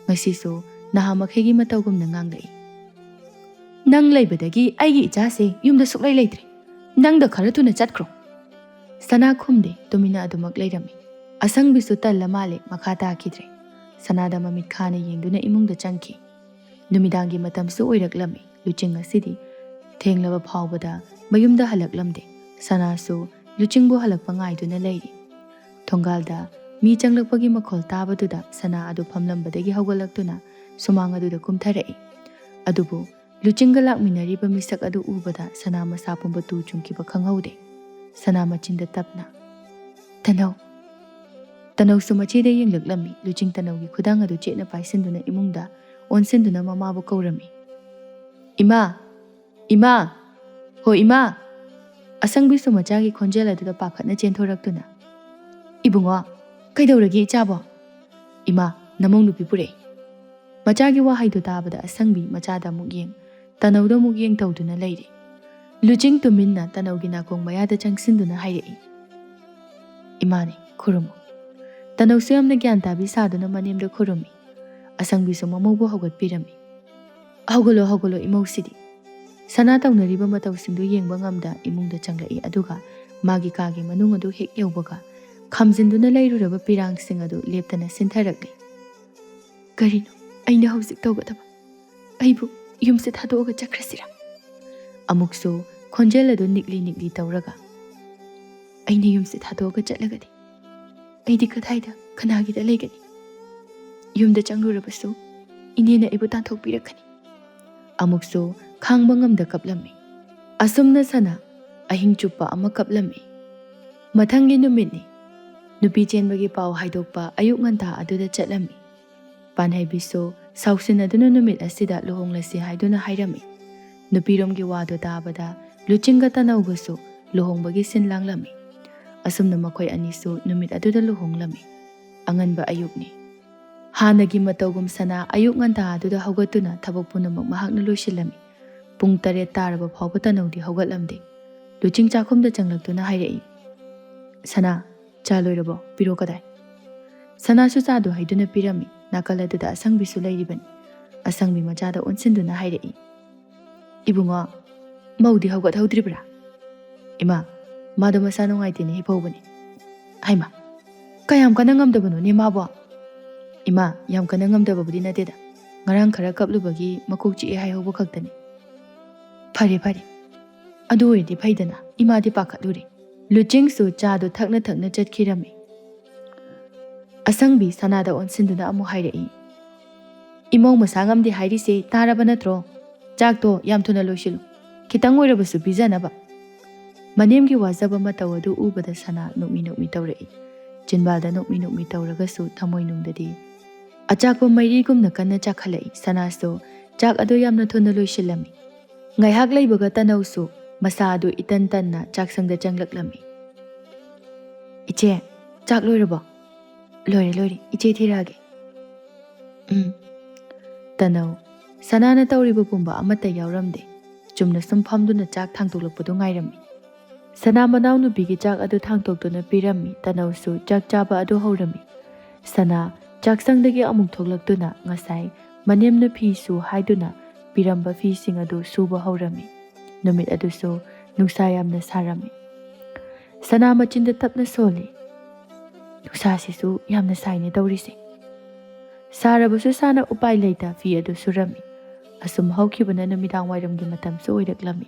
ꯉꯁꯤꯁꯨ ꯅꯍꯥ ꯃꯈꯩꯒꯤ ꯃꯇꯧꯒꯨꯝꯅ ꯉꯥꯡꯂꯛꯏ꯫ "ꯅꯪ ꯂꯩꯕꯗꯒꯤ ꯑꯩꯒꯤ ꯏꯆꯥꯁꯦ ꯌꯨꯝꯗ ꯁꯨꯛꯂꯩ ꯂꯩꯇ꯭ꯔꯦ꯫ ꯅꯪꯗ ꯈꯔ ꯊꯨꯅ ꯆꯠꯈ꯭ꯔꯣ꯫" ꯁꯅꯥ ꯈꯨꯝꯗꯦ, ꯇꯨꯃꯤꯟꯅ ꯑꯗꯨꯃꯛ ꯂꯩꯔꯝꯃꯤ꯫ ꯑꯁꯪꯕꯤꯁꯨ ꯇꯜꯂ ꯃꯥꯜꯂꯦ, ꯃꯈꯥ ꯇꯥꯈꯤꯗ꯭ꯔꯦ꯫ ꯁꯅꯥꯗ ꯃꯃꯤꯠ ꯈꯥꯅ ꯌꯦꯡꯗꯨꯅ ꯏꯃꯨꯡꯗ ꯆꯪꯈꯤ꯫ ꯅꯨꯃꯤꯗꯥꯡꯒꯤ ꯃꯇꯝꯁꯨ ꯑꯣꯏꯔꯛꯂꯝꯃꯤ꯫ ꯂꯨꯆꯤꯡ ꯑꯁꯤꯗꯤ ꯊꯦꯡꯂꯕ ꯐꯥꯎꯕꯗ ꯃꯌꯨꯝꯗ ꯍꯜꯂꯛꯂꯝꯗꯦ꯫ ꯁꯅꯥꯁꯨ ꯂꯨꯆꯤꯡꯕꯨ ꯍꯜꯂꯛꯄ ꯉꯥꯏꯗꯨꯅ ꯂꯩꯔꯤ꯫ ꯊꯣꯡꯒꯥꯜꯗ ꯃꯤ ꯆꯪꯂꯛꯄꯒꯤ ꯃꯈꯣꯜ ꯇꯥꯕꯗꯨꯗ ꯁꯅꯥ ꯑꯗꯨ ꯐꯝꯂꯝꯕꯗꯒꯤ ꯍꯧꯒꯠꯂꯛꯇꯨꯅ ꯁꯨꯃꯥꯡ ꯑꯗꯨꯗ ꯀꯨꯝꯊꯔꯛꯏ꯫ ꯑꯗꯨꯕꯨ ꯂꯨꯆꯤꯡꯒ ꯂꯥꯛꯃꯤꯟꯅꯔꯤꯕ ꯃꯤꯁꯛ ꯑꯗꯨ ꯎꯕꯗ ꯁꯅꯥ ꯃꯁꯥ ꯄꯨꯝꯕ ꯇꯨ ꯆꯨꯡꯈꯤꯕ ꯈꯪꯍꯧꯗꯦ꯫ ꯁꯅꯥ ꯃꯆꯤꯟꯗ ꯇꯞꯅ, "ꯇꯅꯧ꯫" ꯇꯅꯧꯁꯨ ꯃꯆꯦꯗ ꯌꯦꯡꯂꯛꯂꯝꯃꯤ꯫ ꯂꯨꯆꯤꯡ ꯇꯅꯧꯒꯤ ꯈꯨꯗꯥꯡ ꯑꯗꯨ ꯆꯦꯠꯅ ꯄꯥꯏꯁꯤꯟꯗꯨꯅ ꯏꯃꯨꯡꯗ ꯑꯣꯟꯁꯤꯟꯗꯨꯅ ꯃꯃꯥꯕꯨ ꯀꯧꯔꯝꯃꯤ꯫ "ꯏꯃꯥ! ꯏꯃꯥ! ꯍꯣ ꯏꯃꯥ!" ꯑꯁꯪꯕꯤꯁꯨ ꯃꯆꯥꯒꯤ ꯈꯣꯟꯖꯦꯜ ꯑꯗꯨꯗ ꯄꯥꯈꯠꯅ ꯆꯦꯟꯊꯣꯔꯛꯇꯨꯅ, "ꯏꯕꯨꯡꯉꯣ, ꯀꯩꯗꯧꯔꯒꯦ ꯏꯆꯥꯕꯣ?" "ꯏꯃꯥ, ꯅꯃꯧ ꯅꯨꯄꯤ ꯄꯨꯔꯛꯏ꯫" ꯃꯆꯥꯒꯤ ꯋꯥꯍꯩꯗꯨ ꯇꯥꯕꯗ ꯑꯁꯪꯕꯤ ꯃꯆꯥꯗ ꯑꯃꯨꯛ ꯌꯦꯡ, ꯇꯅꯧꯗ ꯑꯃꯨꯛ ꯌꯦꯡ ꯇꯧꯗꯨꯅ ꯂꯩꯔꯤ꯫ ꯂꯨꯆꯤꯡ ꯇꯨꯃꯤꯟꯅ ꯇꯅꯧꯒꯤ ꯅꯥꯀꯣꯡ ꯃꯌꯥꯗ ꯆꯪꯁꯤꯟꯗꯨꯅ ꯍꯥꯏꯔꯛꯏ, "ꯏꯃꯥꯅꯦ, ꯈꯨꯔꯨꯝꯃꯨ꯫" ꯇꯅꯧꯁꯨ ꯌꯥꯝꯅ ꯒ꯭ꯌꯥꯟ ꯇꯥꯕꯤ ꯁꯥꯗꯨꯅ ꯃꯅꯦꯝꯗ ꯈꯨꯔꯨꯝꯃꯤ꯫ ꯑꯁꯪꯕꯤꯁꯨ ꯃꯃꯧꯕꯨ ꯍꯧꯒꯠꯄꯤꯔꯝꯃꯤ꯫ "ꯍꯧꯒꯠꯂꯣ, ꯍꯧꯒꯠꯂꯣ, ꯏꯃꯧꯁꯤꯗꯤ꯫" ꯁꯅꯥ ꯇꯧꯅꯔꯤꯕ ꯃꯇꯧꯁꯤꯡꯗꯨ ꯌꯦꯡꯕ ꯉꯝꯗ ꯏꯃꯨꯡꯗ ꯆꯪꯂꯛꯏ, ꯑꯗꯨꯒ ꯃꯥꯒꯤ ꯀꯥꯒꯤ ꯃꯅꯨꯡ ꯑꯗꯨ ꯍꯦꯛ ꯌꯧꯕꯒ ꯈꯥꯝꯖꯤꯟꯗꯨꯅ ꯂꯩꯔꯨꯔꯕ ꯄꯤꯔꯥꯡꯁꯤꯡ ꯑꯗꯨ ꯂꯦꯞꯇꯅ ꯁꯤꯟꯊꯔꯛꯂꯤ꯫ "ꯀꯔꯤꯅꯣ ꯑꯩꯅ ꯍꯧꯖꯤꯛ ꯇꯧꯒꯗꯕ? ꯑꯩꯕꯨ ꯌꯨꯝꯁꯦ ꯊꯥꯗꯣꯛꯑꯒ ꯆꯠꯈ꯭ꯔꯁꯤꯔꯥ?" ꯑꯃꯨꯛꯁꯨ ꯈꯣꯟꯖꯦꯜ ꯑꯗꯨ ꯅꯤꯛꯂꯤ ꯅꯤꯛꯂꯤ ꯇꯧꯔꯒ, "ꯑꯩꯅ ꯌꯨꯝꯁꯦ ꯊꯥꯗꯣꯛꯑꯒ ꯆꯠꯂꯒꯗꯤ ꯑꯩꯗꯤ ꯀꯗꯥꯏꯗ ꯀꯅꯥꯒꯤꯗ ꯂꯩꯒꯅꯤ? ꯌꯨꯝꯗ ꯆꯪꯂꯨꯔꯕꯁꯨ ꯏꯅꯦꯅ ꯑꯩꯕꯨ ꯇꯥꯟꯊꯣꯛꯄꯤꯔꯛꯀꯅꯤ꯫" ꯑꯃꯨꯛꯁꯨ ꯈꯥꯡꯕ ꯉꯝꯗ ꯀꯞꯂꯝꯃꯤ꯫ ꯑꯁꯨꯝꯅ ꯁꯅꯥ ꯑꯍꯤꯡ ꯆꯨꯞꯄ ꯑꯃ ꯀꯞꯂꯝꯃꯤ꯫ ꯃꯊꯪꯒꯤ ꯅꯨꯃꯤꯠꯅꯤ꯫ ꯅꯨꯄꯤ ꯆꯦꯟꯕꯒꯤ ꯄꯥꯎ ꯍꯥꯏꯗꯣꯛꯄ ꯑꯌꯨꯛ ꯉꯟꯇꯥ ꯑꯗꯨꯗ ꯆꯠꯂꯝꯃꯤ꯫ ꯄꯥꯟꯍꯩꯕꯤꯁꯨ ꯁꯥꯎꯁꯤꯟꯅꯗꯨꯅ ꯅꯨꯃꯤꯠ ꯑꯁꯤꯗ ꯂꯨꯍꯣꯡꯂꯁꯤ ꯍꯥꯏꯗꯨꯅ ꯍꯥꯏꯔꯝꯃꯤ꯫ ꯅꯨꯄꯤꯔꯣꯝꯒꯤ ꯋꯥꯗꯨ ꯇꯥꯕꯗ ꯂꯨꯆꯤꯡꯒ ꯇꯅꯧꯒꯁꯨ ꯂꯨꯍꯣꯡꯕꯒꯤ ꯁꯤꯟ ꯂꯥꯡꯂꯝꯃꯤ꯫ ꯑꯁꯨꯝꯅ ꯃꯈꯣꯏ ꯑꯅꯤꯁꯨ ꯅꯨꯃꯤꯠ ꯑꯗꯨꯗ ꯂꯨꯍꯣꯡꯂꯝꯃꯤ꯫ ꯑꯉꯟꯕ ꯑꯌꯨꯛꯅꯤ꯫ ꯍꯥꯟꯅꯒꯤ ꯃꯇꯧꯒꯨꯝ ꯁꯅꯥ ꯑꯌꯨꯛ ꯉꯟꯇꯥ ꯑꯗꯨꯗ ꯍꯧꯒꯠꯇꯨꯅ ꯊꯕꯛ ꯄꯨꯝꯅꯃꯛ ꯃꯍꯥꯛꯅ ꯂꯣꯏꯁꯤꯜꯂꯝꯃꯤ꯫ ꯄꯨꯡ ꯇꯔꯦꯠ ꯇꯥꯔꯕ ꯐꯥꯎꯕ ꯇꯅꯧꯗꯤ ꯍꯧꯒꯠꯂꯝꯗꯦ꯫ ꯂꯨꯆꯤꯡ ꯆꯥꯛꯈꯨꯝꯗ ꯆꯪꯂꯛꯇꯨꯅ ꯍꯥꯏꯔꯛꯏ, "ꯁꯅꯥ, ꯆꯥ ꯂꯣꯏꯔꯕꯣ? ꯄꯤꯔꯣ ꯀꯗꯥꯏ?" ꯁꯅꯥꯁꯨ ꯆꯥꯗꯨ ꯍꯩꯗꯨꯅ ꯄꯤꯔꯝꯃꯤ꯫ ꯅꯥꯀꯜ ꯑꯗꯨꯗ ꯑꯁꯪꯕꯤꯁꯨ ꯂꯩꯔꯤꯕꯅꯤ꯫ ꯑꯁꯪꯕꯤ ꯃꯆꯥꯗ ꯑꯣꯟꯁꯤꯟꯗꯨꯅ ꯍꯥꯏꯔꯛꯏ, "ꯏꯕꯨꯡꯉꯣ, ꯃꯧꯗꯤ ꯍꯧꯒꯠꯍꯧꯗ꯭ꯔꯤꯕ꯭ꯔꯥ?" "ꯏꯃꯥ, ꯃꯥꯗꯣ ꯃꯁꯥ ꯅꯨꯡꯉꯥꯏꯇꯦꯅ ꯍꯤꯞꯍꯧꯕꯅꯤ꯫" "ꯍꯩꯃꯥ, ꯀꯌꯥꯝ ꯀꯟꯅ ꯉꯝꯗꯕꯅꯣꯅꯦ ꯃꯥꯕꯣ?" "ꯏꯃꯥ, ꯌꯥꯝ ꯀꯟꯅ ꯉꯝꯗꯕꯕꯨꯗꯤ ꯅꯠꯇꯦꯗ, ꯉꯔꯥꯡ ꯈꯔ ꯀꯞꯂꯨꯕꯒꯤ ꯃꯀꯣꯛ ꯆꯤꯛꯑꯦ ꯍꯥꯏꯍꯧꯕ ꯈꯛꯇꯅꯤ꯫" "ꯐꯔꯦ ꯐꯔꯦ, ꯑꯗꯨ ꯑꯣꯏꯔꯗꯤ ꯐꯩꯗꯅ, ꯏꯃꯥꯗꯤ ꯄꯥꯈꯠꯂꯨꯔꯦ꯫" ꯂꯨꯆꯤꯡꯁꯨ ꯆꯥꯗꯨ ꯊꯛꯅ ꯊꯛꯅ ꯆꯠꯈꯤꯔꯝꯃꯤ꯫ ꯑꯁꯪꯕꯤ ꯁꯅꯥꯗ ꯑꯣꯟꯁꯤꯟꯗꯨꯅ ꯑꯃꯨꯛ ꯍꯥꯏꯔꯛꯏ, "ꯏꯃꯧ ꯃꯁꯥ ꯉꯝꯗꯦ ꯍꯥꯏꯔꯤꯁꯦ ꯇꯥꯔꯕ ꯅꯠꯇ꯭ꯔꯣ? ꯆꯥꯛꯇꯣ ꯌꯥꯝ ꯊꯨꯅ ꯂꯣꯏꯁꯤꯜꯂꯨ, ꯈꯤꯇꯪ ꯑꯣꯏꯔꯕꯁꯨ ꯄꯤꯖꯅꯕ꯫" ꯃꯅꯦꯝꯒꯤ ꯋꯥꯖꯕ ꯃꯇꯧ ꯑꯗꯨ ꯎꯕꯗ ꯁꯅꯥ ꯅꯣꯛꯃꯤ ꯅꯣꯛꯃꯤ ꯇꯧꯔꯛꯏ꯫ ꯆꯤꯟꯕꯥꯜꯗ ꯅꯣꯛꯃꯤ ꯅꯣꯛꯃꯤ ꯇꯧꯔꯒꯁꯨ ꯊꯃꯣꯏꯅꯨꯡꯗꯗꯤ ꯑꯆꯥꯛꯄ ꯃꯩꯔꯤꯒꯨꯝꯅ ꯀꯟꯅ ꯆꯥꯛꯈꯠꯂꯛꯏ꯫ ꯁꯅꯥꯁꯨ ꯆꯥꯛ ꯑꯗꯨ ꯌꯥꯝꯅ ꯊꯨꯅ ꯂꯣꯏꯁꯤꯜꯂꯝꯃꯤ꯫ ꯉꯥꯏꯍꯥꯛ ꯂꯩꯕꯒ ꯇꯅꯧꯁꯨ ꯃꯁꯥ ꯑꯗꯨ ꯏꯇꯟ ꯇꯟꯅ ꯆꯥꯛꯁꯪꯗ ꯆꯪꯂꯛꯂꯝꯃꯤ꯫ "ꯏꯆꯦ, ꯆꯥꯛ ꯂꯣꯏꯔꯕꯣ?" "ꯂꯣꯏꯔꯦ, ꯂꯣꯏꯔꯦ, ꯏꯆꯦ ꯊꯤꯔꯛꯑꯒꯦ꯫" "ꯎꯝ꯫" ꯇꯅꯧ, ꯁꯅꯥꯅ ꯇꯧꯔꯤꯕ ꯄꯨꯝꯕ ꯑꯃꯠꯇ ꯌꯥꯎꯔꯝꯗꯦ꯫ ꯆꯨꯝꯅ ꯁꯨꯝ ꯐꯝꯗꯨꯅ ꯆꯥꯛ ꯊꯥꯡꯗꯣꯛꯂꯛꯄꯗꯨ ꯉꯥꯏꯔꯝꯃꯤ꯫ ꯁꯅꯥ ꯃꯅꯥꯎꯅꯨꯄꯤꯒꯤ ꯆꯥꯛ ꯑꯗꯨ ꯊꯥꯡꯗꯣꯛꯇꯨꯅ ꯄꯤꯔꯝꯃꯤ꯫ ꯇꯅꯧꯁꯨ ꯆꯥꯛ ꯆꯥꯕ ꯑꯗꯨ ꯍꯧꯔꯝꯃꯤ꯫ ꯁꯅꯥ ꯆꯥꯛꯁꯪꯗꯒꯤ ꯑꯃꯨꯛ ꯊꯣꯛꯂꯛꯇꯨꯅ ꯉꯁꯥꯏ ꯃꯅꯦꯝꯅ ꯐꯤ ꯁꯨ ꯍꯥꯏꯗꯨꯅ ꯄꯤꯔꯝꯕ ꯐꯤꯁꯤꯡ ꯑꯗꯨ ꯁꯨꯕ ꯍꯧꯔꯝꯃꯤ꯫ ꯅꯨꯃꯤꯠ ꯑꯗꯨꯁꯨ ꯅꯨꯡꯁꯥ ꯌꯥꯝꯅ ꯁꯥꯔꯝꯃꯤ꯫ ꯁꯅꯥ ꯃꯆꯤꯟꯗ ꯇꯞꯅ ꯁꯣꯜꯂꯤ꯫ "ꯅꯨꯡꯁꯥꯁꯤꯁꯨ ꯌꯥꯝꯅ ꯁꯥꯏꯅꯦ ꯇꯧꯔꯤꯁꯦ꯫" ꯁꯥꯔꯕꯁꯨ ꯁꯅꯥꯅ ꯎꯄꯥꯏ ꯂꯩꯇ ꯐꯤ ꯑꯗꯨ ꯁꯨꯔꯝꯃꯤ꯫ ꯑꯁꯨꯝ ꯍꯧꯈꯤꯕꯅ ꯅꯨꯃꯤꯗꯥꯡ ꯋꯥꯏꯔꯝꯒꯤ ꯃꯇꯝꯁꯨ ꯑꯣꯏꯔꯛꯂꯝꯃꯤ꯫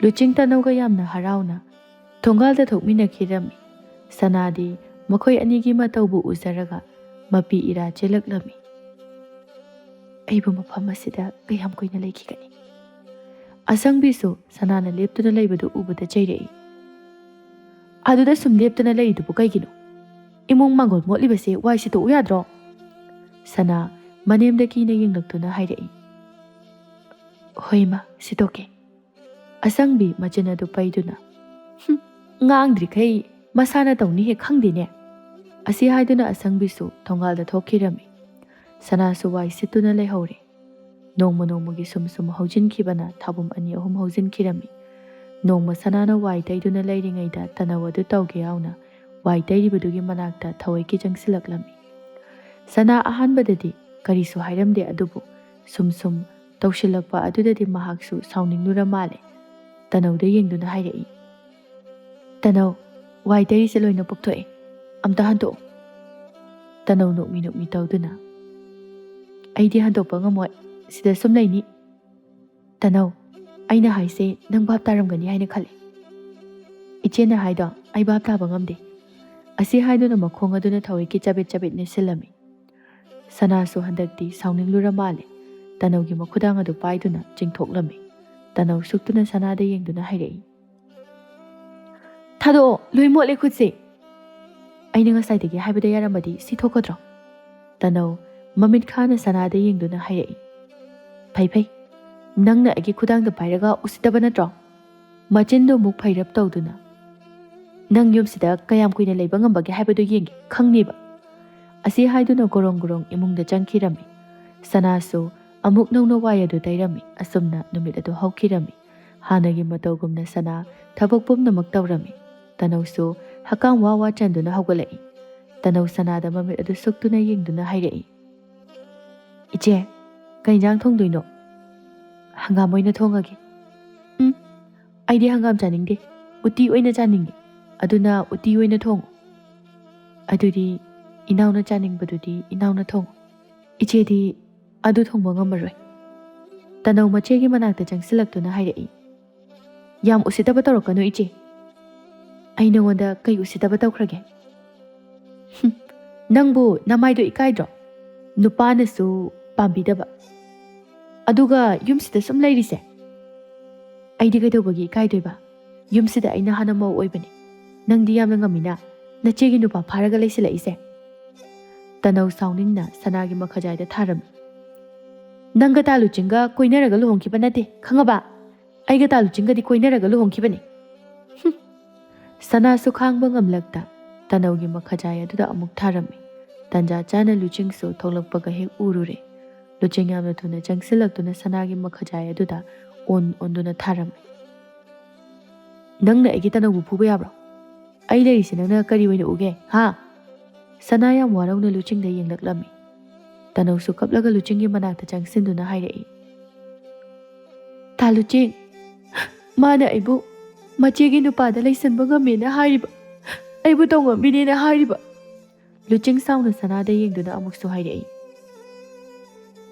ꯂꯨꯆꯤꯡ ꯇꯅꯧꯒ ꯌꯥꯝꯅ ꯍꯔꯥꯎꯅ ꯊꯣꯡꯒꯥꯜꯗ ꯊꯣꯛꯃꯤꯟꯅꯈꯤꯔꯝꯃꯤ꯫ ꯁꯅꯥꯗꯤ ꯃꯈꯣꯏ ꯑꯅꯤꯒꯤ ꯃꯇꯧꯕꯨ ꯎꯖꯔꯒ ꯃꯄꯤ ꯏꯔꯥ ꯆꯦꯜꯂꯛꯂꯝꯃꯤ꯫ "ꯑꯩꯕꯨ ꯃꯐꯝ ꯑꯁꯤꯗ ꯀꯌꯥꯝ ꯀꯨꯏꯅ ꯂꯩꯈꯤꯒꯅꯤ?" ꯑꯁꯪꯕꯤꯁꯨ ꯁꯅꯥꯅ ꯂꯦꯞꯇꯨꯅ ꯂꯩꯕꯗꯨ ꯎꯕꯗ ꯆꯩꯔꯛꯏ꯫ "ꯑꯗꯨꯗ ꯁꯨꯝ ꯂꯦꯞꯇꯨꯅ ꯂꯩꯔꯤꯗꯨꯕꯨ ꯀꯩꯒꯤꯅꯣ? "ꯏꯃꯨꯡ ꯃꯥꯡꯒꯣꯜ ꯃꯣꯠꯂꯤꯕꯁꯦ ꯋꯥꯏ ꯁꯤꯠꯇꯣꯛꯎ ꯌꯥꯗ꯭ꯔꯣ?" ꯁꯅꯥ ꯃꯅꯦꯝꯗ ꯀꯤꯅ ꯌꯦꯡꯂꯛꯇꯨꯅ ꯍꯥꯏꯔꯛꯏ꯫ "ꯍꯣꯏ ꯏꯃꯥ, ꯁꯤꯠꯇꯣꯛꯀꯦ꯫" ꯑꯁꯪꯕꯤ ꯃꯆꯤꯟ ꯑꯗꯨ ꯄꯩꯗꯨꯅ, "ꯍꯨꯝ, ꯉꯥꯡꯗ꯭ꯔꯤꯈꯩ ꯃꯁꯥꯅ ꯇꯧꯅꯤ ꯍꯦꯛ ꯈꯪꯗꯦꯅꯦ꯫" ꯑꯁꯤ ꯍꯥꯏꯗꯨꯅ ꯑꯁꯪꯕꯤꯁꯨ ꯊꯣꯡꯒꯥꯜꯗ ꯊꯣꯛꯈꯤꯔꯝꯃꯤ꯫ ꯁꯅꯥꯁꯨ ꯋꯥꯏ ꯁꯤꯠꯇꯨꯅ ꯂꯩꯍꯧꯔꯦ꯫ ꯅꯣꯡꯃ ꯅꯣꯡꯃꯒꯤ ꯁꯨꯝ ꯁꯨꯝ ꯍꯧꯖꯤꯟꯈꯤꯕꯅ ꯊꯥꯕꯨꯝ ꯑꯅꯤ ꯑꯍꯨꯝ ꯍꯧꯖꯤꯟꯈꯤꯔꯝꯃꯤ꯫ ꯅꯣꯡꯃ ꯁꯅꯥꯅ ꯋꯥꯏ ꯇꯩꯗꯨꯅ ꯂꯩꯔꯤꯉꯩꯗ ꯇꯅꯧ ꯑꯗꯨ ꯇꯧꯒꯦ ꯌꯥꯎꯅ ꯋꯥꯏ ꯇꯩꯔꯤꯕꯗꯨꯒꯤ ꯃꯅꯥꯛꯇ ꯊꯑꯣꯏꯀꯤ ꯆꯪꯁꯤꯜꯂꯛꯂꯝꯃꯤ꯫ ꯁꯅꯥ ꯑꯍꯥꯟꯕꯗꯗꯤ ꯀꯔꯤꯁꯨ ꯍꯥꯏꯔꯝꯗꯦ, ꯑꯗꯨꯕꯨ ꯁꯨꯝ ꯁꯨꯝ ꯇꯧꯁꯤꯜꯂꯛꯄ ꯑꯗꯨꯗꯗꯤ ꯃꯍꯥꯛꯁꯨ ꯁꯥꯎꯅꯤꯡꯂꯨꯔ ꯃꯥꯜꯂꯦ꯫ ꯇꯅꯧꯗ ꯌꯦꯡꯗꯨꯅ ꯍꯥꯏꯔꯛꯏ, "ꯇꯅꯧ, ꯋꯥꯏ ꯇꯩꯔꯤꯁꯦ ꯂꯣꯏꯅ ꯄꯣꯛꯊꯣꯛꯑꯦ, ꯑꯝꯇ ꯍꯟꯗꯣꯛꯑꯣ꯫" ꯇꯅꯧ ꯅꯣꯛꯃꯤ ꯅꯣꯛꯃꯤ ꯇꯧꯗꯨꯅ, "ꯑꯩꯗꯤ ꯍꯟꯗꯣꯛꯄ ꯉꯝꯃꯣꯏ, ꯁꯤꯗ ꯁꯨꯝ ꯂꯩꯅꯤ꯫" "ꯇꯅꯧ, ꯑꯩꯅ ꯍꯥꯏꯁꯦ ꯅꯪ ꯚꯥꯞ ꯇꯥꯔꯝꯒꯅꯤ ꯍꯥꯏꯅ ꯈꯜꯂꯤ꯫" "ꯏꯆꯦꯅ ꯍꯥꯏꯗꯣ ꯑꯩ ꯚꯥꯞ ꯇꯥꯕ ꯉꯝꯗꯦ꯫" ꯑꯁꯤ ꯍꯥꯏꯗꯨꯅ ꯃꯈꯣꯡ ꯑꯗꯨꯅ ꯊꯑꯣꯏꯀꯤ ꯆꯕꯤꯠ ꯆꯕꯤꯠ ꯅꯦꯠꯁꯤꯜꯂꯝꯃꯤ꯫ ꯁꯅꯥꯁꯨ ꯍꯟꯗꯛꯇꯤ ꯁꯥꯎꯅꯤꯡꯂꯨꯔ ꯃꯥꯜꯂꯦ꯫ ꯇꯅꯧꯒꯤ ꯃꯈꯨꯗꯥꯡ ꯑꯗꯨ ꯄꯥꯏꯗꯨꯅ ꯆꯤꯡꯊꯣꯛꯂꯝꯃꯤ꯫ ꯇꯅꯧ ꯁꯨꯛꯇꯨꯅ ꯁꯅꯥꯗ ꯌꯦꯡꯗꯨꯅ ꯍꯥꯏꯔꯛꯏ, "ꯊꯥꯗꯣꯛꯑꯣ, ꯂꯣꯏ ꯃꯣꯠꯂꯦ ꯈꯨꯠꯁꯦ꯫" "ꯑꯩꯅ ꯉꯁꯥꯏꯗꯒꯤ ꯍꯥꯏꯕꯗ ꯌꯥꯔꯝꯃꯗꯤ ꯁꯤ ꯊꯣꯛꯀꯗ꯭ꯔꯣ?" ꯇꯅꯧ ꯃꯃꯤꯠ ꯈꯥꯅ ꯁꯅꯥꯗ ꯌꯦꯡꯗꯨꯅ ꯍꯥꯏꯔꯛꯏ, "ꯐꯩ ꯐꯩ, ꯅꯪꯅ ꯑꯩꯒꯤ ꯈꯨꯗꯥꯡꯗ ꯄꯥꯏꯔꯒ ꯎꯁꯤꯠꯇꯕ ꯅꯠꯇ꯭ꯔꯣ?" ꯃꯆꯤꯟꯗꯨ ꯑꯃꯨꯛ ꯐꯩꯔꯞ ꯇꯧꯗꯨꯅ, "ꯅꯪ ꯌꯨꯝꯁꯤꯗ ꯀꯌꯥꯝ ꯀꯨꯏꯅ ꯂꯩꯕ ꯉꯝꯕꯒꯦ ꯍꯥꯏꯕꯗꯨ ꯌꯦꯡꯒꯦ, ꯈꯪꯅꯤꯕ꯫" ꯑꯁꯤ ꯍꯥꯏꯗꯨꯅ ꯒꯣꯔꯣꯡ ꯒꯣꯔꯣꯡ ꯏꯃꯨꯡꯗ ꯆꯪꯈꯤꯔꯝꯃꯤ꯫ ꯁꯅꯥꯁꯨ ꯑꯃꯨꯛ ꯅꯧꯅ ꯋꯥꯏ ꯑꯗꯨ ꯇꯩꯔꯝꯃꯤ꯫ ꯑꯁꯨꯝꯅ ꯅꯨꯃꯤꯠ ꯑꯗꯨ ꯍꯧꯈꯤꯔꯝꯃꯤ꯫ ꯍꯥꯟꯅꯒꯤ ꯃꯇꯧꯒꯨꯝꯅ ꯁꯅꯥ ꯊꯕꯛ ꯄꯨꯝꯅꯃꯛ ꯇꯧꯔꯝꯃꯤ꯫ ꯇꯅꯧꯁꯨ ꯍꯛꯀꯥꯝ ꯋꯥ ꯋꯥ ꯆꯟꯗꯨꯅ ꯍꯧꯒꯠꯂꯛꯏ꯫ ꯇꯅꯧ ꯁꯅꯥꯗ ꯃꯃꯤꯠ ꯑꯗꯨ ꯁꯨꯛꯇꯨꯅ ꯌꯦꯡꯗꯨꯅ ꯍꯥꯏꯔꯛꯏ, "ꯏꯆꯦ, ꯀꯩ ꯏꯟꯖꯥꯡ ꯊꯣꯡꯗꯣꯏꯅꯣ?" "ꯍꯪꯒꯥꯝ ꯑꯣꯏꯅ ꯊꯣꯡꯉꯒꯦ꯫" "ꯎꯝ, ꯑꯩꯗꯤ ꯍꯪꯒꯥꯝ ꯆꯥꯅꯤꯡꯗꯦ, ꯎꯇꯤ ꯑꯣꯏꯅ ꯆꯥꯅꯤꯡꯉꯤ꯫ ꯑꯗꯨꯅ ꯎꯇꯤ ꯑꯣꯏꯅ ꯊꯣꯡꯉꯨ꯫" "ꯑꯗꯨꯗꯤ ꯏꯅꯥꯎꯅ ꯆꯥꯅꯤꯡꯕꯗꯨꯗꯤ ꯏꯅꯥꯎꯅ ꯊꯣꯡꯉꯨ꯫ ꯏꯆꯦꯗꯤ ꯑꯗꯨ ꯊꯣꯡꯕ ꯉꯝꯃꯔꯣꯏ꯫" ꯇꯅꯧ ꯃꯆꯦꯒꯤ ꯃꯅꯥꯛꯇ ꯆꯪꯁꯤꯜꯂꯛꯇꯨꯅ ꯍꯥꯏꯔꯛꯏ, "ꯌꯥꯝ ꯎꯁꯤꯠꯇꯕ ꯇꯧꯔꯛꯀꯅꯨ ꯏꯆꯦ꯫ ꯑꯩ ꯅꯉꯣꯟꯗ ꯀꯩ ꯎꯁꯤꯠꯇꯕ ꯇꯧꯈ꯭ꯔꯒꯦ?" "ꯍꯨꯝ, ꯅꯪꯕꯨ ꯅꯃꯥꯏꯗꯣ ꯏꯀꯥꯏꯗ꯭ꯔꯣ? ꯅꯨꯄꯥꯅꯁꯨ ꯄꯥꯝꯕꯤꯗꯕ, ꯑꯗꯨꯒ ꯌꯨꯝꯁꯤꯗ ꯁꯨꯝ ꯂꯩꯔꯤꯁꯦ꯫ ꯑꯩꯗꯤ ꯀꯩꯗꯧꯕꯒꯤ ꯏꯀꯥꯏꯗꯣꯏꯕ? ꯌꯨꯝꯁꯤꯗ ꯑꯩꯅ ꯍꯥꯟꯅ ꯃꯧ ꯑꯣꯏꯕꯅꯤ꯫ ꯅꯪꯗꯤ ꯌꯥꯝꯅ ꯉꯝꯃꯤꯅ, ꯅꯆꯦꯒꯤ ꯅꯨꯄꯥ ꯐꯥꯔꯒ ꯂꯩꯁꯤꯜꯂꯛꯏꯁꯦ?" ꯇꯅꯧ ꯁꯥꯎꯅꯤꯡꯅ ꯁꯅꯥꯒꯤ ꯃꯈꯖꯥꯏꯗ ꯊꯥꯔꯝꯃꯤ꯫ "ꯅꯪꯒ ꯇꯥ ꯂꯨꯆꯤꯡꯒ ꯀꯣꯏꯅꯔꯒ ꯂꯨꯍꯣꯡꯈꯤꯕ ꯅꯠꯇꯦ, ꯈꯪꯉꯕ? ꯑꯩꯒ ꯇꯥ ꯂꯨꯆꯤꯡꯒꯗꯤ ꯀꯣꯏꯅꯔꯒ ꯂꯨꯍꯣꯡꯈꯤꯕꯅꯤ꯫" ꯍꯨꯝ꯫ ꯁꯅꯥꯁꯨ ꯈꯥꯡꯕ ꯉꯝꯂꯛꯇ ꯇꯅꯧꯒꯤ ꯃꯈꯖꯥꯏ ꯑꯗꯨꯗ ꯑꯃꯨꯛ ꯊꯥꯔꯝꯃꯤ꯫ ꯇꯟꯖꯥ ꯆꯥꯅ ꯂꯨꯆꯤꯡꯁꯨ ꯊꯣꯛꯂꯛꯄꯒ ꯍꯦꯛ ꯎꯔꯨꯔꯦ꯫ ꯂꯨꯆꯤꯡ ꯌꯥꯝꯅ ꯊꯨꯅ ꯆꯪꯁꯤꯜꯂꯛꯇꯨꯅ ꯁꯅꯥꯒꯤ ꯃꯈꯖꯥꯏ ꯑꯗꯨꯗ ꯑꯣꯟ ꯑꯣꯟꯗꯨꯅ ꯊꯥꯔꯝꯃꯤ꯫ "ꯅꯪꯅ ꯑꯩꯒꯤ ꯇꯅꯧꯕꯨ ꯐꯨꯕ ꯌꯥꯕ꯭ꯔꯣ? ꯑꯩ ꯂꯩꯔꯤꯁꯦ ꯅꯪꯅ ꯀꯔꯤ ꯑꯣꯏꯅ ꯎꯒꯦ, ꯍꯥ?" ꯁꯅꯥ ꯌꯥꯝ ꯋꯥꯔꯧꯅ ꯂꯨꯆꯤꯡꯗ ꯌꯦꯡꯂꯛꯂꯝꯃꯤ꯫ ꯇꯅꯧꯁꯨ ꯀꯞꯂꯒ ꯂꯨꯆꯤꯡꯒꯤ ꯃꯅꯥꯛꯇ ꯆꯪꯁꯤꯟꯗꯨꯅ ꯍꯥꯏꯔꯛꯏ, "ꯇꯥ ꯂꯨꯆꯤꯡ, ꯃꯥꯅ ꯑꯩꯕꯨ ꯃꯆꯦꯒꯤ ꯅꯨꯄꯥꯗ ꯂꯩꯁꯟꯕ ꯉꯝꯃꯦꯅ ꯍꯥꯏꯔꯤꯕ, ꯑꯩꯕꯨ ꯇꯧꯉꯝꯕꯤꯅꯦꯅ ꯍꯥꯏꯔꯤꯕ꯫" ꯂꯨꯆꯤꯡ ꯁꯥꯎꯅ ꯁꯅꯥꯗ ꯌꯦꯡꯗꯨꯅ ꯑꯃꯨꯛꯁꯨ ꯍꯥꯏꯔꯛꯏ,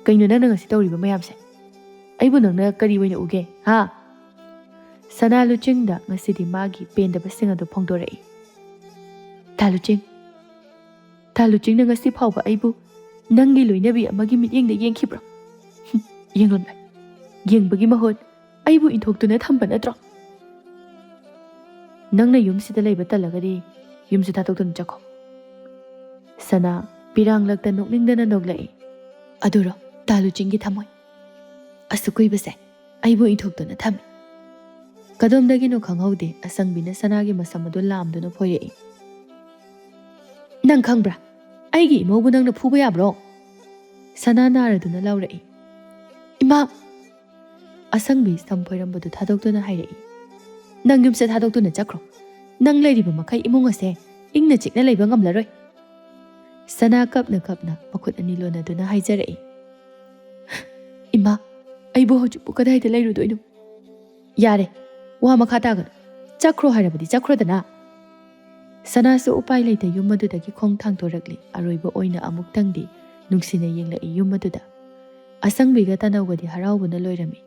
"ꯀꯩꯅꯣ ꯅꯪꯅ ꯉꯁꯤ ꯇꯧꯔꯤꯕ ꯃꯌꯥꯝꯁꯦ? ꯑꯩꯕꯨ ꯅꯪꯅ ꯀꯔꯤ ꯑꯣꯏꯅ ꯎꯒꯦ, ꯍꯥ?" ꯁꯅꯥ ꯂꯨꯆꯤꯡꯗ ꯉꯁꯤꯗꯤ ꯃꯥꯒꯤ ꯄꯦꯟꯗꯕꯁꯤꯡ ꯑꯗꯨ ꯐꯣꯡꯗꯣꯔꯛꯏ꯫ "ꯇꯥ ꯂꯨꯆꯤꯡ, ꯇꯥ ꯂꯨꯆꯤꯡꯅ ꯉꯁꯤ ꯐꯥꯎꯕ ꯑꯩꯕꯨ ꯅꯪꯒꯤ ꯂꯣꯏꯅꯕꯤ ꯑꯃꯒꯤ ꯃꯤꯠꯌꯦꯡꯗ ꯌꯦꯡꯈꯤꯕ꯭ꯔꯣ? ꯍꯨꯝ, ꯌꯦꯡꯂꯝꯂꯣꯏ꯫ ꯌꯦꯡꯕꯒꯤ ꯃꯍꯨꯠ ꯑꯩꯕꯨ ꯏꯟꯊꯣꯛꯇꯨꯅ ꯊꯝꯕ ꯅꯠꯇ꯭ꯔꯣ? ꯅꯪꯅ ꯌꯨꯝꯁꯤꯗ ꯂꯩꯕ ꯇꯜꯂꯒꯗꯤ ꯌꯨꯝꯁꯤ ꯊꯥꯗꯣꯛꯇꯨꯅ ꯆꯠꯈꯣ꯫" ꯁꯅꯥ ꯄꯤꯔꯥꯡꯂꯛꯇ ꯅꯣꯛꯅꯤꯡꯗꯅ ꯅꯣꯛꯂꯛꯏ꯫ "ꯑꯗꯨꯔꯣ ꯇꯥ ꯂꯨꯆꯤꯡꯒꯤ ꯊꯃꯣꯏ? ꯑꯁꯨꯛ ꯀꯨꯏꯕꯁꯦ ꯑꯩꯕꯨ ꯏꯟꯊꯣꯛꯇꯨꯅ ꯊꯝꯃꯤ꯫" ꯀꯗꯣꯝꯗꯒꯤꯅꯣ ꯈꯪꯍꯧꯗꯦ, ꯑꯁꯪꯕꯤꯅ ꯁꯅꯥꯒꯤ ꯃꯁꯝ ꯑꯗꯨ ꯂꯥꯝꯗꯨꯅ ꯐꯣꯏꯔꯛꯏ꯫ "ꯅꯪ ꯈꯪꯕ꯭ꯔꯥ? ꯑꯩꯒꯤ ꯏꯃꯧꯕꯨ ꯅꯪꯅ ꯐꯨꯕ ꯌꯥꯕ꯭ꯔꯣ?" ꯁꯅꯥ ꯅꯥꯔꯗꯨꯅ ꯂꯥꯎꯔꯛꯏ꯫ "ꯏꯃꯥ!" ꯑꯁꯪꯕꯤ ꯁꯝ ꯐꯣꯏꯔꯝꯕꯗꯨ ꯊꯥꯗꯣꯛꯇꯨꯅ ꯍꯥꯏꯔꯛꯏ꯫ "ꯅꯪ ꯌꯨꯝꯁꯦ ꯊꯥꯗꯣꯛꯇꯨꯅ ꯆꯠꯈ꯭ꯔꯣ꯫ ꯅꯪ ꯂꯩꯔꯤꯕ ꯃꯈꯩ ꯏꯃꯨꯡ ꯑꯁꯦ ꯏꯪꯅ ꯆꯤꯛꯅ ꯂꯩꯕ ꯉꯝꯂꯔꯣꯏ꯫" ꯁꯅꯥ ꯀꯞꯅ ꯀꯞꯅ ꯃꯈꯨꯠ ꯑꯅꯤ ꯂꯣꯟꯅꯗꯨꯅ ꯍꯥꯏꯖꯔꯛꯏ꯫ "ꯏꯃꯥ, ꯑꯩꯕꯨ ꯍꯧꯖꯤꯛꯄꯨ ꯀꯗꯥꯏꯗ ꯂꯩꯔꯨꯗꯣꯏꯅꯣ? ꯌꯥꯔꯦ, ꯋꯥ ꯃꯈꯥ ꯇꯥꯒꯅꯨ꯫ ꯆꯠꯈ꯭ꯔꯣ ꯍꯥꯏꯔꯕꯗꯤ ꯆꯠꯈ꯭ꯔꯣꯗꯅ꯫" ꯁꯅꯥꯁꯨ ꯎꯄꯥꯏ ꯂꯩꯇ ꯌꯨꯝ ꯑꯗꯨꯗꯒꯤ ꯈꯣꯡ ꯊꯥꯡꯗꯣꯔꯛꯂꯤ꯫ ꯑꯔꯣꯏꯕ ꯑꯣꯏꯅ ꯑꯃꯨꯛꯇꯪꯗꯤ ꯅꯨꯡꯁꯤꯅ ꯌꯦꯡꯂꯛꯏ ꯌꯨꯝ ꯑꯗꯨꯗ꯫ ꯑꯁꯪꯕꯤꯒ ꯇꯅꯧꯒꯗꯤ ꯍꯔꯥꯎꯕꯅ ꯂꯣꯏꯔꯝꯃꯤ꯫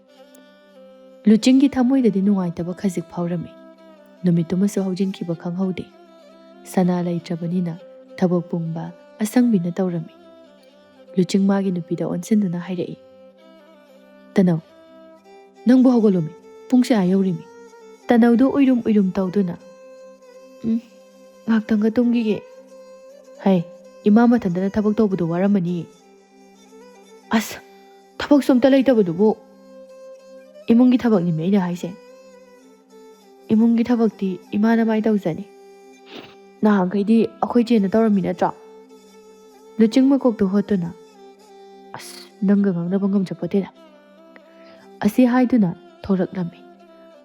ꯂꯨꯆꯤꯡꯒꯤ ꯊꯃꯣꯏꯗꯗꯤ ꯅꯨꯡꯉꯥꯏꯇꯕ ꯈꯖꯤꯛ ꯐꯥꯎꯔꯝꯃꯤ꯫ ꯅꯨꯃꯤꯠꯇꯨꯃꯁꯨ ꯍꯧꯖꯤꯟꯈꯤꯕ ꯈꯪꯍꯧꯗꯦ꯫ ꯁꯅꯥ ꯂꯩꯇ꯭ꯔꯕꯅꯤꯅ ꯊꯕꯛ ꯄꯨꯝꯕ ꯑꯁꯪꯕꯤꯅ ꯇꯧꯔꯝꯃꯤ꯫ ꯂꯨꯆꯤꯡ ꯃꯥꯒꯤ ꯅꯨꯄꯤꯗ ꯑꯣꯟꯁꯤꯟꯗꯨꯅ ꯍꯥꯏꯔꯛꯏ, "ꯇꯅꯧ, ꯅꯪꯕꯨ ꯍꯧꯒꯠꯂꯣꯃꯤ, ꯄꯨꯡꯁꯦ ꯑꯥ ꯌꯧꯔꯤꯃꯤ꯫" ꯇꯅꯧꯗꯨ ꯎꯏꯔꯨꯝ ꯎꯏꯔꯨꯝ ꯇꯧꯗꯨꯅ, "ꯎꯝ, ꯉꯥꯛꯇꯪꯒ ꯇꯨꯝꯈꯤꯒꯦ꯫ ꯍꯩ, ꯏꯃꯥ ꯃꯊꯟꯇꯅ ꯊꯕꯛ ꯇꯧꯕꯗꯣ ꯋꯥꯔꯝꯃꯅꯤ꯫ ꯑꯁ, ꯊꯕꯛꯁꯨ ꯑꯝꯇ ꯂꯩꯇꯕꯗꯨꯕꯨ꯫ ꯏꯃꯨꯡꯒꯤ ꯊꯕꯛꯅꯤꯃꯤ ꯑꯩꯅ ꯍꯥꯏꯁꯦ꯫ ꯏꯃꯨꯡꯒꯤ ꯊꯕꯛꯇꯤ ꯏꯃꯥꯅ ꯃꯥꯏ ꯇꯧꯖꯅꯤ꯫ ꯅꯍꯥꯟꯈꯩꯗꯤ ꯑꯩꯈꯣꯏ ꯆꯦꯅ ꯇꯧꯔꯝꯃꯤ ꯅꯠꯇ꯭ꯔꯣ? ꯂꯨꯆꯤꯡ ꯃꯀꯣꯛꯇꯨ ꯍꯣꯠꯇꯨꯅ, "ꯑꯁ, ꯅꯪꯒ ꯉꯥꯡꯅꯕ ꯉꯝꯖꯄꯣꯠꯇꯦꯗ"꯫ ꯑꯁꯤ ꯍꯥꯏꯗꯨꯅ ꯊꯣꯛꯂꯛꯂꯝꯃꯤ꯫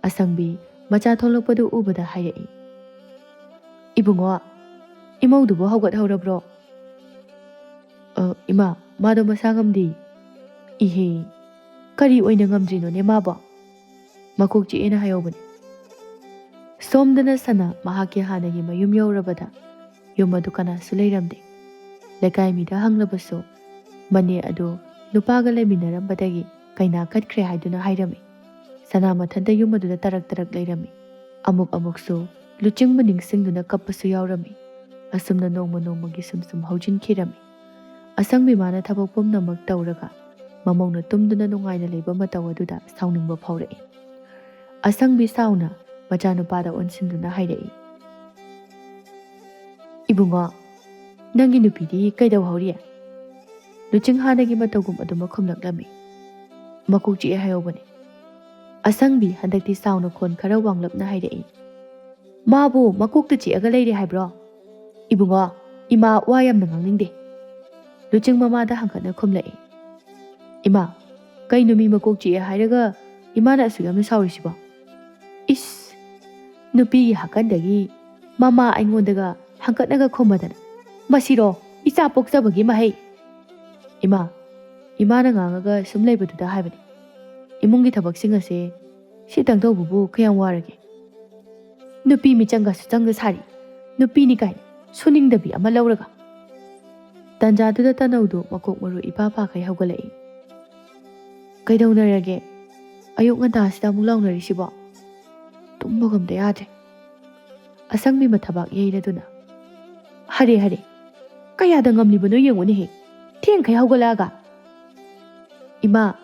ꯑꯁꯪꯕꯤ ꯃꯆꯥ ꯊꯣꯛꯂꯛꯄꯗꯨ ꯎꯕꯗ ꯍꯥꯏꯔꯛꯏ, "ꯏꯕꯨꯡꯉꯣ, ꯏꯃꯧꯗꯨꯕꯨ ꯍꯧꯒꯠꯍꯧꯔꯕ꯭ꯔꯣ?" "ꯑ, ꯏꯃꯥ, ꯃꯥꯗꯣ ꯃꯁꯥ ꯉꯝꯗꯦ"꯫ "ꯏꯍꯦ, ꯀꯔꯤ ꯑꯣꯏꯅ ꯉꯝꯗ꯭ꯔꯤꯅꯣꯅꯦ ꯃꯥꯕꯣ?" "ꯃꯀꯣꯛ ꯆꯤꯛꯑꯦꯅ ꯍꯥꯏꯍꯧꯕꯅꯦ"꯫ ꯁꯣꯝꯗꯅ ꯁꯅꯥ ꯃꯍꯥꯛꯀꯤ ꯍꯥꯟꯅꯒꯤ ꯃꯌꯨꯝ ꯌꯧꯔꯕꯗ ꯌꯨꯝ ꯑꯗꯨ ꯀꯅꯥꯁꯨ ꯂꯩꯔꯝꯗꯦ꯫ ꯂꯩꯀꯥꯏ ꯃꯤꯗ ꯍꯪꯂꯕꯁꯨ ꯃꯅꯦ ꯑꯗꯨ ꯅꯨꯄꯥꯒ ꯂꯩꯃꯤꯟꯅꯔꯝꯕꯗꯒꯤ ꯀꯩꯅꯥ ꯀꯠꯈ꯭ꯔꯦ ꯍꯥꯏꯗꯨꯅ ꯍꯥꯏꯔꯝꯃꯤ꯫ ꯁꯅꯥ ꯃꯊꯟꯇ ꯌꯨꯝ ꯑꯗꯨꯗ ꯇꯔꯛ ꯇꯔꯛ ꯂꯩꯔꯝꯃꯤ꯫ ꯑꯃꯨꯛ ꯑꯃꯨꯛꯁꯨ ꯂꯨꯆꯤꯡꯕꯨ ꯅꯤꯡꯁꯤꯡꯗꯨꯅ ꯀꯞꯄꯁꯨ ꯌꯥꯎꯔꯝꯃꯤ꯫ ꯑꯁꯨꯝꯅ ꯅꯣꯡꯃ ꯅꯣꯡꯃꯒꯤ ꯁꯨꯝ ꯁꯨꯝ ꯍꯧꯖꯤꯟꯈꯤꯔꯝꯃꯤ꯫ ꯑꯁꯪꯕꯤ ꯃꯥꯅ ꯊꯕꯛ ꯄꯨꯝꯅꯃꯛ ꯇꯧꯔꯒ ꯃꯃꯧꯅ ꯇꯨꯝꯗꯨꯅ ꯅꯨꯡꯉꯥꯏꯅ ꯂꯩꯕ ꯃꯇꯧ ꯑꯗꯨꯗ ꯁꯥꯎꯅꯤꯡꯕ ꯐꯥꯎꯔꯛꯏ꯫ ꯑꯁꯪꯕꯤ ꯁꯥꯎꯅ ꯃꯆꯥꯅꯨꯄꯥꯗ ꯑꯣꯟꯁꯤꯟꯗꯨꯅ ꯍꯥꯏꯔꯛꯏ, "ꯏꯕꯨꯡꯉꯣ, ꯅꯪꯒꯤ ꯅꯨꯄꯤꯗꯤ ꯀꯩꯗꯧꯍꯧꯔꯤ?" ꯂꯨꯆꯤꯡ ꯍꯥꯟꯅꯒꯤ ꯃꯇꯧꯒꯨꯝ ꯑꯗꯨꯃꯛ ꯈꯨꯝꯂꯛꯂꯝꯃꯤ꯫ "ꯃꯀꯣꯛ ꯆꯤꯛꯑꯦ ꯍꯥꯏꯍꯧꯕꯅꯤ"꯫ ꯑꯁꯪꯕꯤ ꯍꯟꯗꯛꯇꯤ ꯁꯥꯎꯅ ꯈꯣꯟ ꯈꯔ ꯋꯥꯡꯂꯞꯅ ꯍꯥꯏꯔꯛꯏ, "ꯃꯥꯕꯨ ꯃꯀꯣꯛꯇ ꯆꯤꯛꯑꯒ ꯂꯩꯔꯦ ꯍꯥꯏꯕ꯭ꯔꯣ? ꯏꯕꯨꯡꯉꯣ, ꯏꯃꯥ ꯋꯥ ꯌꯥꯝꯅ ꯉꯥꯡꯅꯤꯡꯗꯦ"꯫ ꯂꯨꯆꯤꯡ ꯃꯃꯥꯗ ꯍꯪꯒꯠꯅ ꯈꯨꯝꯂꯛꯏ, "ꯏꯃꯥ, ꯀꯩꯅꯣ ꯃꯤ ꯃꯀꯣꯛ ꯆꯤꯛꯑꯦ ꯍꯥꯏꯔꯒ ꯏꯃꯥꯅ ꯑꯁꯨꯛ ꯌꯥꯝꯅ ꯁꯥꯎꯔꯤꯁꯤꯕꯣ? ꯏꯁ! ꯅꯨꯄꯤꯒꯤ ꯍꯥꯀꯟꯗꯒꯤ ꯃꯃꯥ ꯑꯩꯉꯣꯟꯗꯒ ꯍꯪꯀꯠꯅꯒ ꯈꯨꯝꯃꯗꯅ, ꯃꯁꯤꯔꯣ ꯏꯆꯥ ꯄꯣꯛꯆꯕꯒꯤ ꯃꯍꯩ?" "ꯏꯃꯥ, ꯏꯃꯥꯅ ꯉꯥꯡꯉꯒ ꯁꯨꯝ ꯂꯩꯕꯗꯨꯗ ꯍꯥꯏꯕꯅꯤ꯫ ꯏꯃꯨꯡꯒꯤ ꯊꯕꯛꯁꯤꯡ ꯑꯁꯦ ꯁꯤꯇꯪ ꯇꯧꯕꯕꯨ ꯀꯌꯥꯝ ꯋꯥꯔꯒꯦ? ꯅꯨꯄꯤ ꯃꯤꯆꯪꯒꯁꯨ ꯆꯪꯗ ꯁꯥꯔꯤ, ꯅꯨꯄꯤꯅꯤ ꯀꯥꯏꯅ ꯁꯨꯅꯤꯡꯗꯕꯤ ꯑꯃ ꯂꯧꯔꯒ"꯫ ꯇꯟꯖꯥꯗꯨꯗ ꯇꯅꯧꯗꯨ ꯃꯀꯣꯛ ꯃꯔꯨ ꯏꯄꯥ ꯄꯥꯈꯩ ꯍꯧꯒꯠꯂꯛꯏ꯫ "ꯀꯩꯗꯧꯅꯔꯒꯦ? ꯑꯌꯨꯛ ꯉꯟꯇꯥꯁꯤꯗ ꯑꯃꯨꯛ ꯂꯥꯎꯅꯔꯤꯁꯤꯕꯣ? ꯇꯨꯝꯕꯒ ꯑꯝꯇ ꯌꯥꯗ꯭ꯔꯦ"꯫ ꯑꯁꯪꯕꯤ ꯃꯊꯕꯥꯛ ꯌꯩꯔꯗꯨꯅ, "ꯍꯔꯦ, ꯍꯔꯦ, ꯀꯌꯥꯗ ꯉꯝꯂꯤꯕꯅꯣ ꯌꯦꯡꯉꯨꯅꯦꯍꯦ, ꯊꯦꯡꯈꯩ ꯍꯧꯒꯠꯂꯛꯑꯒ"꯫ "ꯏꯃꯥ,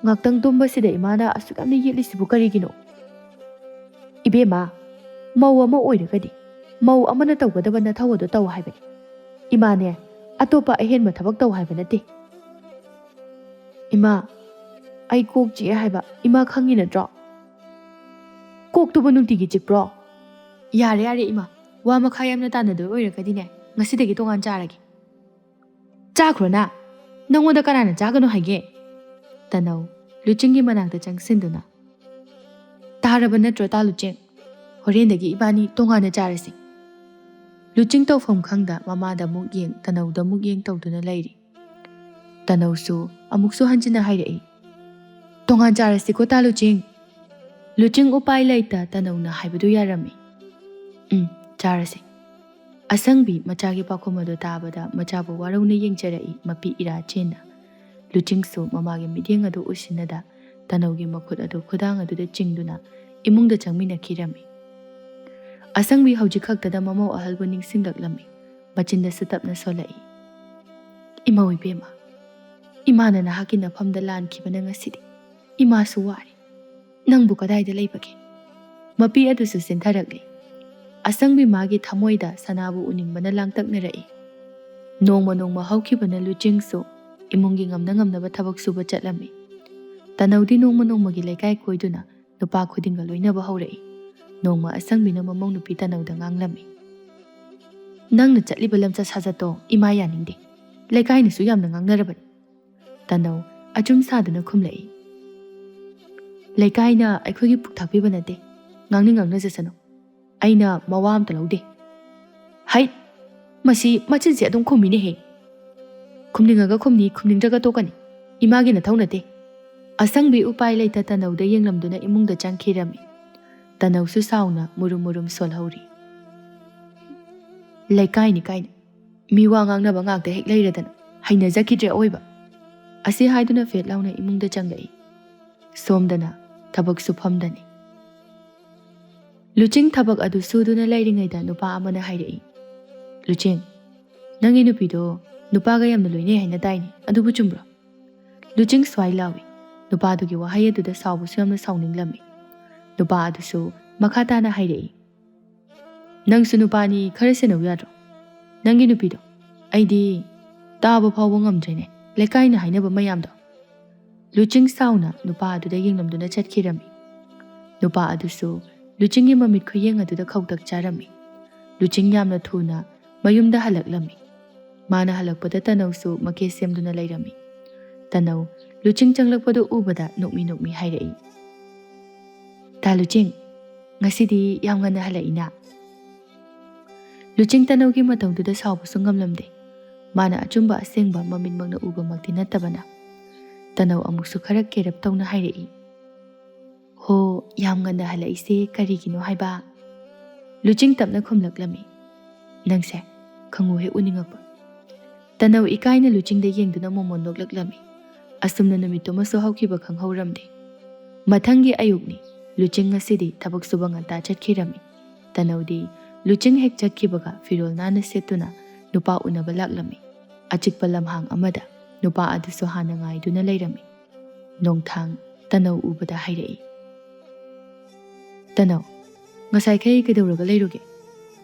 ꯉꯥꯛꯇꯪ ꯇꯨꯝꯕꯁꯤꯗ ꯏꯃꯥꯅ ꯑꯁꯨꯛ ꯌꯥꯝꯅ ꯌꯦꯠꯂꯤꯁꯤꯕꯨ ꯀꯔꯤꯒꯤꯅꯣ? ꯏꯕꯦꯝꯃ, ꯃꯧ ꯑꯃ ꯑꯣꯏꯔꯒꯗꯤ ꯃꯧ ꯑꯃꯅ ꯇꯧꯒꯗꯕ ꯅꯊꯧ ꯑꯗꯨ ꯇꯧ ꯍꯥꯏꯕꯅꯤ꯫ ꯏꯃꯥꯅꯦ, ꯑꯇꯣꯞꯄ ꯑꯍꯦꯟꯕ ꯊꯕꯛ ꯇꯧ ꯍꯥꯏꯕ ꯅꯠꯇꯦ꯫ ꯏꯃꯥ, ꯑꯩ ꯀꯣꯛ ꯆꯤꯛꯑꯦ ꯍꯥꯏꯕ ꯏꯃꯥ ꯈꯪꯉꯤ ꯅꯠꯇ꯭ꯔꯣ? ꯀꯣꯛꯇꯨꯕꯨ ꯅꯨꯡꯇꯤꯒꯤ ꯆꯤꯛꯄ꯭ꯔꯣ? ꯌꯥꯔꯦ, ꯌꯥꯔꯦ ꯏꯃꯥ, ꯋꯥ ꯃꯈꯥ ꯌꯥꯝꯅ ꯇꯥꯅꯗꯣꯏ ꯑꯣꯏꯔꯒꯗꯤꯅꯦ, ꯉꯁꯤꯗꯒꯤ ꯇꯣꯉꯥꯟ ꯆꯥꯔꯒꯦ꯫ ꯆꯥꯈ꯭ꯔꯣꯅ꯫ ꯅꯪꯉꯣꯟꯗ ꯀꯅꯥꯅ ꯆꯥꯒꯅꯣ ꯍꯥꯏꯒꯦ? ꯇꯅꯧ ꯂꯨꯆꯤꯡꯒꯤ ꯃꯅꯥꯛꯇ ꯆꯪꯁꯤꯟꯗꯨꯅ, "ꯇꯥꯔꯕ ꯅꯠꯇ꯭ꯔꯣ ꯇꯥ ꯂꯨꯆꯤꯡ? ꯍꯣꯔꯦꯟꯗꯒꯤ ꯏꯕꯥꯅꯤ ꯇꯣꯉꯥꯟꯅ ꯆꯥꯔꯁꯤ꯫" ꯂꯨꯆꯤꯡ ꯇꯧꯐꯝ ꯈꯪꯗ ꯃꯃꯥꯗ ꯑꯃꯨꯛ ꯌꯦꯡ, ꯇꯅꯧꯗ ꯑꯃꯨꯛ ꯌꯦꯡ ꯇꯧꯗꯨꯅ ꯂꯩꯔꯤ꯫ ꯇꯅꯧꯁꯨ ꯑꯃꯨꯛꯁꯨ ꯍꯟꯖꯤꯟꯅ ꯍꯥꯏꯔꯛꯏ, "ꯇꯣꯉꯥꯟ ꯆꯥꯔꯁꯤꯀꯣ ꯇꯥ ꯂꯨꯆꯤꯡ꯫" ꯂꯨꯆꯤꯡ ꯎꯄꯥꯏ ꯂꯩꯇ ꯇꯅꯧꯅ ꯍꯥꯏꯕꯗꯨ ꯌꯥꯔꯝꯃꯤ꯫ "ꯎꯝ, ꯆꯥꯔꯁꯤ꯫" ꯑꯁꯪꯕꯤ ꯃꯆꯥꯒꯤ ꯄꯥꯎꯈꯨꯝ ꯑꯗꯨ ꯇꯥꯕꯗ ꯃꯆꯥꯕꯨ ꯋꯥꯔꯧꯅ ꯌꯦꯡꯖꯔꯛꯏ ꯃꯄꯤ ꯏꯔꯥ ꯆꯦꯟꯅ꯫ ꯂꯨꯆꯤꯡꯁꯨ ꯃꯃꯥꯒꯤ ꯃꯤꯠꯌꯦꯡ ꯑꯗꯨ ꯎꯁꯤꯟꯅꯗ ꯇꯅꯧꯒꯤ ꯃꯈꯨꯠ ꯑꯗꯨ ꯈꯨꯗꯥꯡ ꯑꯗꯨꯗ ꯆꯤꯡꯗꯨꯅ ꯏꯃꯨꯡꯗ ꯆꯪꯃꯤꯟꯅꯈꯤꯔꯝꯃꯤ꯫ ꯑꯁꯪꯕꯤ ꯍꯧꯖꯤꯛ ꯈꯛꯇꯗ ꯃꯃꯧ ꯑꯍꯜꯕꯨ ꯅꯤꯡꯁꯤꯡꯂꯛꯂꯝꯃꯤ꯫ ꯃꯆꯤꯟꯗꯁꯨ ꯇꯞꯅ ꯁꯣꯜꯂꯛꯏ, "ꯏꯃꯧ ꯏꯕꯦꯝꯃ, ꯏꯃꯥꯅ ꯅꯍꯥꯛꯀꯤ ꯅꯐꯝꯗ ꯂꯥꯟꯈꯤꯕꯅ ꯉꯁꯤꯗꯤ ꯏꯃꯥꯁꯨ ꯋꯥꯔꯦ꯫ ꯅꯪꯕꯨ ꯀꯗꯥꯏꯗ ꯂꯩꯕꯒꯦ?" ꯃꯄꯤ ꯑꯗꯨꯁꯨ ꯆꯦꯟꯊꯔꯛꯂꯤ꯫ ꯑꯁꯪꯕꯤ ꯃꯥꯒꯤ ꯊꯃꯣꯏꯗ ꯁꯅꯥꯕꯨ ꯎꯅꯤꯡꯕꯅ ꯂꯥꯡꯇꯛꯅꯔꯛꯏ꯫ ꯅꯣꯡꯃ ꯅꯣꯡꯃ ꯍꯧꯈꯤꯕꯅ ꯂꯨꯆꯤꯡꯁꯨ ꯏꯃꯨꯡꯒꯤ ꯉꯝꯅ ꯉꯝꯅꯕ ꯊꯕꯛ ꯁꯨꯕ ꯆꯠꯂꯝꯃꯤ꯫ ꯇꯅꯧꯗꯤ ꯅꯣꯡꯃ ꯅꯣꯡꯃꯒꯤ ꯂꯩꯀꯥꯏ ꯀꯣꯏꯗꯨꯅ ꯅꯨꯄꯥ ꯈꯨꯗꯤꯡꯒ ꯂꯣꯏꯅꯕ ꯍꯧꯔꯛꯏ꯫ ꯅꯣꯡꯃ ꯑꯁꯪꯕꯤꯅ ꯃꯃꯧ ꯅꯨꯄꯤ ꯇꯅꯧꯗ ꯉꯥꯡꯂꯝꯃꯤ, "ꯅꯪꯅ ꯆꯠꯂꯤꯕ ꯂꯝꯆꯠ ꯁꯥꯖꯠꯇꯣ ꯏꯃꯥ ꯌꯥꯅꯤꯡꯗꯦ꯫ ꯂꯩꯀꯥꯏꯅꯁꯨ ꯌꯥꯝꯅ ꯉꯥꯡꯅꯔꯕꯅꯤ꯫" ꯇꯅꯧ ꯑꯆꯨꯝ ꯁꯥꯗꯨꯅ ꯈꯨꯝꯂꯛꯏ, "ꯂꯩꯀꯥꯏꯅ ꯑꯩꯈꯣꯏꯒꯤ ꯄꯨꯛ ꯊꯥꯛꯄꯤꯕ ꯅꯠꯇꯦ, ꯉꯥꯡꯅꯤꯡ ꯉꯥꯡꯅꯖꯁꯅꯨ꯫ ꯑꯩꯅ ꯃꯋꯥ ꯑꯝꯇ ꯂꯧꯗꯦ꯫" "ꯍꯩ, ꯃꯁꯤ ꯃꯆꯤꯟꯁꯦ ꯑꯗꯨꯝ ꯈꯨꯝꯃꯤꯅꯦꯍꯦ꯫ ꯈꯨꯝꯅꯤꯡꯉꯒ ꯈꯨꯝꯅꯤ, ꯈꯨꯝꯅꯤꯡꯗ꯭ꯔꯒ ꯇꯣꯛꯀꯅꯤ꯫ ꯏꯃꯥꯒꯤ ꯅꯊꯧ ꯅꯠꯇꯦ꯫" ꯑꯁꯪꯕꯤ ꯎꯄꯥꯏ ꯂꯩꯇ ꯇꯅꯧꯗ ꯌꯦꯡꯂꯝꯗꯨꯅ ꯏꯃꯨꯡꯗ ꯆꯪꯈꯤꯔꯝꯃꯤ꯫ ꯇꯅꯧꯁꯨ ꯁꯥꯎꯅ ꯃꯨꯔꯨꯝ ꯃꯨꯔꯨꯝ ꯁꯣꯜꯍꯧꯔꯤ꯫ "ꯂꯩꯀꯥꯏꯅꯤ ꯀꯥꯏꯅ꯫ ꯃꯤ ꯋꯥ ꯉꯥꯡꯅꯕ ꯉꯥꯛꯇ ꯍꯦꯛ ꯂꯩꯔꯗꯅ ꯍꯩꯅꯖꯈꯤꯗ꯭ꯔꯦ ꯑꯑꯣꯏꯕ꯫" ꯑꯁꯤ ꯍꯥꯏꯗꯨꯅ ꯐꯦꯠ ꯂꯥꯎꯅ ꯏꯃꯨꯡꯗ ꯆꯪꯂꯛꯏ꯫ ꯁꯣꯝꯗꯅ ꯊꯕꯛ ꯁꯨꯐꯝꯗꯅꯤ꯫ ꯂꯨꯆꯤꯡ ꯊꯕꯛ ꯑꯗꯨ ꯁꯨꯗꯨꯅ ꯂꯩꯔꯤꯉꯩꯗ ꯅꯨꯄꯥ ꯑꯃꯅ ꯍꯥꯏꯔꯛꯏ, "ꯂꯨꯆꯤꯡ, ꯅꯪꯒꯤ ꯅꯨꯄꯤꯗꯣ ꯅꯨꯄꯥꯒ ꯌꯥꯝꯅ ꯂꯣꯏꯅꯩ ꯍꯥꯏꯅ ꯇꯥꯏꯅꯦ, ꯑꯗꯨꯕꯨ ꯆꯨꯝꯕ꯭ꯔꯣ?" ꯂꯨꯆꯤꯡ ꯁ꯭ꯋꯥꯏ ꯂꯥꯎꯏ꯫ ꯅꯨꯄꯥꯗꯨꯒꯤ ꯋꯥꯍꯩ ꯑꯗꯨꯗ ꯁꯥꯎꯕꯁꯨ ꯌꯥꯝꯅ ꯁꯥꯎꯅꯤꯡꯂꯝꯃꯤ꯫ ꯅꯨꯄꯥ ꯑꯗꯨꯁꯨ ꯃꯈꯥ ꯇꯥꯅ ꯍꯥꯏꯔꯛꯏ, "ꯅꯪꯁꯨ ꯅꯨꯄꯥꯅꯤ, ꯈꯔ ꯁꯦꯟꯅꯧ ꯌꯥꯗ꯭ꯔꯣ? ꯅꯪꯒꯤ ꯅꯨꯄꯤꯗꯣ ꯑꯩꯗꯤ ꯇꯥꯕ ꯐꯥꯎꯕ ꯉꯝꯗ꯭ꯔꯦꯅꯦ, ꯂꯩꯀꯥꯏꯅ ꯍꯥꯏꯅꯕ ꯃꯌꯥꯝꯗꯣ"꯫ ꯂꯨꯆꯤꯡ ꯁꯥꯎꯅ ꯅꯨꯄꯥ ꯑꯗꯨꯗ ꯌꯦꯡꯂꯝꯗꯨꯅ ꯆꯠꯈꯤꯔꯝꯃꯤ꯫ ꯅꯨꯄꯥ ꯑꯗꯨꯁꯨ ꯂꯨꯆꯤꯡꯒꯤ ꯃꯃꯤꯠ ꯈꯨꯌꯦꯡ ꯑꯗꯨꯗ ꯈꯧꯇꯛ ꯆꯥꯔꯝꯃꯤ꯫ ꯂꯨꯆꯤꯡ ꯌꯥꯝꯅ ꯊꯨꯅ ꯃꯌꯨꯝꯗ ꯍꯜꯂꯛꯂꯝꯃꯤ꯫ ꯃꯥꯅ ꯍꯜꯂꯛꯄꯗ ꯇꯅꯧꯁꯨ ꯃꯀꯦ ꯁꯦꯝꯗꯨꯅ ꯂꯩꯔꯝꯃꯤ꯫ ꯇꯅꯧ ꯂꯨꯆꯤꯡ ꯆꯪꯂꯛꯄꯗꯨ ꯎꯕꯗ ꯅꯣꯛꯃꯤ ꯅꯣꯛꯃꯤ ꯍꯥꯏꯔꯛꯏ, "ꯇꯥ ꯂꯨꯆꯤꯡ, ꯉꯁꯤꯗꯤ ꯌꯥꯝ ꯉꯟꯅ ꯍꯜꯂꯛꯏꯅ?" ꯂꯨꯆꯤꯡ ꯇꯅꯧꯒꯤ ꯃꯇꯧꯗꯨꯗ ꯁꯥꯎꯕꯁꯨ ꯉꯝꯂꯝꯗꯦ꯫ ꯃꯥꯅ ꯑꯆꯨꯝꯕ ꯑꯁꯦꯡꯕ ꯃꯃꯤꯠꯃꯛꯅ ꯎꯕꯃꯛꯇꯤ ꯅꯠꯇꯕꯅ꯫ ꯇꯅꯧ ꯑꯃꯨꯛꯁꯨ ꯈꯔ ꯀꯦꯔꯞ ꯇꯧꯅ ꯍꯥꯏꯔꯛꯏ, "ꯍꯣ, ꯌꯥꯝ ꯉꯟꯅ ꯍꯜꯂꯛꯏꯁꯦ ꯀꯔꯤꯒꯤꯅꯣ ꯍꯥꯏꯕ?" ꯂꯨꯆꯤꯡ ꯇꯞꯅ ꯈꯨꯝꯂꯛꯂꯝꯃꯤ, "ꯅꯪꯁꯦ ꯈꯪꯉꯨ ꯍꯦꯛ ꯎꯅꯤꯡꯉꯛꯄ"꯫ ꯇꯅꯧ ꯏꯀꯥꯏꯅ ꯂꯨꯆꯤꯡꯗ ꯌꯦꯡꯗꯨꯅ ꯃꯣꯃꯣꯟ ꯅꯣꯛꯂꯛꯂꯝꯃꯤ꯫ ꯑꯁꯨꯝꯅ ꯅꯨꯃꯤꯠꯇꯨꯃꯁꯨ ꯍꯧꯈꯤꯕ ꯈꯪꯍꯧꯔꯝꯗꯦ꯫ ꯃꯊꯪꯒꯤ ꯑꯌꯨꯛꯅꯤ꯫ ꯂꯨꯆꯤꯡ ꯉꯁꯤꯗꯤ ꯊꯕꯛ ꯁꯨꯕ ꯉꯟꯇꯥ ꯆꯠꯈꯤꯔꯝꯃꯤ꯫ ꯇꯅꯧꯗꯤ ꯂꯨꯆꯤꯡ ꯍꯦꯛ ꯆꯠꯈꯤꯕꯒ ꯐꯤꯔꯣꯜ ꯅꯥꯟꯅ ꯁꯦꯠꯇꯨꯅ ꯅꯨꯄꯥ ꯎꯅꯕ ꯂꯥꯛꯂꯝꯃꯤ꯫ ꯑꯆꯤꯛꯄ ꯂꯝꯍꯥꯡ ꯑꯃꯗ ꯅꯨꯄꯥ ꯑꯗꯨꯁꯨ ꯍꯥꯟꯅ ꯉꯥꯏꯗꯨꯅ ꯂꯩꯔꯝꯃꯤ꯫ ꯅꯣꯡꯊꯥꯡ ꯇꯅꯧ ꯎꯕꯗ ꯍꯥꯏꯔꯛꯏ, "ꯇꯅꯧ, ꯉꯁꯥꯏꯈꯩ ꯀꯩꯗꯧꯔꯒ ꯂꯩꯔꯨꯒꯦ?"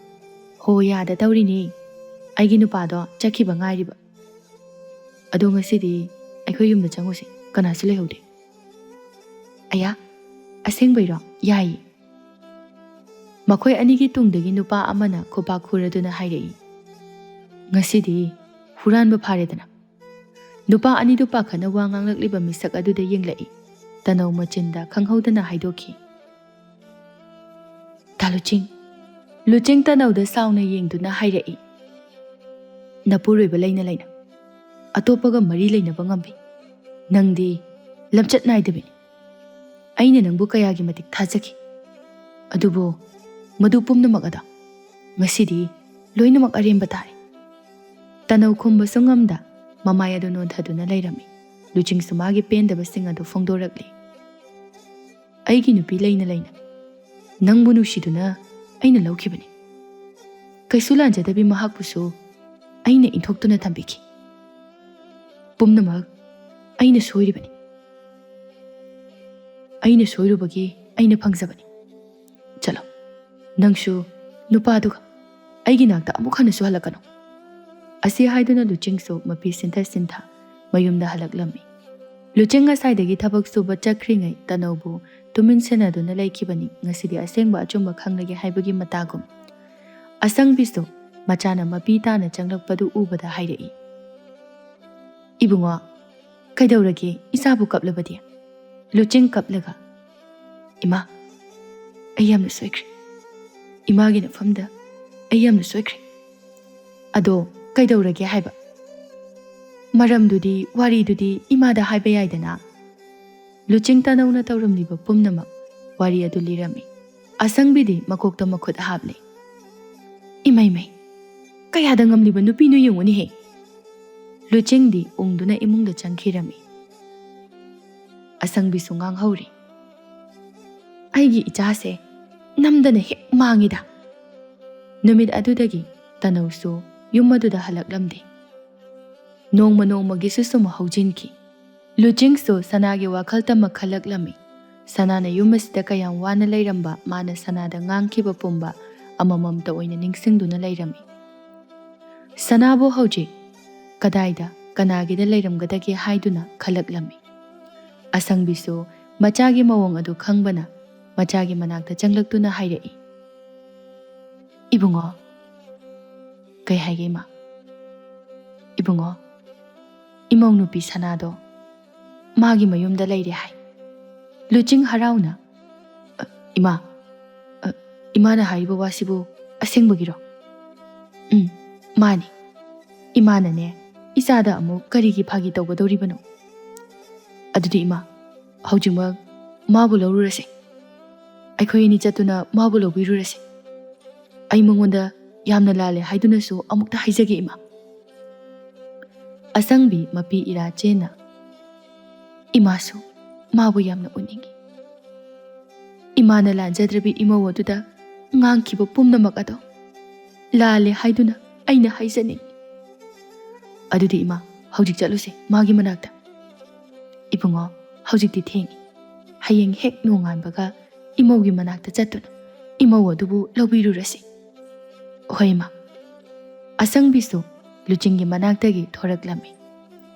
"ꯍꯣ, ꯌꯥꯗ ꯇꯧꯔꯤꯅꯤ꯫ ꯑꯩꯒꯤ ꯅꯨꯄꯥꯗꯣ ꯆꯠꯈꯤꯕ ꯉꯥꯏꯔꯤꯕ꯫ ꯑꯗꯣ ꯉꯁꯤꯗꯤ ꯑꯩꯈꯣꯏ ꯌꯨꯝꯗ ꯆꯪꯉꯨꯁꯤ, ꯀꯅꯥꯁꯨ ꯂꯩꯍꯧꯗꯦ"꯫ "ꯑꯌꯥ, ꯑꯁꯦꯡꯕꯩꯔꯣ? ꯌꯥꯏꯌꯦ"꯫ ꯃꯈꯣꯏ ꯑꯅꯤꯒꯤ ꯇꯨꯡꯗꯒꯤ ꯅꯨꯄꯥ ꯑꯃꯅ ꯈꯨꯄꯥꯛ ꯈꯨꯔꯗꯨꯅ ꯍꯥꯏꯔꯛꯏ, "ꯉꯁꯤꯗꯤ ꯍꯨꯔꯥꯟꯕ ꯐꯥꯔꯦꯗꯅ"꯫ ꯅꯨꯄꯥ ꯑꯅꯤꯗꯨ ꯄꯥꯈꯠꯅ ꯋꯥ ꯉꯥꯡꯂꯛꯂꯤꯕ ꯃꯤꯁꯛ ꯑꯗꯨꯗ ꯌꯦꯡꯂꯛꯏ꯫ ꯇꯅꯧ ꯃꯆꯤꯟꯗ ꯈꯪꯍꯧꯗꯅ ꯍꯥꯏꯗꯣꯛꯈꯤ, "ꯇꯥ ꯂꯨꯆꯤꯡ"꯫ ꯂꯨꯆꯤꯡ ꯇꯅꯧꯗ ꯁꯥꯎꯅ ꯌꯦꯡꯗꯨꯅ ꯍꯥꯏꯔꯛꯏ, "ꯅꯄꯨꯔꯣꯏꯕ ꯂꯩꯅ ꯂꯩꯅ ꯑꯇꯣꯞꯄꯒ ꯃꯔꯤ ꯂꯩꯅꯕ ꯉꯝꯕꯤ ꯅꯪꯗꯤ ꯂꯝꯆꯠ ꯅꯥꯏꯗꯕꯤꯅꯤ꯫ ꯑꯩꯅ ꯅꯪꯕꯨ ꯀꯌꯥꯒꯤ ꯃꯇꯤꯛ ꯊꯥꯖꯈꯤ꯫ ꯑꯗꯨꯕꯨ ꯃꯗꯨ ꯄꯨꯝꯅꯃꯛ ꯑꯗꯣ ꯉꯁꯤꯗꯤ ꯂꯣꯏꯅꯃꯛ ꯑꯔꯦꯝꯕ ꯇꯥꯔꯦ"꯫ ꯇꯅꯧ ꯈꯨꯝꯕꯁꯨ ꯉꯝꯗ ꯃꯃꯥꯏ ꯑꯗꯨ ꯅꯣꯟꯊꯗꯨꯅ ꯂꯩꯔꯝꯃꯤ꯫ ꯂꯨꯆꯤꯡꯁꯨ ꯃꯥꯒꯤ ꯄꯦꯟꯗꯕꯁꯤꯡ ꯑꯗꯨ ꯐꯣꯡꯗꯣꯔꯛꯂꯤ꯫ "ꯑꯩꯒꯤ ꯅꯨꯄꯤ ꯂꯩꯅ ꯂꯩꯅ ꯅꯪꯕꯨ ꯅꯨꯡꯁꯤꯗꯨꯅ ꯑꯩꯅ ꯂꯧꯈꯤꯕꯅꯤ꯫ ꯀꯩꯁꯨ ꯂꯥꯟꯖꯗꯕꯤ ꯃꯍꯥꯛꯄꯨꯁꯨ ꯑꯩꯅ ꯏꯟꯊꯣꯛꯇꯨꯅ ꯊꯝꯕꯤꯈꯤ꯫ ꯄꯨꯝꯅꯃꯛ ꯑꯩꯅ ꯁꯣꯏꯔꯤꯕꯅꯤ꯫ ꯑꯩꯅ ꯁꯣꯏꯔꯨꯕꯒꯤ ꯑꯩꯅ ꯐꯪꯖꯕꯅꯤ꯫ ꯆꯠꯂꯣ, ꯅꯪꯁꯨ ꯅꯨꯄꯥꯗꯨꯒ ꯑꯩꯒꯤ ꯅꯥꯛꯇ ꯑꯃꯨꯛ ꯍꯟꯅꯁꯨ ꯍꯜꯂꯛꯀꯅꯨ꯫ ꯑꯁꯤ ꯍꯥꯏꯗꯨꯅ ꯂꯨꯆꯤꯡꯁꯨ ꯃꯄꯤ ꯁꯤꯟꯊ ꯁꯤꯟꯊ ꯃꯌꯨꯝꯗ ꯍꯜꯂꯛꯂꯝꯃꯤ꯫ ꯂꯨꯆꯤꯡ ꯉꯁꯥꯏꯗꯒꯤ ꯊꯕꯛ ꯁꯨꯕ ꯆꯠꯈ꯭ꯔꯤꯉꯩ ꯇꯅꯧꯕꯨ ꯇꯨꯃꯤꯟ ꯁꯦꯟꯅꯗꯨꯅ ꯂꯩꯈꯤꯕꯅꯤ꯫ ꯉꯁꯤꯗꯤ ꯑꯁꯦꯡꯕ ꯑꯆꯨꯝꯕ ꯈꯪꯂꯒꯦ ꯍꯥꯏꯕꯒꯤ ꯃꯇꯥꯒꯨꯝ꯫ ꯑꯁꯪꯕꯤꯁꯨ ꯃꯆꯥꯅ ꯃꯄꯤ ꯇꯥꯅ ꯆꯪꯂꯛꯄꯗꯨ ꯎꯕꯗ ꯍꯥꯏꯔꯛꯏ, "ꯏꯕꯨꯡꯉꯣ, ꯀꯩꯗꯧꯔꯒꯦ? ꯏꯆꯥꯕꯨ ꯀꯞꯂꯕꯗꯤ?" ꯂꯨꯆꯤꯡ ꯀꯞꯂꯒ, "ꯏꯃꯥ, ꯑꯩ ꯌꯥꯝꯅ ꯁꯣꯏꯈ꯭ꯔꯦ꯫ ꯏꯃꯥꯒꯤ ꯅꯐꯝꯗ ꯑꯩ ꯌꯥꯝꯅ ꯁꯣꯏꯈ꯭ꯔꯦ꯫ ꯑꯗꯣ ꯀꯩꯗꯧꯔꯒꯦ ꯍꯥꯏꯕ? ꯃꯔꯝꯗꯨꯗꯤ, ꯋꯥꯔꯤꯗꯨꯗꯤ ꯏꯃꯥꯗ ꯍꯥꯏꯕ ꯌꯥꯏꯗꯅ?" ꯂꯨꯆꯤꯡ ꯇꯅꯧꯅ ꯇꯧꯔꯝꯂꯤꯕ ꯄꯨꯝꯅꯃꯛ ꯋꯥꯔꯤ ꯑꯗꯨ ꯂꯤꯔꯝꯃꯤ꯫ ꯑꯁꯪꯕꯤꯗꯤ ꯃꯀꯣꯛꯇ ꯃꯈꯨꯠ ꯍꯥꯞꯂꯦ꯫ "ꯏꯃꯩ ꯃꯩ, ꯀꯌꯥꯗ ꯉꯝꯂꯤꯕ ꯅꯨꯄꯤꯅꯣ ꯌꯦꯡꯉꯨꯅꯦꯍꯦ!" ꯂꯨꯆꯤꯡꯗꯤ ꯎꯪꯗꯨꯅ ꯏꯃꯨꯡꯗ ꯆꯪꯈꯤꯔꯝꯃꯤ꯫ ꯑꯁꯪꯕꯤꯁꯨ ꯉꯥꯡꯍꯧꯔꯤ, "ꯑꯩꯒꯤ ꯏꯆꯥꯁꯦ ꯅꯝꯗꯅ ꯍꯦꯛ ꯃꯥꯡꯉꯤꯗ"꯫ ꯅꯨꯃꯤꯠ ꯑꯗꯨꯗꯒꯤ ꯇꯅꯧꯁꯨ ꯌꯨꯝ ꯑꯗꯨꯗ ꯍꯜꯂꯛꯂꯝꯗꯦ꯫ ꯅꯣꯡꯃ ꯅꯣꯡꯃꯒꯤꯁꯨ ꯁꯨꯝ ꯍꯧꯖꯤꯟꯈꯤ꯫ ꯂꯨꯆꯤꯡꯁꯨ ꯁꯅꯥꯒꯤ ꯋꯥꯈꯜꯇꯃꯛ ꯈꯜꯂꯛꯂꯝꯃꯤ꯫ ꯁꯅꯥꯅ ꯌꯨꯝ ꯑꯁꯤꯗ ꯀꯌꯥꯝ ꯋꯥꯅ ꯂꯩꯔꯝꯕ, ꯃꯥꯅ ꯁꯅꯥꯗ ꯉꯥꯡꯈꯤꯕ ꯄꯨꯝꯕ ꯑꯃꯃꯝꯇ ꯑꯣꯏꯅ ꯅꯤꯡꯁꯤꯡꯗꯨꯅ ꯂꯩꯔꯝꯃꯤ꯫ ꯁꯅꯥꯕꯨ ꯍꯧꯖꯤꯛ ꯀꯗꯥꯏꯗ, ꯀꯅꯥꯒꯤꯗ ꯂꯩꯔꯝꯒꯗꯒꯦ ꯍꯥꯏꯗꯨꯅ ꯈꯜꯂꯛꯂꯝꯃꯤ꯫ ꯑꯁꯪꯕꯤꯁꯨ ꯃꯆꯥꯒꯤ ꯃꯑꯣꯡ ꯑꯗꯨ ꯈꯪꯕꯅ ꯃꯆꯥꯒꯤ ꯃꯅꯥꯛꯇ ꯆꯪꯂꯛꯇꯨꯅ ꯍꯥꯏꯔꯛꯏ, "ꯏꯕꯨꯡꯉꯣ"꯫ "ꯀꯩ ꯍꯥꯏꯒꯦ, ꯏꯃꯥ?" "ꯏꯕꯨꯡꯉꯣ, ꯏꯃꯧ ꯅꯨꯄꯤ ꯁꯅꯥꯗꯣ ꯃꯥꯒꯤ ꯃꯌꯨꯝꯗ ꯂꯩꯔꯦ ꯍꯥꯏ"꯫ ꯂꯨꯆꯤꯡ ꯍꯔꯥꯎꯅ, "ꯑ, ꯏꯃꯥ, ꯑ, ꯏꯃꯥꯅ ꯍꯥꯏꯔꯤꯕ ꯋꯥꯁꯤꯕꯨ ꯑꯁꯦꯡꯕꯒꯤꯔꯣ?" "ꯎꯝ, ꯃꯥꯅꯤ꯫ ꯏꯃꯥꯅꯅꯦ, ꯏꯆꯥꯗ ꯑꯃꯨꯛ ꯀꯔꯤꯒꯤ ꯐꯥꯒꯤ ꯇꯧꯒꯗꯧꯔꯤꯕꯅꯣ? ꯑꯗꯨꯗꯤ ꯏꯃꯥ, ꯍꯧꯖꯤꯛꯃꯛ ꯃꯥꯕꯨ ꯂꯧꯔꯨꯔꯁꯦ꯫ ꯑꯩꯈꯣꯏ ꯑꯅꯤ ꯆꯠꯇꯨꯅ ꯃꯥꯕꯨ ꯂꯧꯕꯤꯔꯨꯔꯁꯦ꯫ ꯑꯩ ꯃꯉꯣꯟꯗ ꯌꯥꯝꯅ ꯂꯥꯜꯂꯦ ꯍꯥꯏꯗꯨꯅꯁꯨ ꯑꯃꯨꯛꯇ ꯍꯥꯏꯖꯒꯦ, ꯏꯃꯥ"꯫ ꯑꯁꯪꯕꯤ ꯃꯄꯤ ꯏꯔꯥ ꯆꯦꯟꯅ, "ꯏꯃꯥꯁꯨ ꯃꯥꯕꯨ ꯌꯥꯝꯅ ꯎꯅꯤꯡꯏ꯫ ꯏꯃꯥꯅ ꯂꯥꯟꯖꯗ꯭ꯔꯕꯤ ꯏꯃꯧ ꯑꯗꯨꯗ ꯉꯥꯡꯈꯤꯕ ꯄꯨꯝꯅꯃꯛ ꯑꯗꯣ ꯂꯥꯜꯂꯦ ꯍꯥꯏꯗꯨꯅ ꯑꯩꯅ ꯍꯥꯏꯖꯅꯤꯡꯏ꯫ ꯑꯗꯨꯗꯤ ꯏꯃꯥ, ꯍꯧꯖꯤꯛ ꯆꯠꯂꯨꯁꯦ ꯃꯥꯒꯤ ꯃꯅꯥꯛꯇ꯫ ꯏꯕꯨꯡꯉꯣ, ꯍꯧꯖꯤꯛꯇꯤ ꯊꯦꯡꯉꯤ꯫ ꯍꯌꯦꯡ ꯍꯦꯛ ꯅꯣꯡꯉꯥꯟꯕꯒ ꯏꯃꯧꯒꯤ ꯃꯅꯥꯛꯇ ꯆꯠꯇꯨꯅ ꯏꯃꯧ ꯑꯗꯨꯕꯨ ꯂꯧꯕꯤꯔꯨꯔꯁꯤ"꯫ ꯍꯣꯏ ꯏꯃꯥ꯫ ꯑꯁꯪꯕꯤꯁꯨ ꯂꯨꯆꯤꯡꯒꯤ ꯃꯅꯥꯛꯇꯒꯤ ꯊꯣꯔꯛꯂꯝꯃꯤ꯫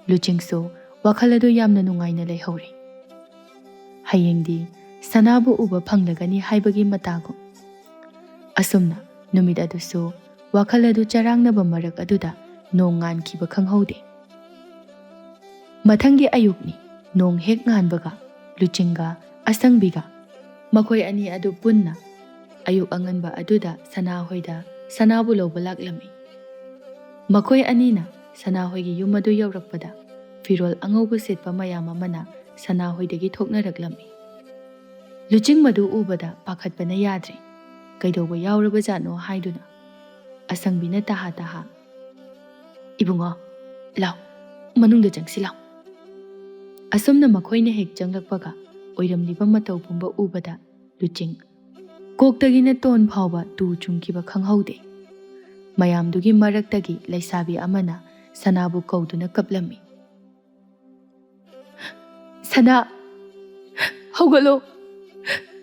ꯂꯨꯆꯤꯡꯁꯨ ꯋꯥꯈꯜ ꯑꯗꯨ ꯌꯥꯝꯅ ꯅꯨꯡꯉꯥꯏꯅ ꯂꯩꯍꯧꯔꯤ꯫ ꯍꯌꯦꯡꯗꯤ ꯁꯅꯥꯕꯨ ꯎꯕ ꯐꯪꯂꯒꯅꯤ ꯍꯥꯏꯕꯒꯤ ꯃꯇꯥꯒꯨꯝ꯫ ꯑꯁꯨꯝꯅ ꯅꯨꯃꯤꯠ ꯑꯗꯨꯁꯨ ꯋꯥꯈꯜ ꯑꯗꯨ ꯆꯔꯥꯡꯅꯕ ꯃꯔꯛ ꯑꯗꯨꯗ ꯅꯣꯡ ꯉꯥꯟꯈꯤꯕ ꯈꯪꯍꯧꯗꯦ꯫ ꯃꯊꯪꯒꯤ ꯑꯌꯨꯛꯅꯤ꯫ ꯅꯣꯡ ꯍꯦꯛ ꯉꯥꯟꯕꯒ ꯂꯨꯆꯤꯡꯒ ꯑꯁꯪꯕꯤꯒ ꯃꯈꯣꯏ ꯑꯅꯤ ꯑꯗꯨ ꯄꯨꯟꯅ ꯑꯌꯨꯛ ꯑꯉꯟꯕ ꯑꯗꯨꯗ ꯁꯅꯥꯍꯣꯏꯗ ꯁꯅꯥꯕꯨ ꯂꯧꯕ ꯂꯥꯛꯂꯝꯃꯤ꯫ ꯃꯈꯣꯏ ꯑꯅꯤꯅ ꯁꯅꯥꯍꯣꯏꯒꯤ ꯌꯨꯝ ꯑꯗꯨ ꯌꯧꯔꯛꯄꯗ ꯐꯤꯔꯣꯜ ꯑꯉꯧꯕ ꯁꯦꯠꯄ ꯃꯌꯥꯝ ꯑꯃꯅ ꯁꯅꯥꯍꯣꯏꯗꯒꯤ ꯊꯣꯛꯅꯔꯛꯂꯝꯃꯤ꯫ ꯂꯨꯆꯤꯡ ꯃꯗꯨ ꯎꯕꯗ ꯄꯥꯈꯠꯄꯅ ꯌꯥꯗ꯭ꯔꯦ꯫ ꯀꯩꯗꯧꯕ ꯌꯥꯎꯔꯕꯖꯥꯠꯅꯣ ꯍꯥꯏꯗꯨꯅ ꯑꯁꯪꯕꯤꯅ ꯇꯍꯥ ꯇꯍꯥ, "ꯏꯕꯨꯡꯉꯣ, ꯂꯥꯎ, ꯃꯅꯨꯡꯗ ꯆꯪꯁꯤ ꯂꯥꯎ"꯫ ꯑꯁꯨꯝꯅ ꯃꯈꯣꯏꯅ ꯍꯦꯛ ꯆꯪꯂꯛꯄꯒ ꯑꯣꯏꯔꯝꯂꯤꯕ ꯃꯇꯧ ꯄꯨꯝꯕ ꯎꯕꯗ ꯂꯨꯆꯤꯡ ꯀꯣꯛꯇꯒꯤꯅ ꯇꯣꯟ ꯐꯥꯎꯕ ꯇꯨ ꯆꯨꯡꯈꯤꯕ ꯈꯪꯍꯧꯗꯦ꯫ ꯃꯌꯥꯝꯗꯨꯒꯤ ꯃꯔꯛꯇꯒꯤ ꯂꯩꯁꯥꯕꯤ ꯑꯃꯅ ꯁꯅꯥꯕꯨ ꯀꯧꯗꯨꯅ ꯀꯞꯂꯝꯃꯤ꯫ "ꯁꯅꯥ, ꯍꯧꯒꯠꯂꯣ!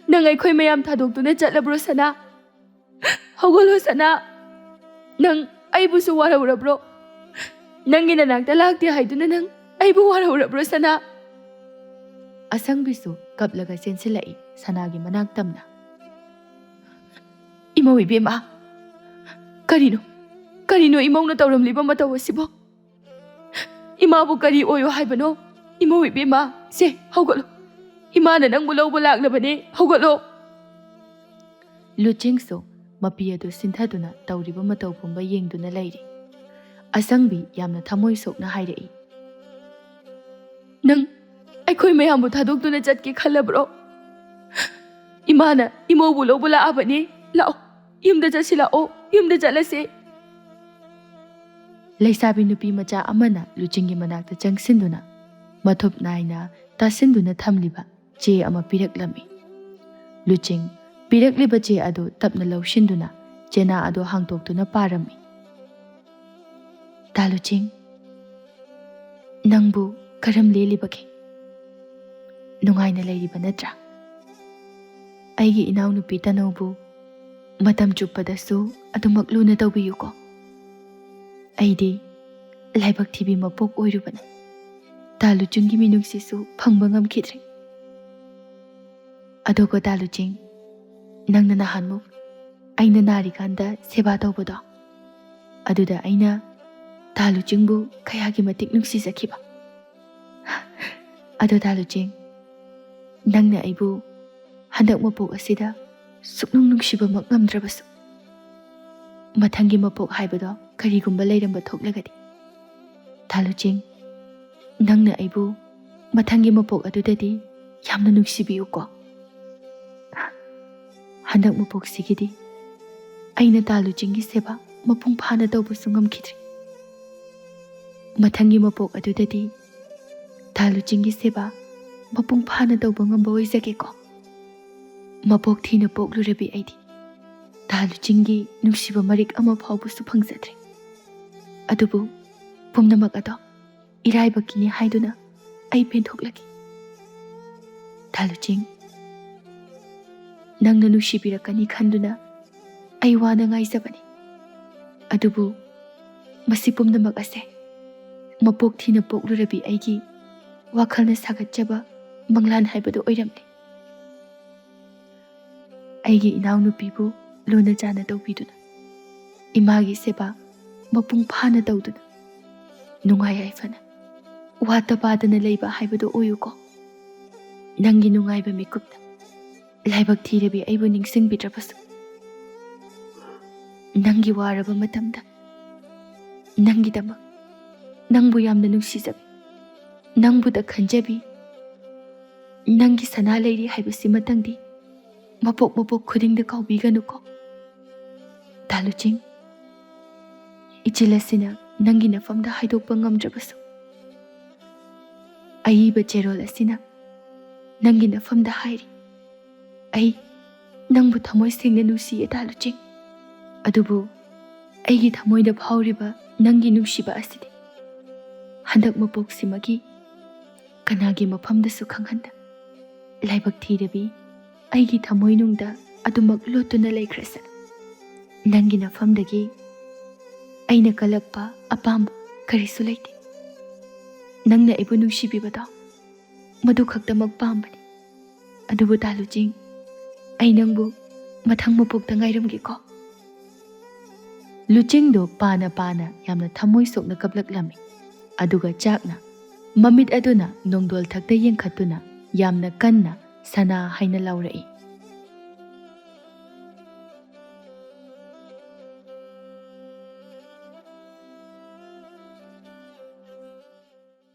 ꯅꯪ ꯑꯩꯈꯣꯏ ꯃꯌꯥꯝ ꯊꯥꯗꯣꯛꯇꯨꯅ ꯆꯠꯂꯕ꯭ꯔꯣ, ꯁꯅꯥ? ꯍꯧꯒꯠꯂꯣ, ꯁꯅꯥ! ꯅꯪ ꯑꯩꯕꯨꯁꯨ ꯋꯥꯔꯧꯔꯕ꯭ꯔꯣ? ꯅꯪꯒꯤ ꯅꯅꯥꯛꯇ ꯂꯥꯛꯇꯦ ꯍꯥꯏꯗꯨꯅ ꯅꯪ ꯑꯩꯕꯨ ꯋꯥꯔꯧꯔꯕ꯭ꯔꯣ, ꯁꯅꯥ?" ꯑꯁꯪꯕꯤꯁꯨ ꯀꯞꯂꯒ ꯆꯦꯟꯁꯤꯜꯂꯛꯏ ꯁꯅꯥꯒꯤ ꯃꯅꯥꯛ ꯇꯝꯅ꯫ "ꯏꯃꯧ ꯏꯕꯦꯝꯃ, ꯀꯔꯤꯅꯣ, ꯀꯔꯤꯅꯣ ꯏꯃꯧꯅ ꯇꯧꯔꯝꯂꯤꯕ ꯃꯇꯧ ꯑꯁꯤꯕꯣ? ꯏꯃꯥꯕꯨ ꯀꯔꯤ ꯑꯣꯏꯌꯣ ꯍꯥꯏꯕꯅꯣ? ꯏꯃꯧ ꯏꯕꯦꯝꯃ, ꯁꯦ, ꯍꯧꯒꯠꯂꯣ꯫ ꯏꯃꯥꯅ ꯅꯪꯕꯨ ꯂꯧꯕ ꯂꯥꯛꯂꯕꯅꯦ, ꯍꯧꯒꯠꯂꯣ"꯫ ꯂꯨꯆꯤꯡꯁꯨ ꯃꯄꯤ ꯑꯗꯨ ꯁꯤꯟꯊꯗꯨꯅ ꯇꯧꯔꯤꯕ ꯃꯇꯧ ꯄꯨꯝꯕ ꯌꯦꯡꯗꯨꯅ ꯂꯩꯔꯤ꯫ ꯑꯁꯪꯕꯤ ꯌꯥꯝꯅ ꯊꯃꯣꯏ ꯁꯣꯛꯅ ꯍꯥꯏꯔꯛꯏ, "ꯅꯪ ꯑꯩꯈꯣꯏ ꯃꯌꯥꯝꯕꯨ ꯊꯥꯗꯣꯛꯇꯨꯅ ꯆꯠꯀꯦ ꯈꯜꯂꯕ꯭ꯔꯣ? ꯏꯃꯥꯅ ꯏꯃꯧꯕꯨ ꯂꯧꯕ ꯂꯥꯛꯑꯕꯅꯦ꯫ ꯂꯥꯛꯑꯣ, ꯌꯨꯝꯗ ꯆꯠꯁꯤ ꯂꯥꯛꯑꯣ, ꯌꯨꯝꯗ ꯆꯠꯂꯁꯦ"꯫ ꯂꯩꯁꯥꯕꯤ ꯅꯨꯄꯤ ꯃꯆꯥ ꯑꯃꯅ ꯂꯨꯆꯤꯡꯒꯤ ꯃꯅꯥꯛꯇ ꯆꯪꯁꯤꯟꯗꯨꯅ ꯃꯊꯨꯞ ꯅꯥꯏꯅ ꯇꯥꯁꯤꯟꯗꯨꯅ ꯊꯝꯂꯤꯕ ꯆꯦ ꯑꯃ ꯄꯤꯔꯛꯂꯝꯃꯤ꯫ ꯂꯨꯆꯤꯡ ꯄꯤꯔꯛꯂꯤꯕ ꯆꯦ ꯑꯗꯨ ꯇꯞꯅ ꯂꯧꯁꯤꯟꯗꯨꯅ ꯆꯦꯅꯥ ꯑꯗꯨ ꯍꯥꯡꯗꯣꯛꯇꯨꯅ ꯄꯥꯔꯝꯃꯤ꯫ "ꯇꯥ ꯂꯨꯆꯤꯡ, ꯅꯪꯕꯨ ꯀꯔꯝ ꯂꯦꯜꯂꯤꯕꯒꯦ? ꯅꯨꯡꯉꯥꯏꯅ ꯂꯩꯔꯤꯕ ꯅꯠꯇ꯭ꯔꯥ? ꯑꯩꯒꯤ ꯏꯅꯥꯎꯅꯨꯄꯤ ꯇꯅꯧꯕꯨ ꯃꯇꯝ ꯆꯨꯞꯄꯗꯁꯨ ꯑꯗꯨꯃꯛ ꯂꯨꯅ ꯇꯧꯕꯤꯌꯨꯀꯣ꯫ ꯑꯩꯗꯤ ꯂꯥꯏꯕꯛ ꯊꯤꯕꯤ ꯃꯄꯣꯛ ꯑꯣꯏꯔꯨꯕꯅ ꯇꯥ ꯂꯨꯆꯤꯡꯒꯤ ꯃꯤꯅꯨꯡꯁꯤꯁꯨ ꯐꯪꯕ ꯉꯝꯈꯤꯗ꯭ꯔꯦ꯫ ꯑꯗꯣꯀꯣ ꯇꯥ ꯂꯨꯆꯤꯡ, ꯅꯪꯅ ꯅꯍꯥꯟꯃꯨꯛ ꯑꯩꯅ ꯅꯥꯔꯤꯀꯥꯟꯗ ꯁꯦꯕꯥ ꯇꯧꯕꯗꯣ, ꯑꯗꯨꯗ ꯑꯩꯅ ꯇꯥ ꯂꯨꯆꯤꯡꯕꯨ ꯀꯌꯥꯒꯤ ꯃꯇꯤꯛ ꯅꯨꯡꯁꯤꯖꯈꯤꯕ꯫ ꯑꯗꯣ ꯇꯥ ꯂꯨꯆꯤꯡ, ꯅꯪꯅ ꯑꯩꯕꯨ ꯍꯟꯗꯛ ꯃꯄꯣꯛ ꯑꯁꯤꯗ ꯁꯨꯛꯅꯨꯡ ꯅꯨꯡꯁꯤꯕꯃꯛ ꯉꯝꯗ꯭ꯔꯕꯁꯨ, ꯃꯊꯪꯒꯤ ꯃꯄꯣꯛ ꯍꯥꯏꯕꯗꯣ ꯀꯔꯤꯒꯨꯝꯕ ꯂꯩꯔꯝꯕ ꯊꯣꯛꯂꯒꯗꯤ, ꯇꯥ ꯂꯨꯆꯤꯡ, ꯅꯪꯅ ꯑꯩꯕꯨ ꯃꯊꯪꯒꯤ ꯃꯄꯣꯛ ꯑꯗꯨꯗꯗꯤ ꯌꯥꯝꯅ ꯅꯨꯡꯁꯤꯕꯤꯌꯨꯀꯣ꯫ ꯍꯟꯗꯛ ꯃꯄꯣꯛꯁꯤꯒꯤꯗꯤ ꯑꯩꯅ ꯇꯥ ꯂꯨꯆꯤꯡꯒꯤ ꯁꯦꯕꯥ ꯃꯄꯨꯡ ꯐꯥꯅ ꯇꯧꯕꯁꯨ ꯉꯝꯈꯤꯗ꯭ꯔꯦ꯫ ꯃꯊꯪꯒꯤ ꯃꯄꯣꯛ ꯑꯗꯨꯗꯗꯤ ꯇꯥ ꯂꯨꯆꯤꯡꯒꯤ ꯁꯦꯕꯥ ꯃꯄꯨꯡ ꯐꯥꯅ ꯇꯧꯕ ꯉꯝꯕ ꯑꯣꯏꯖꯒꯦꯀꯣ꯫ ꯃꯄꯣꯛ ꯊꯤꯅ ꯄꯣꯛꯂꯨꯔꯕꯤ ꯑꯩꯗꯤ ꯇꯥ ꯂꯨꯆꯤꯡꯒꯤ ꯅꯨꯡꯁꯤꯕ ꯃꯔꯤꯛ ꯑꯃ ꯐꯥꯎꯕꯁꯨ ꯐꯪꯖꯗ꯭ꯔꯦ꯫ ꯑꯗꯨꯕꯨ ꯄꯨꯝꯅꯃꯛ ꯑꯗꯣ ꯏꯔꯥꯏꯕꯛꯀꯤꯅꯤ ꯍꯥꯏꯗꯨꯅ ꯑꯩ ꯄꯦꯟꯊꯣꯛꯂꯒꯦ꯫ ꯇꯥ ꯂꯨꯆꯤꯡ, ꯅꯪꯅ ꯅꯨꯡꯁꯤꯕꯤꯔꯛꯀꯅꯤ ꯈꯟꯗꯨꯅ ꯑꯩ ꯋꯥꯅ ꯉꯥꯏꯖꯕꯅꯤ꯫ ꯑꯗꯨꯕꯨ ꯃꯁꯤ ꯄꯨꯝꯅꯃꯛ ꯑꯁꯦ ꯃꯄꯣꯛ ꯊꯤꯅ ꯄꯣꯛꯂꯨꯔꯕꯤ ꯑꯩꯒꯤ ꯋꯥꯈꯜꯅ ꯁꯥꯒꯠꯆꯕ ꯃꯪꯂꯥꯟ ꯍꯥꯏꯕꯗꯨ ꯑꯣꯏꯔꯝꯂꯦ꯫ ꯑꯩꯒꯤ ꯏꯅꯥꯎꯅꯨꯄꯤꯕꯨ ꯂꯨꯅ ꯆꯥꯟꯅ ꯇꯧꯕꯤꯗꯨꯅ, ꯏꯃꯥꯒꯤ ꯁꯦꯕꯥ ꯃꯄꯨꯡ ꯐꯥꯅ ꯇꯧꯗꯨꯅ, ꯅꯨꯡꯉꯥꯏ ꯌꯥꯏꯐꯅ ꯋꯥꯠꯇ ꯄꯥꯗꯅ ꯂꯩꯕ ꯍꯥꯏꯕꯗꯨ ꯑꯣꯏꯌꯨꯀꯣ꯫ ꯅꯪꯒꯤ ꯅꯨꯡꯉꯥꯏꯕ ꯃꯤꯀꯨꯞꯇ ꯂꯥꯏꯕꯛ ꯊꯤꯔꯕꯤ ꯑꯩꯕꯨ ꯅꯤꯡꯁꯤꯡꯕꯤꯗ꯭ꯔꯕꯁꯨ, ꯅꯪꯒꯤ ꯋꯥꯔꯕ ꯃꯇꯝꯗ ꯅꯪꯒꯤꯗꯃꯛ, ꯅꯪꯕꯨ ꯌꯥꯝꯅ ꯅꯨꯡꯁꯤꯖꯕꯤ, ꯅꯪꯕꯨꯗ ꯈꯟꯖꯕꯤ, ꯅꯪꯒꯤ ꯁꯅꯥ ꯂꯩꯔꯤ ꯍꯥꯏꯕꯁꯤꯃꯇꯪꯗꯤ ꯃꯄꯣꯛ ꯃꯄꯣꯛ ꯈꯨꯗꯤꯡꯗ ꯀꯥꯎꯕꯤꯒꯅꯨꯀꯣ꯫ ꯇꯥ ꯂꯨꯆꯤꯡ, ꯏꯆꯤꯜ ꯑꯁꯤꯅ ꯅꯪꯒꯤ ꯅꯐꯝꯗ ꯍꯥꯏꯗꯣꯛꯄ ꯉꯝꯗ꯭ꯔꯕꯁꯨ, ꯑꯏꯕ ꯆꯦꯔꯣꯜ ꯑꯁꯤꯅ ꯅꯪꯒꯤ ꯅꯐꯝꯗ ꯍꯥꯏꯔꯤ꯫ ꯑꯩ ꯅꯪꯕꯨ ꯊꯃꯣꯏ ꯁꯦꯡꯅ ꯅꯨꯡꯁꯤꯌꯦ ꯇꯥ ꯂꯨꯆꯤꯡ꯫ ꯑꯗꯨꯕꯨ ꯑꯩꯒꯤ ꯊꯃꯣꯏꯗ ꯐꯥꯎꯔꯤꯕ ꯅꯪꯒꯤ ꯅꯨꯡꯁꯤꯕ ꯑꯁꯤꯗꯤ ꯍꯟꯗꯛ ꯃꯄꯣꯛꯁꯤꯃꯒꯤ ꯀꯅꯥꯒꯤ ꯃꯐꯝꯗꯁꯨ ꯈꯪꯍꯟꯗ, ꯂꯥꯏꯕꯛ ꯊꯤꯔꯕꯤ ꯑꯩꯒꯤ ꯊꯃꯣꯏꯅꯨꯡꯗ ꯑꯗꯨꯃꯛ ꯂꯣꯠꯇꯨꯅ ꯂꯩꯈ꯭ꯔꯁꯅꯨ꯫ ꯅꯪꯒꯤ ꯅꯐꯝꯗꯒꯤ ꯑꯩꯅ ꯀꯜꯂꯛꯄ ꯑꯄꯥꯝꯕ ꯀꯔꯤꯁꯨ ꯂꯩꯇꯦ꯫ ꯅꯪꯅ ꯑꯩꯕꯨ ꯅꯨꯡꯁꯤꯕꯤꯕꯗꯣ, ꯃꯗꯨ ꯈꯛꯇꯃꯛ ꯄꯥꯝꯕꯅꯤ꯫ ꯑꯗꯨꯕꯨ ꯇꯥ ꯂꯨꯆꯤꯡ, ꯑꯩ ꯅꯪꯕꯨ ꯃꯊꯪ ꯃꯄꯣꯛꯇ ꯉꯥꯏꯔꯝꯒꯦꯀꯣ꯫ ꯂꯨꯆꯤꯡꯗꯨ ꯄꯥꯅ ꯄꯥꯅ ꯌꯥꯝꯅ ꯊꯃꯣꯏ ꯁꯣꯛꯅ ꯀꯞꯂꯛꯂꯝꯃꯤ꯫ ꯑꯗꯨꯒ ꯆꯥꯛꯅ ꯃꯃꯤꯠ ꯑꯗꯨꯅ ꯅꯣꯡꯗꯣꯜ ꯊꯛꯇ ꯌꯦꯡꯈꯠꯇꯨꯅ ꯌꯥꯝꯅ ꯀꯟꯅ ꯁꯅꯥ ꯍꯥꯏꯅ ꯂꯥꯎꯔꯛꯏ꯫